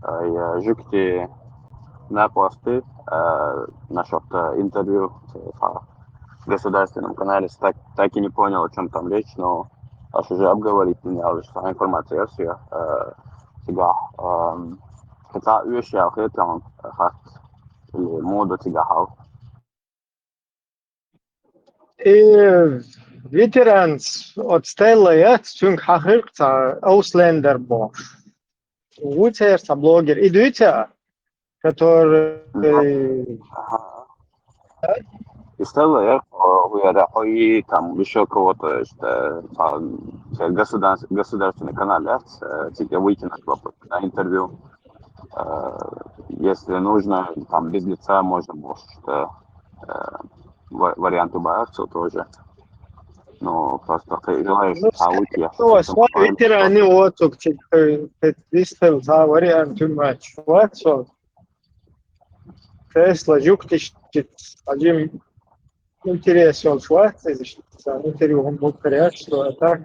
э, я жуьгти накъости, э, насчёт, э, интервью, э, по государственному канале. Так, так и не понял, о чём там речь, но аш уже обговорить дина аьлла, что информация есть, э, цигахь, эм, кхин цхьа оьшуш яьлла хета, э, хатта, или мода цигахь хьал. И ветеранс оцу Стелла яц, цуьнга хьахийра цхьа Ауслендер бохуш. Ву церан цхьа блогер. И дуьйцу, который... Ага. И Стелла, я, э, ву яра хьо и там ещё кого-то, что, а, церан государс-, государственный канал яц, э, цигахь выкинуть вопрос на интервью. Э, если нужно, там без лица можно, может, э, э, ва-, вариант убавится тоже. Ну, просто ты желаешь... Ну, а у тебя скорее всего, что-то свой такое? Ветераны отсюда, э, э, вист хила цхьа вариант хӀума вац, вац, вац. Тесла жуьгтича хьажим интерес йолуш вац иза, цхьа интервью хӀума бу караьш, что а так.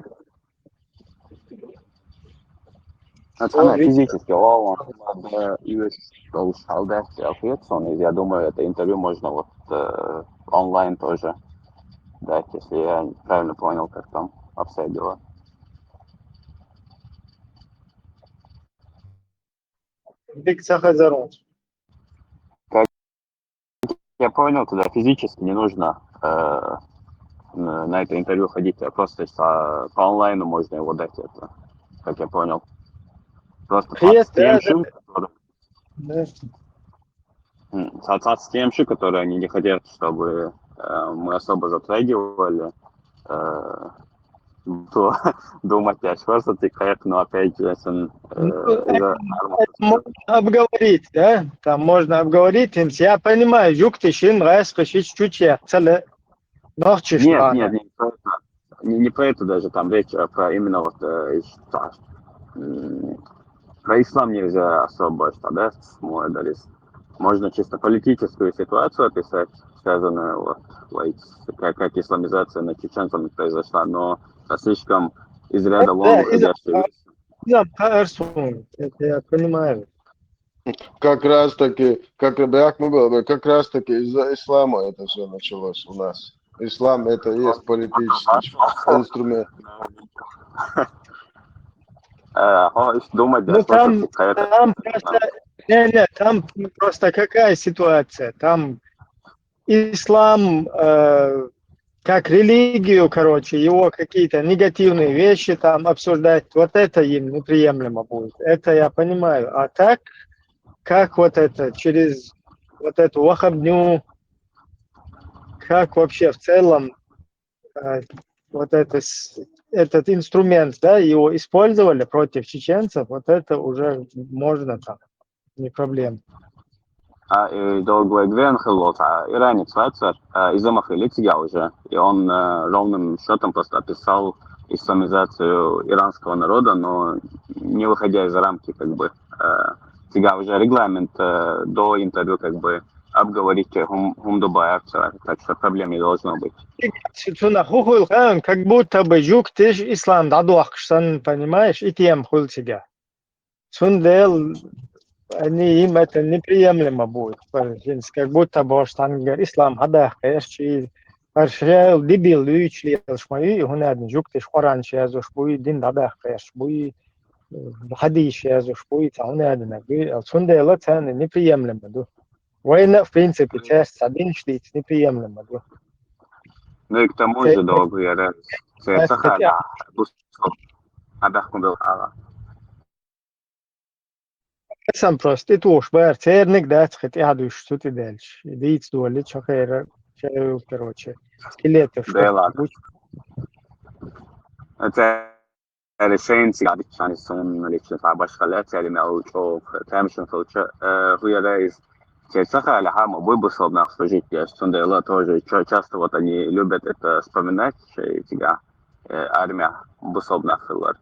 А цхьана физически, о, он, да, и весь, что уж, хьал дац, я ответ, он, я думаю, это интервью можно вот, э, онлайн тоже дать, если я правильно понял, как там обстоят дела. Дика ца хезар ву. Как я понял, тогда физически не нужно, э, на, на это интервью ходить, а просто, а, по онлайну можно его дать, это, как я понял. Просто... Есть, да, да. М, со-, со-, с тем же, которые они не хотят, чтобы, э, мы особо затрагивали, э, то думать, я просто ты как, но опять же, сын, э, ну, из-за это можно обговорить, да? Там можно обговорить, им, я понимаю, жуьгтий шин, гӀайскхи шича чуче, цале нохчиш... Нет, нет, не про это. Не, не про это даже там речь, а про именно вот, э, ис-, та-, м, про ислам нельзя особо, что, да, мой адрес. Можно чисто политическую ситуацию описать, связанную вот, вот, как, как исламизация над чеченцами произошла, но со слишком из ряда вон выходящей... Да, да, это я понимаю. Как раз таки, как, бяк мы было бы, как раз таки из-за ислама это всё началось у нас. Ислам — это и есть политический инструмент. Э, хо, иш думать, да, ну, там, там просто, не, не, там просто какая ситуация? Там ислам, э, как религию, короче, его какие-то негативные вещи там обсуждать, вот это им неприемлемо будет. Это я понимаю. А так, как вот это, через вот эту ваххабню, как вообще в целом, э, вот это с-, этот инструмент, да, его использовали против чеченцев, вот это уже можно там, не проблема. А, э, долгое время хилла цхьа иранец вацар, а, иза ма хилла цигахь уже. И он, э, ровным счётом просто описал исламизацию иранского народа, но не выходя из рамки, как бы, э, цигахь уже регламент, э, до интервью, как бы, обговорить, э, хӀум-, хӀума ду баьрца, так что проблем не должно быть. Цунах хӀу хуьлу хаьан, как будто бы жуьгтий ислам дӀадохкуш санна, понимаешь, и тема хуьлу цигахь. Цундела они, им это неприемлемо будет. Как будто бы уж там, говорит, ислам хьадаккха гӀерташ, и шайл дебил дуьйцуш лелаш ма ю, хӀунда аьлча жугташа Къуръан язъеш бу, дин дӀадаккха гӀерташ бу, хьадис язъеш бу, цхьа хӀунда аьлча. Цундела царна неприемлемо ду. Вайна, в принципе, цаьрца цхьа динаш дийца неприемлемо ду. Ну и к тому же, догу яра, церца хала, бусалба, хьадаккха бел хала. Сан просто и тухуш бара, церниг дац хи тӀаьхьа дуьйш цу тӀе даьлча. И дийца дола, ча хера, ча, короче, скелетов. Да ладно. Церан сайна цига диччани сунна лично цхьа башха лаьцари мел чӀогӀа тамашийна хилча, э, хӀу яра из. Церца хала хьама буй бусалба нах служить еш. Цундела тоже ча-, часто вот они любят это вспоминать, шоай цига, э, армия бусалба нах хилар.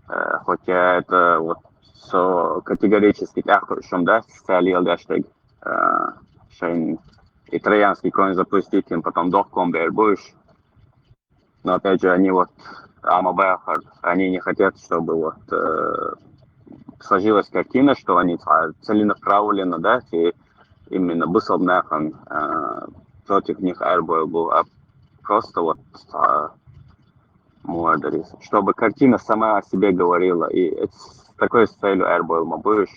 Э, хотя это вот со категорически тӀаккха шум дац, царца леладеш дерг, э, шайн и троянский конь запустить, им потом дохком бер будешь. Но опять же, они вот, Амабахар, они не хотят, чтобы вот, э, сложилась картина, что они ца-, целенаправленно, да, и именно бусалба нахах, э, против них арбойл был, а просто вот, а, муадарис, чтобы картина сама о себе говорила. И это с такой с целью арбойл ма будешь,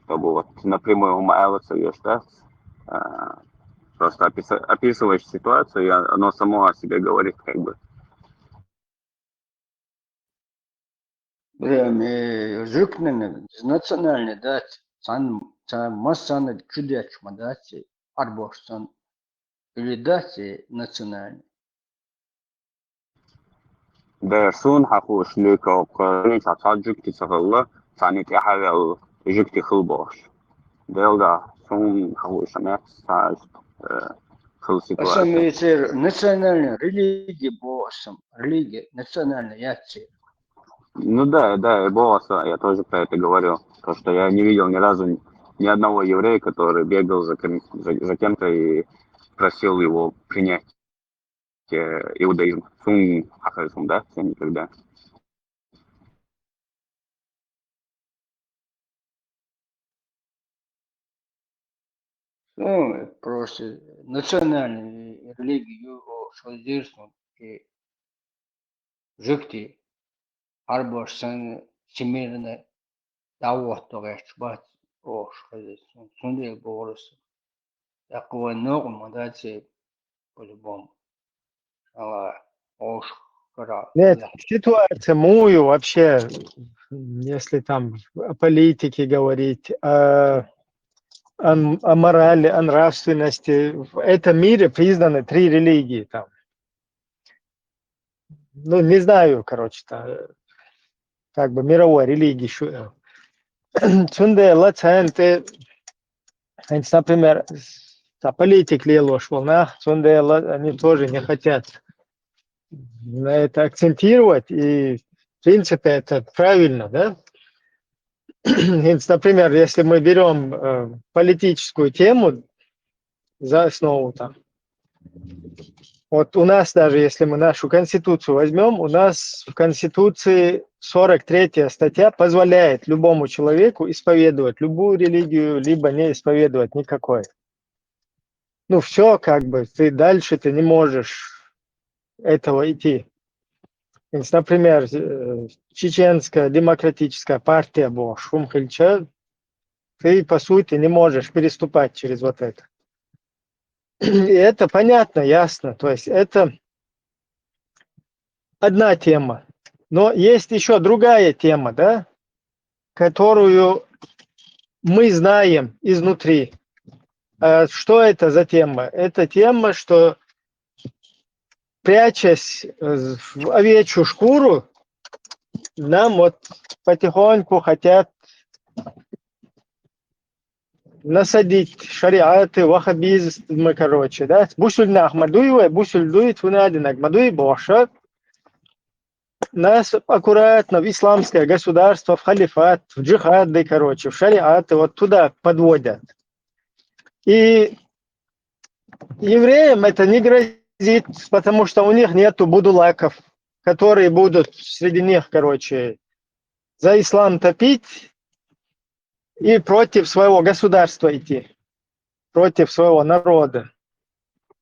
чтобы вот напрямую ма алаца, да, а, просто описа-, описываешь ситуацию, и оно само о себе говорит, как бы. Прям, э, жугтанна национальный дац, царна, царна массанна чудеш ма дац, арбош санна, или дац национальный. Да, сона хьахууш луьйка оккха, цхьа цхьа жугти ца хилла, царна тӀаьхьа ваьлла жугти хила бохуш. Делда, сона хьахууш ма яц цхьа, э, хила ситуация. Аса мецер национальная религия боху аса, религия национальная яц церан. Ну да, да, и боху аса, я тоже про это говорил. То, что я не видел ни разу ни, ни одного еврея, который бегал за кем-, за, за кем-то и просил его принять, э, иудаизм. Сона хьахеза хӀума дац никогда. Ну, просто национальный религия ю, о, шо зирсун, и жугти, арбош санна, всемирно дӀавотта гӀерташ бац, ош хеза, цундела бохура аса. ТӀаккха вайн новкъа ма дац, по-любому. Ала, ош кара. Нет, ситуация муй вообще, если там о политике говорить, о, о, о морали, о нравственности. В этом мире признаны три религии там. Ну, не знаю, короче, там, как бы мировой религии шу-, цундела царна тӀе, например, цхьа политика лелош волу нах, цундела они тоже не хотят на это акцентировать, и, в принципе, это правильно, да? Например, если мы берём, э, политическую тему за основу там, вот у нас даже, если мы нашу Конституцию возьмём, у нас в Конституции сорок третья статья позволяет любому человеку исповедовать любую религию, либо не исповедовать никакой. Ну, всё, как бы, ты дальше, ты не можешь этого идти. Например, э, Чеченская демократическая партия бохуш хӀума хилча, ты, по сути, не можешь переступать через вот это. И это понятно, ясно. То есть это одна тема. Но есть ещё другая тема, да, которую мы знаем изнутри. А что это за тема? Это тема, что, прячась, э, в овечью шкуру, нам вот потихоньку хотят насадить шариаты, ваххабизмы, короче, да? Бусулба нах ма дуй вай, бусулба дуй, цу надинаг ма дуй бохуш. Нас аккуратно в исламское государство, в халифат, в джихады, короче, в шариаты вот туда подводят. И евреям это не грозит, потому что у них нету будулаков, которые будут среди них, короче, за ислам топить и против своего государства идти, против своего народа.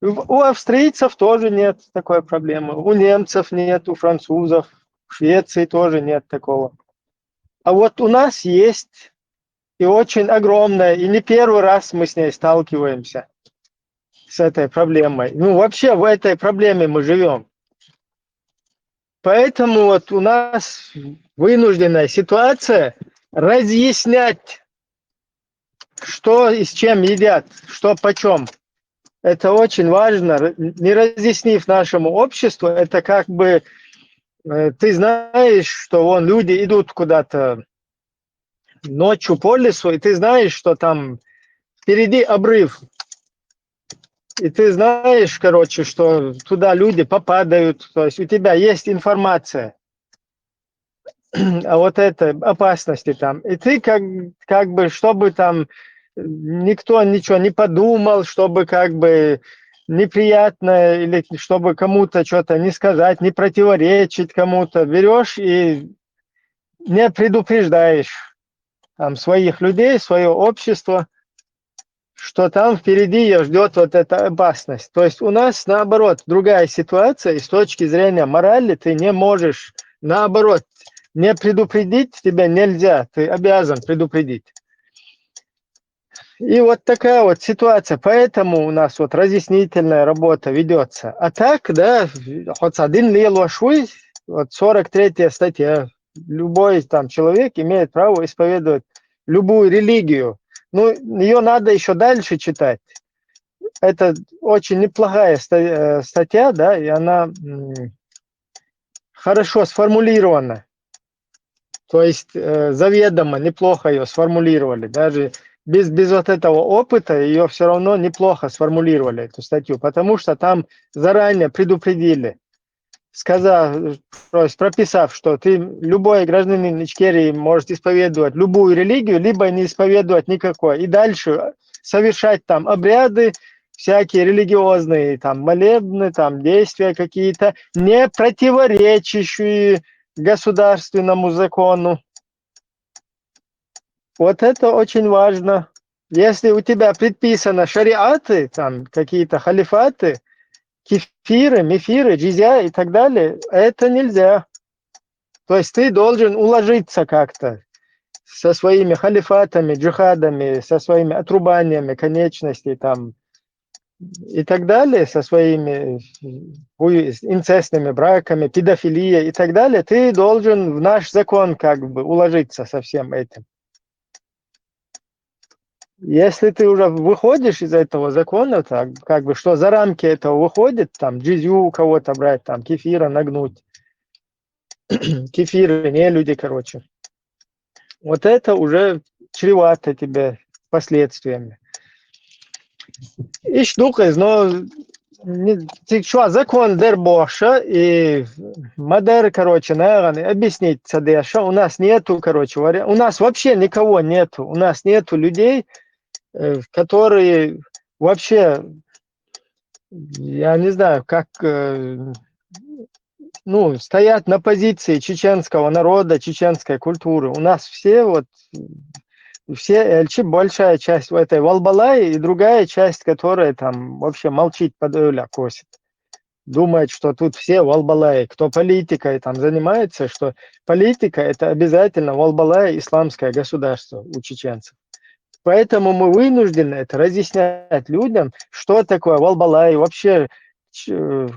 У австрийцев тоже нет такой проблемы, у немцев нет, у французов, в Швеции тоже нет такого. А вот у нас есть, и очень огромная, и не первый раз мы с ней сталкиваемся, с этой проблемой. Ну, вообще в этой проблеме мы живем. Поэтому вот у нас вынужденная ситуация разъяснять, что и с чем едят, что почем. Это очень важно. Не разъяснив нашему обществу, это как бы э, ты знаешь, что вон люди идут куда-то ночью по лесу, и ты знаешь, что там впереди обрыв. И ты знаешь, короче, что туда люди попадают, то есть у тебя есть информация а вот это опасности там. И ты как, как бы, чтобы там никто ничего не подумал, чтобы как бы неприятно или чтобы кому-то что-то не сказать, не противоречить кому-то, берешь и не предупреждаешь там своих людей, свое общество, что там впереди ее ждет вот эта опасность. То есть у нас, наоборот, другая ситуация, и с точки зрения морали ты не можешь, наоборот, не предупредить тебя нельзя, ты обязан предупредить. И вот такая вот ситуация. Поэтому у нас вот разъяснительная работа ведется. А так, да, хоть один лилошуй, вот сорок третья статья, любой там человек имеет право исповедовать любую религию. Ну, ее надо еще дальше читать. Это очень неплохая э, статья, да, и она хорошо сформулирована. То есть э, заведомо неплохо ее сформулировали. Даже без, без вот этого опыта ее все равно неплохо сформулировали, эту статью, потому что там заранее предупредили, сказав, то есть прописав, что ты, любой гражданин Ичкерии может исповедовать любую религию, либо не исповедовать никакой. И дальше совершать там обряды, всякие религиозные там молебны, там действия какие-то, не противоречащие государственному закону. Вот это очень важно. Если у тебя предписано шариаты, там какие-то халифаты, кефиры, мифиры, джизья и так далее, это нельзя. То есть ты должен уложиться как-то со своими халифатами, джихадами, со своими отрубаниями конечностей там, и так далее, со своими инцестными браками, педофилией и так далее, ты должен в наш закон как бы уложиться со всем этим. Если ты уже выходишь из этого закона, так, как бы что за рамки этого выходит, там, джизью у кого-то брать, там, кефира нагнуть, кефиры, не люди, короче. Вот это уже чревато тебе последствиями. Иш дукъыз, но цик чуа закон дер бохша, и ма дер, короче, нагъана объяснить ца деша. У нас нету, короче, вариа... у нас вообще никого нету. У нас нету людей, э, которые вообще, я не знаю, как э, ну, стоят на позиции чеченского народа, чеченской культуры. У нас все вот, все эльчи, большая часть в этой валбалай, и другая часть, которая там вообще молчит, под эля косит. Думает, что тут все валбалай, кто политикой там занимается, что политика — это обязательно валбалай, исламское государство у чеченцев. Поэтому мы вынуждены это разъяснять людям, что такое валбалай, вообще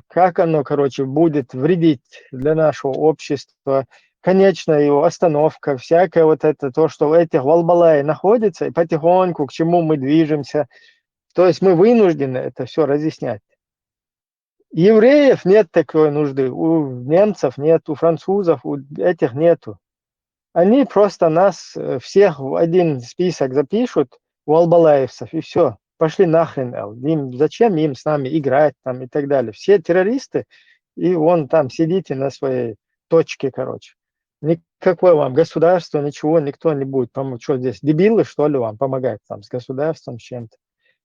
как оно, короче, будет вредить для нашего общества, конечная его остановка, всякое вот это, то, что в этих валбалай находится, и потихоньку к чему мы движемся. То есть мы вынуждены это все разъяснять. Евреев нет такой нужды, у немцев нет, у французов, у этих нету. Они просто нас э, всех в один список запишут, валбалаевцев, и все. Пошли нахрен, Эл. Им, зачем им с нами играть там и так далее. Все террористы, и вон там сидите на своей точке, короче. Никакое вам государство, ничего, никто не будет помочь. Что здесь, дебилы, что ли, вам помогать там с государством, с чем-то?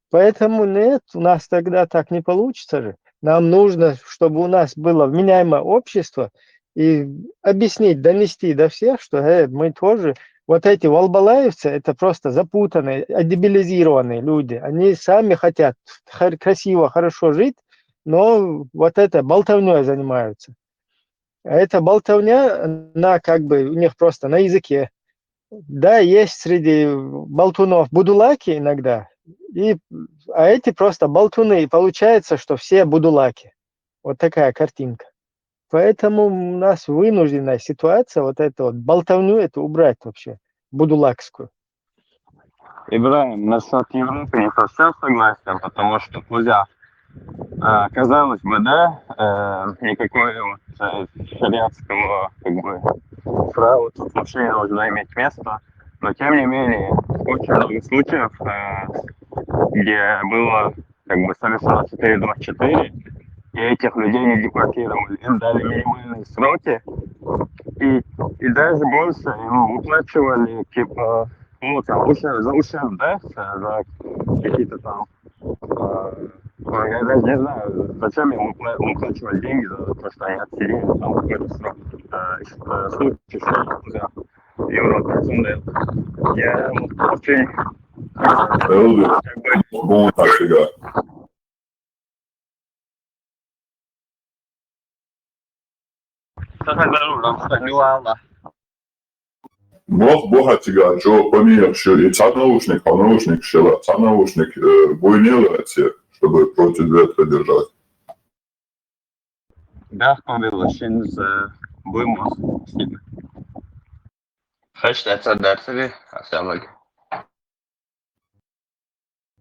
Поэтому нет, у нас тогда так не получится же. Нам нужно, чтобы у нас было вменяемое общество, и объяснить, донести до всех, что э, мы тоже, вот эти валбалаевцы, это просто запутанные, одебилизированные люди. Они сами хотят хор- красиво, хорошо жить, но вот это болтовней занимаются. А эта болтовня, она как бы у них просто на языке. Да, есть среди болтунов будулаки иногда, и, а эти просто болтуны, и получается, что все будулаки. Вот такая картинка. Поэтому у нас вынужденная ситуация, вот эту вот болтовню эту убрать вообще, будулакскую. Ибрагим, насчет Европы не совсем согласен, потому что кузя, э, казалось бы, да, э, никакой вот э, шариатского как бы права тут вообще не должно иметь места, но тем не менее очень много случаев, э, где было как бы совершено четыре два четыре, и этих людей не депортировали, им дали минимальные сроки, и, и даже больше им выплачивали, типа, ну, там, ущерб, за ущерб, да, за какие-то там, э, ну, я даже не знаю, зачем им выпла- выплачивать деньги за то, что они отсидели там какой-то срок. Э, случай, что в Европе, я вот очень Elder, bon, tā kā. Saka, darul, lan, saka, ne valla. Moh boha tiga, čo pomijak šo i ca naučnik, a naučnik šela, ca naučnik, e, bojnela se, чтобы против ветра держать. Da, pa bilo šins, e, bujmos. Haš te atdārsili, asēlagi.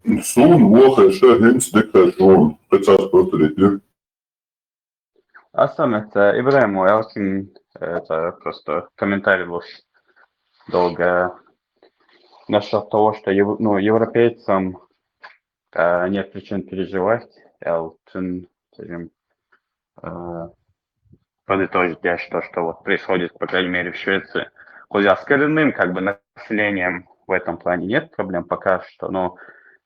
Sun, vohe, še hins, dikta šun, pecas proturiti. Asam, et, e, Ибрагиму, Элкин, это просто комментарий был долго насчет того, что ев- ну, европейцам э, нет причин переживать. Элкин, скажем, э, подытожить я что, что вот происходит, по крайней мере, в Швеции. Хоть с коренным как бы населением в этом плане нет проблем пока что, но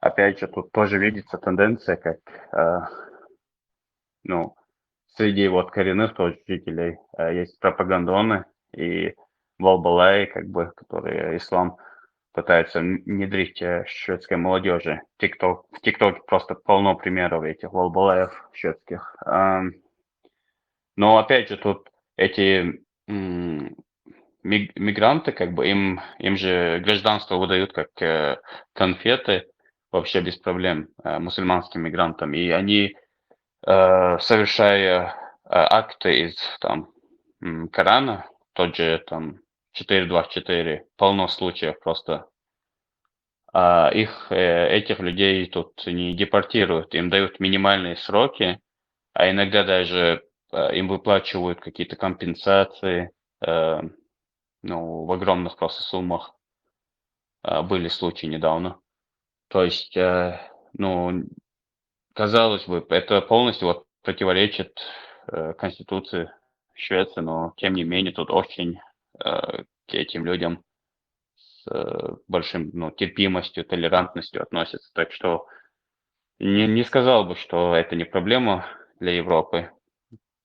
опять же тут тоже видится тенденция, как э, ну, среди вот коренных тоже жителей э, есть пропагандоны и валбалаи, как бы, которые ислам пытаются внедрить э, шведской молодежи. TikTok, в ТикТоке просто полно примеров этих валбалаев шведских. Эм, Но опять же, тут эти м, миг- мигранты, как бы, им, им же гражданство выдают как э, конфеты вообще без проблем э, мусульманским мигрантам. И они, э, совершая э, акты из там м, Корана, тот же там четыре два четыре, полно случаев просто. А их, э, этих людей тут не депортируют, им дают минимальные сроки, а иногда даже э, им выплачивают какие-то компенсации, э, ну, в огромных просто суммах. Э, Были случаи недавно. То есть, э, ну, казалось бы, это полностью вот противоречит э, Конституции Швеции, но тем не менее тут очень э, к этим людям с э, большим, ну, терпимостью, толерантностью относятся. Так что не, не сказал бы, что это не проблема для Европы.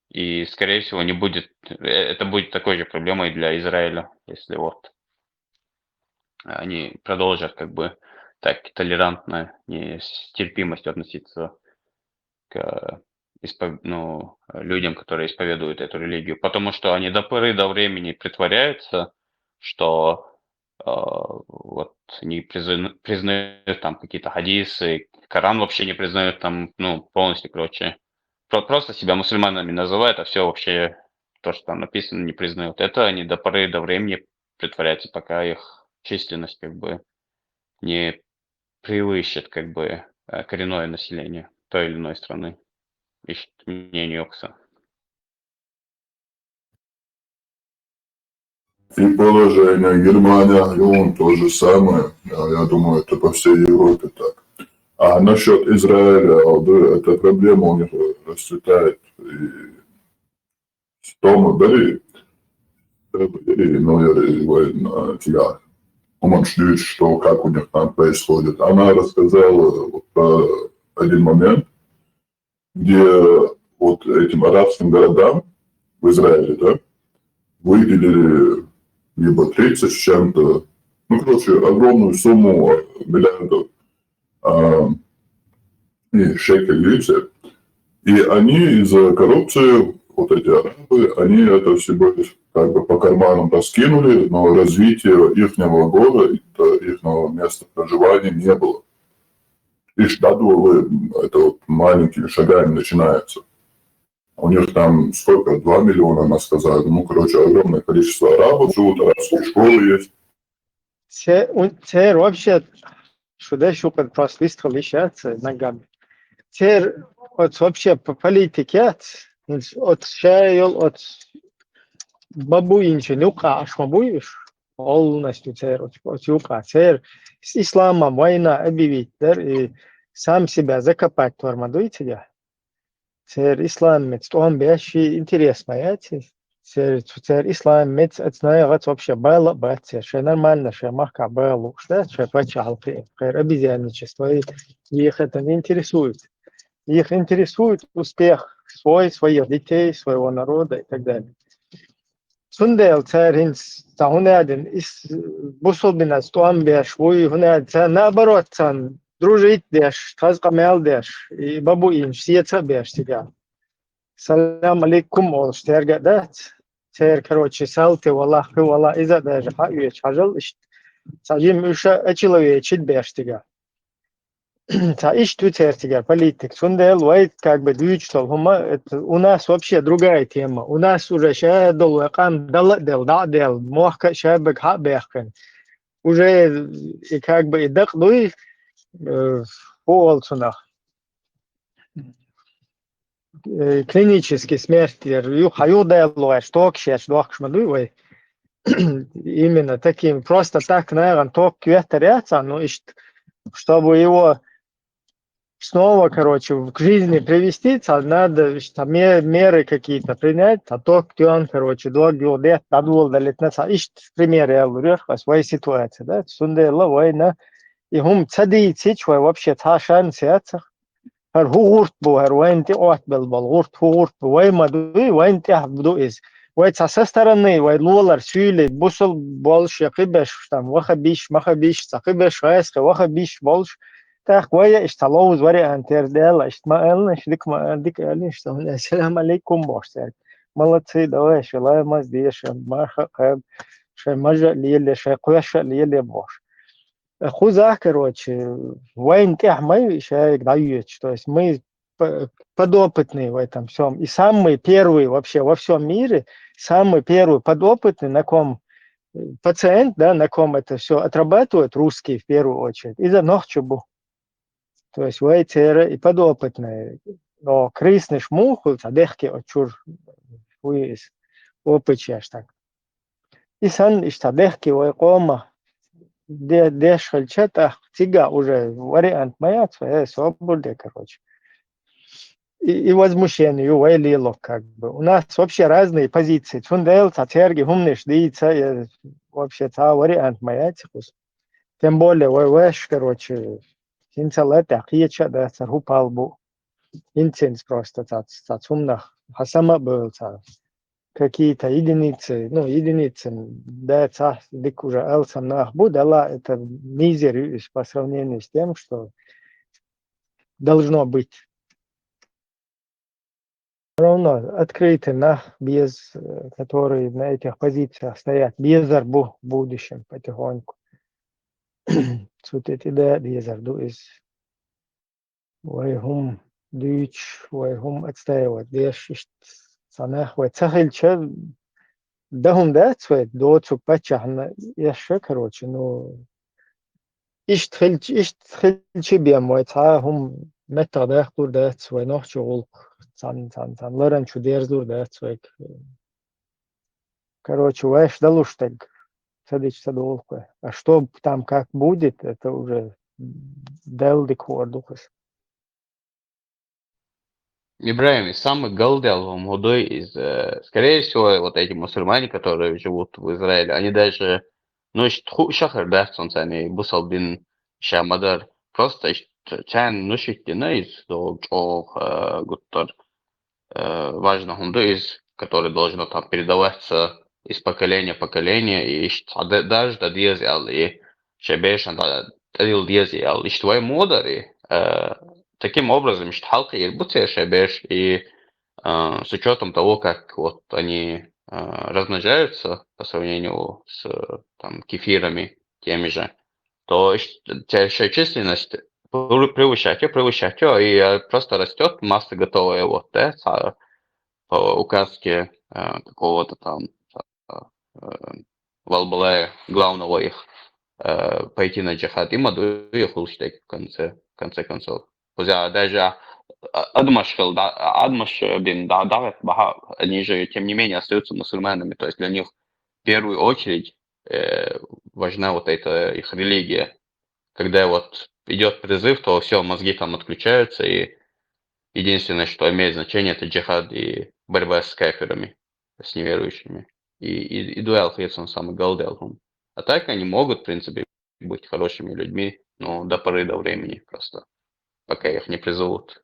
И, скорее всего, не будет, э, это будет такой же проблемой для Израиля, если вот они продолжат как бы так толерантно, не с терпимостью относиться к испов- ну, людям, которые исповедуют эту религию. Потому что они до поры до времени притворяются, что э, вот не призна- признают там какие-то хадисы, Коран вообще не признают там, ну, полностью, короче. Про- просто себя мусульманами называют, а все вообще то, что там написано, не признают. Это они до поры до времени притворяются, пока их численность как бы не превысит как бы э, коренное население той или иной страны. Ищет мнение Окса. И положение Германия, и он то же самое. Я, я думаю, это по всей Европе так. А насчет Израиля, алды, эта проблема у них расцветает. И с Тома Бери, Бери, ну, я, я, я, я, он ждет, что, как у них там происходит. Она рассказала вот про один момент, где вот этим арабским городам в Израиле, да, выделили либо тридцать с чем-то, ну, короче, огромную сумму, э, миллиардов, а, и шекелей, видите. И они из-за коррупции, вот эти арабы, они это всего лишь как бы по карманам раскинули, но развитие ихнего города, их места проживания не было. Их дадулы, это вот маленькими шагами начинается. У них там сколько? Два миллиона, она сказала. Ну, короче, огромное количество арабов живут, арабские школы есть. Це, у- цер вообще, шуде шукар просто вистхал ишаца ногами. Цер, вот вообще по политике, вот шайол, вот бабуинчи нюка ашма буюш, полностью цер, вот, вот юка, цер, с исламом война объявить, да, и сам себя закопать тормозит тебя. Цер ислам мец, он бящий интерес моя, цер, цер ислам мец, это знаю, вот вообще было, бать, цер, что нормально, что махка было, что, что пачалки, обезьянничество, и их это не интересует. Их интересует успех свой, своих детей, своего народа и так далее. Цундел цер хинц, та хунадин, ис, бусулбина стуам бяш, вуй хунад, цер наоборот, цан, дружить деш, таз камел деш, и бабуинчи сеца беш тебя. Салам алейкум, ол штерга да. Цер, короче, салты, вала, хы, вала, иза даже ха, уеч, хажал, ишт. Сажим уша, ачиловечит беш тебя. Ца ишт у цер тебя политик. Цундел вайт, как бы, дючтол, хума, это у нас вообще другая тема. У нас уже шадол, кам, дала дел, да дел, мохка шабек ха бехкен. Уже и как бы и дак дуй, э, по олцунах. Э, клинический смерть, ю, хаю дел, что к шеш, дохк шмадуй, вай. Именно таким, просто так, наверное, ток кветаряца, ну, и шт- чтобы его снова, короче, в- к жизни привести, ца- надо что ме- меры какие-то принять, а ток он, короче, долг его дет, надул далит на ца- ишт пример я говорю, по своей ситуации, да, сундела война, и хум цади цич, вай вообще ца шанс яцах, хар ху гурт бу, хар вайн ти от бел бал гурт, ху гурт бу, вай ма дуй, вайн ти ах бу из. Вай ца со стороны, вай луалар сюли, бусул больше кыбеш, там, ваха биш, маха биш, ца кыбеш, хайске, ваха биш больше. Так, вай иш ца лоуз вариант ер дела, иш ма элн, иш дик ма элн, иш там, ассаламу алейкум, бош, церк. Молодцы, давай, шелай маз дешем, маха каб, шай мажа леле, шай куяша леле, бош. Хуза, короче, вайн тяхмай шарик даёч. То есть мы п- подопытные в этом всем. И самый первый вообще во всем мире, самый первый подопытный, на ком э, пациент, да, на ком это все отрабатывают, русские в первую очередь, из-за ногчубу. То есть вай цера и подопытные. Но крысный шмуху, та дехки очур, хуис, опыт аж так. И сан ишта дехки вай кома, де- дешхаль чатах, цига уже вариант моя, э, собурде, короче. И, и возмущение, и вай лило, как бы. У нас вообще разные позиции. Цундел, ца церги, хумнеш, дийца, э, вообще ца вариант моя, цикус. Тем более, вай вэш, короче, синца лата, киеча, да, ца хупал бу. Инцинс просто, ца, ца цумнах, хасама был, ца. Какие-то единицы, ну, единицы, да, ца, дик уже алсам нах бу, да, ла, это мизер по сравнению с тем, что должно быть. Ровно открытый нах без, э, которые на этих позициях стоят, без арбу в будущем потихоньку. Сутит и да, без арду из. Вай хум дюч, вай хум отстаивать деш, ишт санах, вай цахилча, да хум да, цвет, доцук пачахна, яша, короче, ну, ишт хилч, ишт хилчи бем, вай ца хум метта да, кур да, цвет, нохчу гулк, цан, цан, цан, ларан чу дерзур да, цвет. Короче, вэш далуштаг, садич садулку. А что там как будет, это уже делдик хордухас. Ибраим, и самый голдел вам худой из, э, скорее всего, вот эти мусульмане, которые живут в Израиле, они даже, ну, ш- ху- шахар, да, солнца, они бусалдин шамадар, просто ш- чан нушитина из до чох, э, гуттар, э, важно хунду из, который должно там передаваться из поколения в поколение, и иштта да-, дажа дан деза аьлла, и шоай берашта да-, тӀадилла деза аьлла. Иштта вай мо дар, э, таким образом, иштта хьалкхийра бу церан шоай бераш, и, э, с учётом того, как вот они, э, размножаются по сравнению с, э, там, кефирами теми же, то иштта шоай численность превы-, превышать её, превышать её, и, э, просто растёт масса готовая, вот, да, цхьа, по указке, э, какого-то там, э, валлахӀи, главного их, э, пойти на джихад, и ма ду их уллаш дерг в конце, в конце концов. Кхуза даже, а, адамаш хила да-, адамаш бен да-, дагӀа баха, они же, тем не менее, остаются мусульманами. То есть для них в первую очередь, э, важна вот эта их религия. Когда вот идёт призыв, то всё, мозги там отключаются, и единственное, что имеет значение, это джихад и борьба с кафирами, с неверующими. И, и, и дуал хьецун самый голдел хум. А так они могут, в принципе, быть хорошими людьми, но до поры до времени просто, пока их не призовут.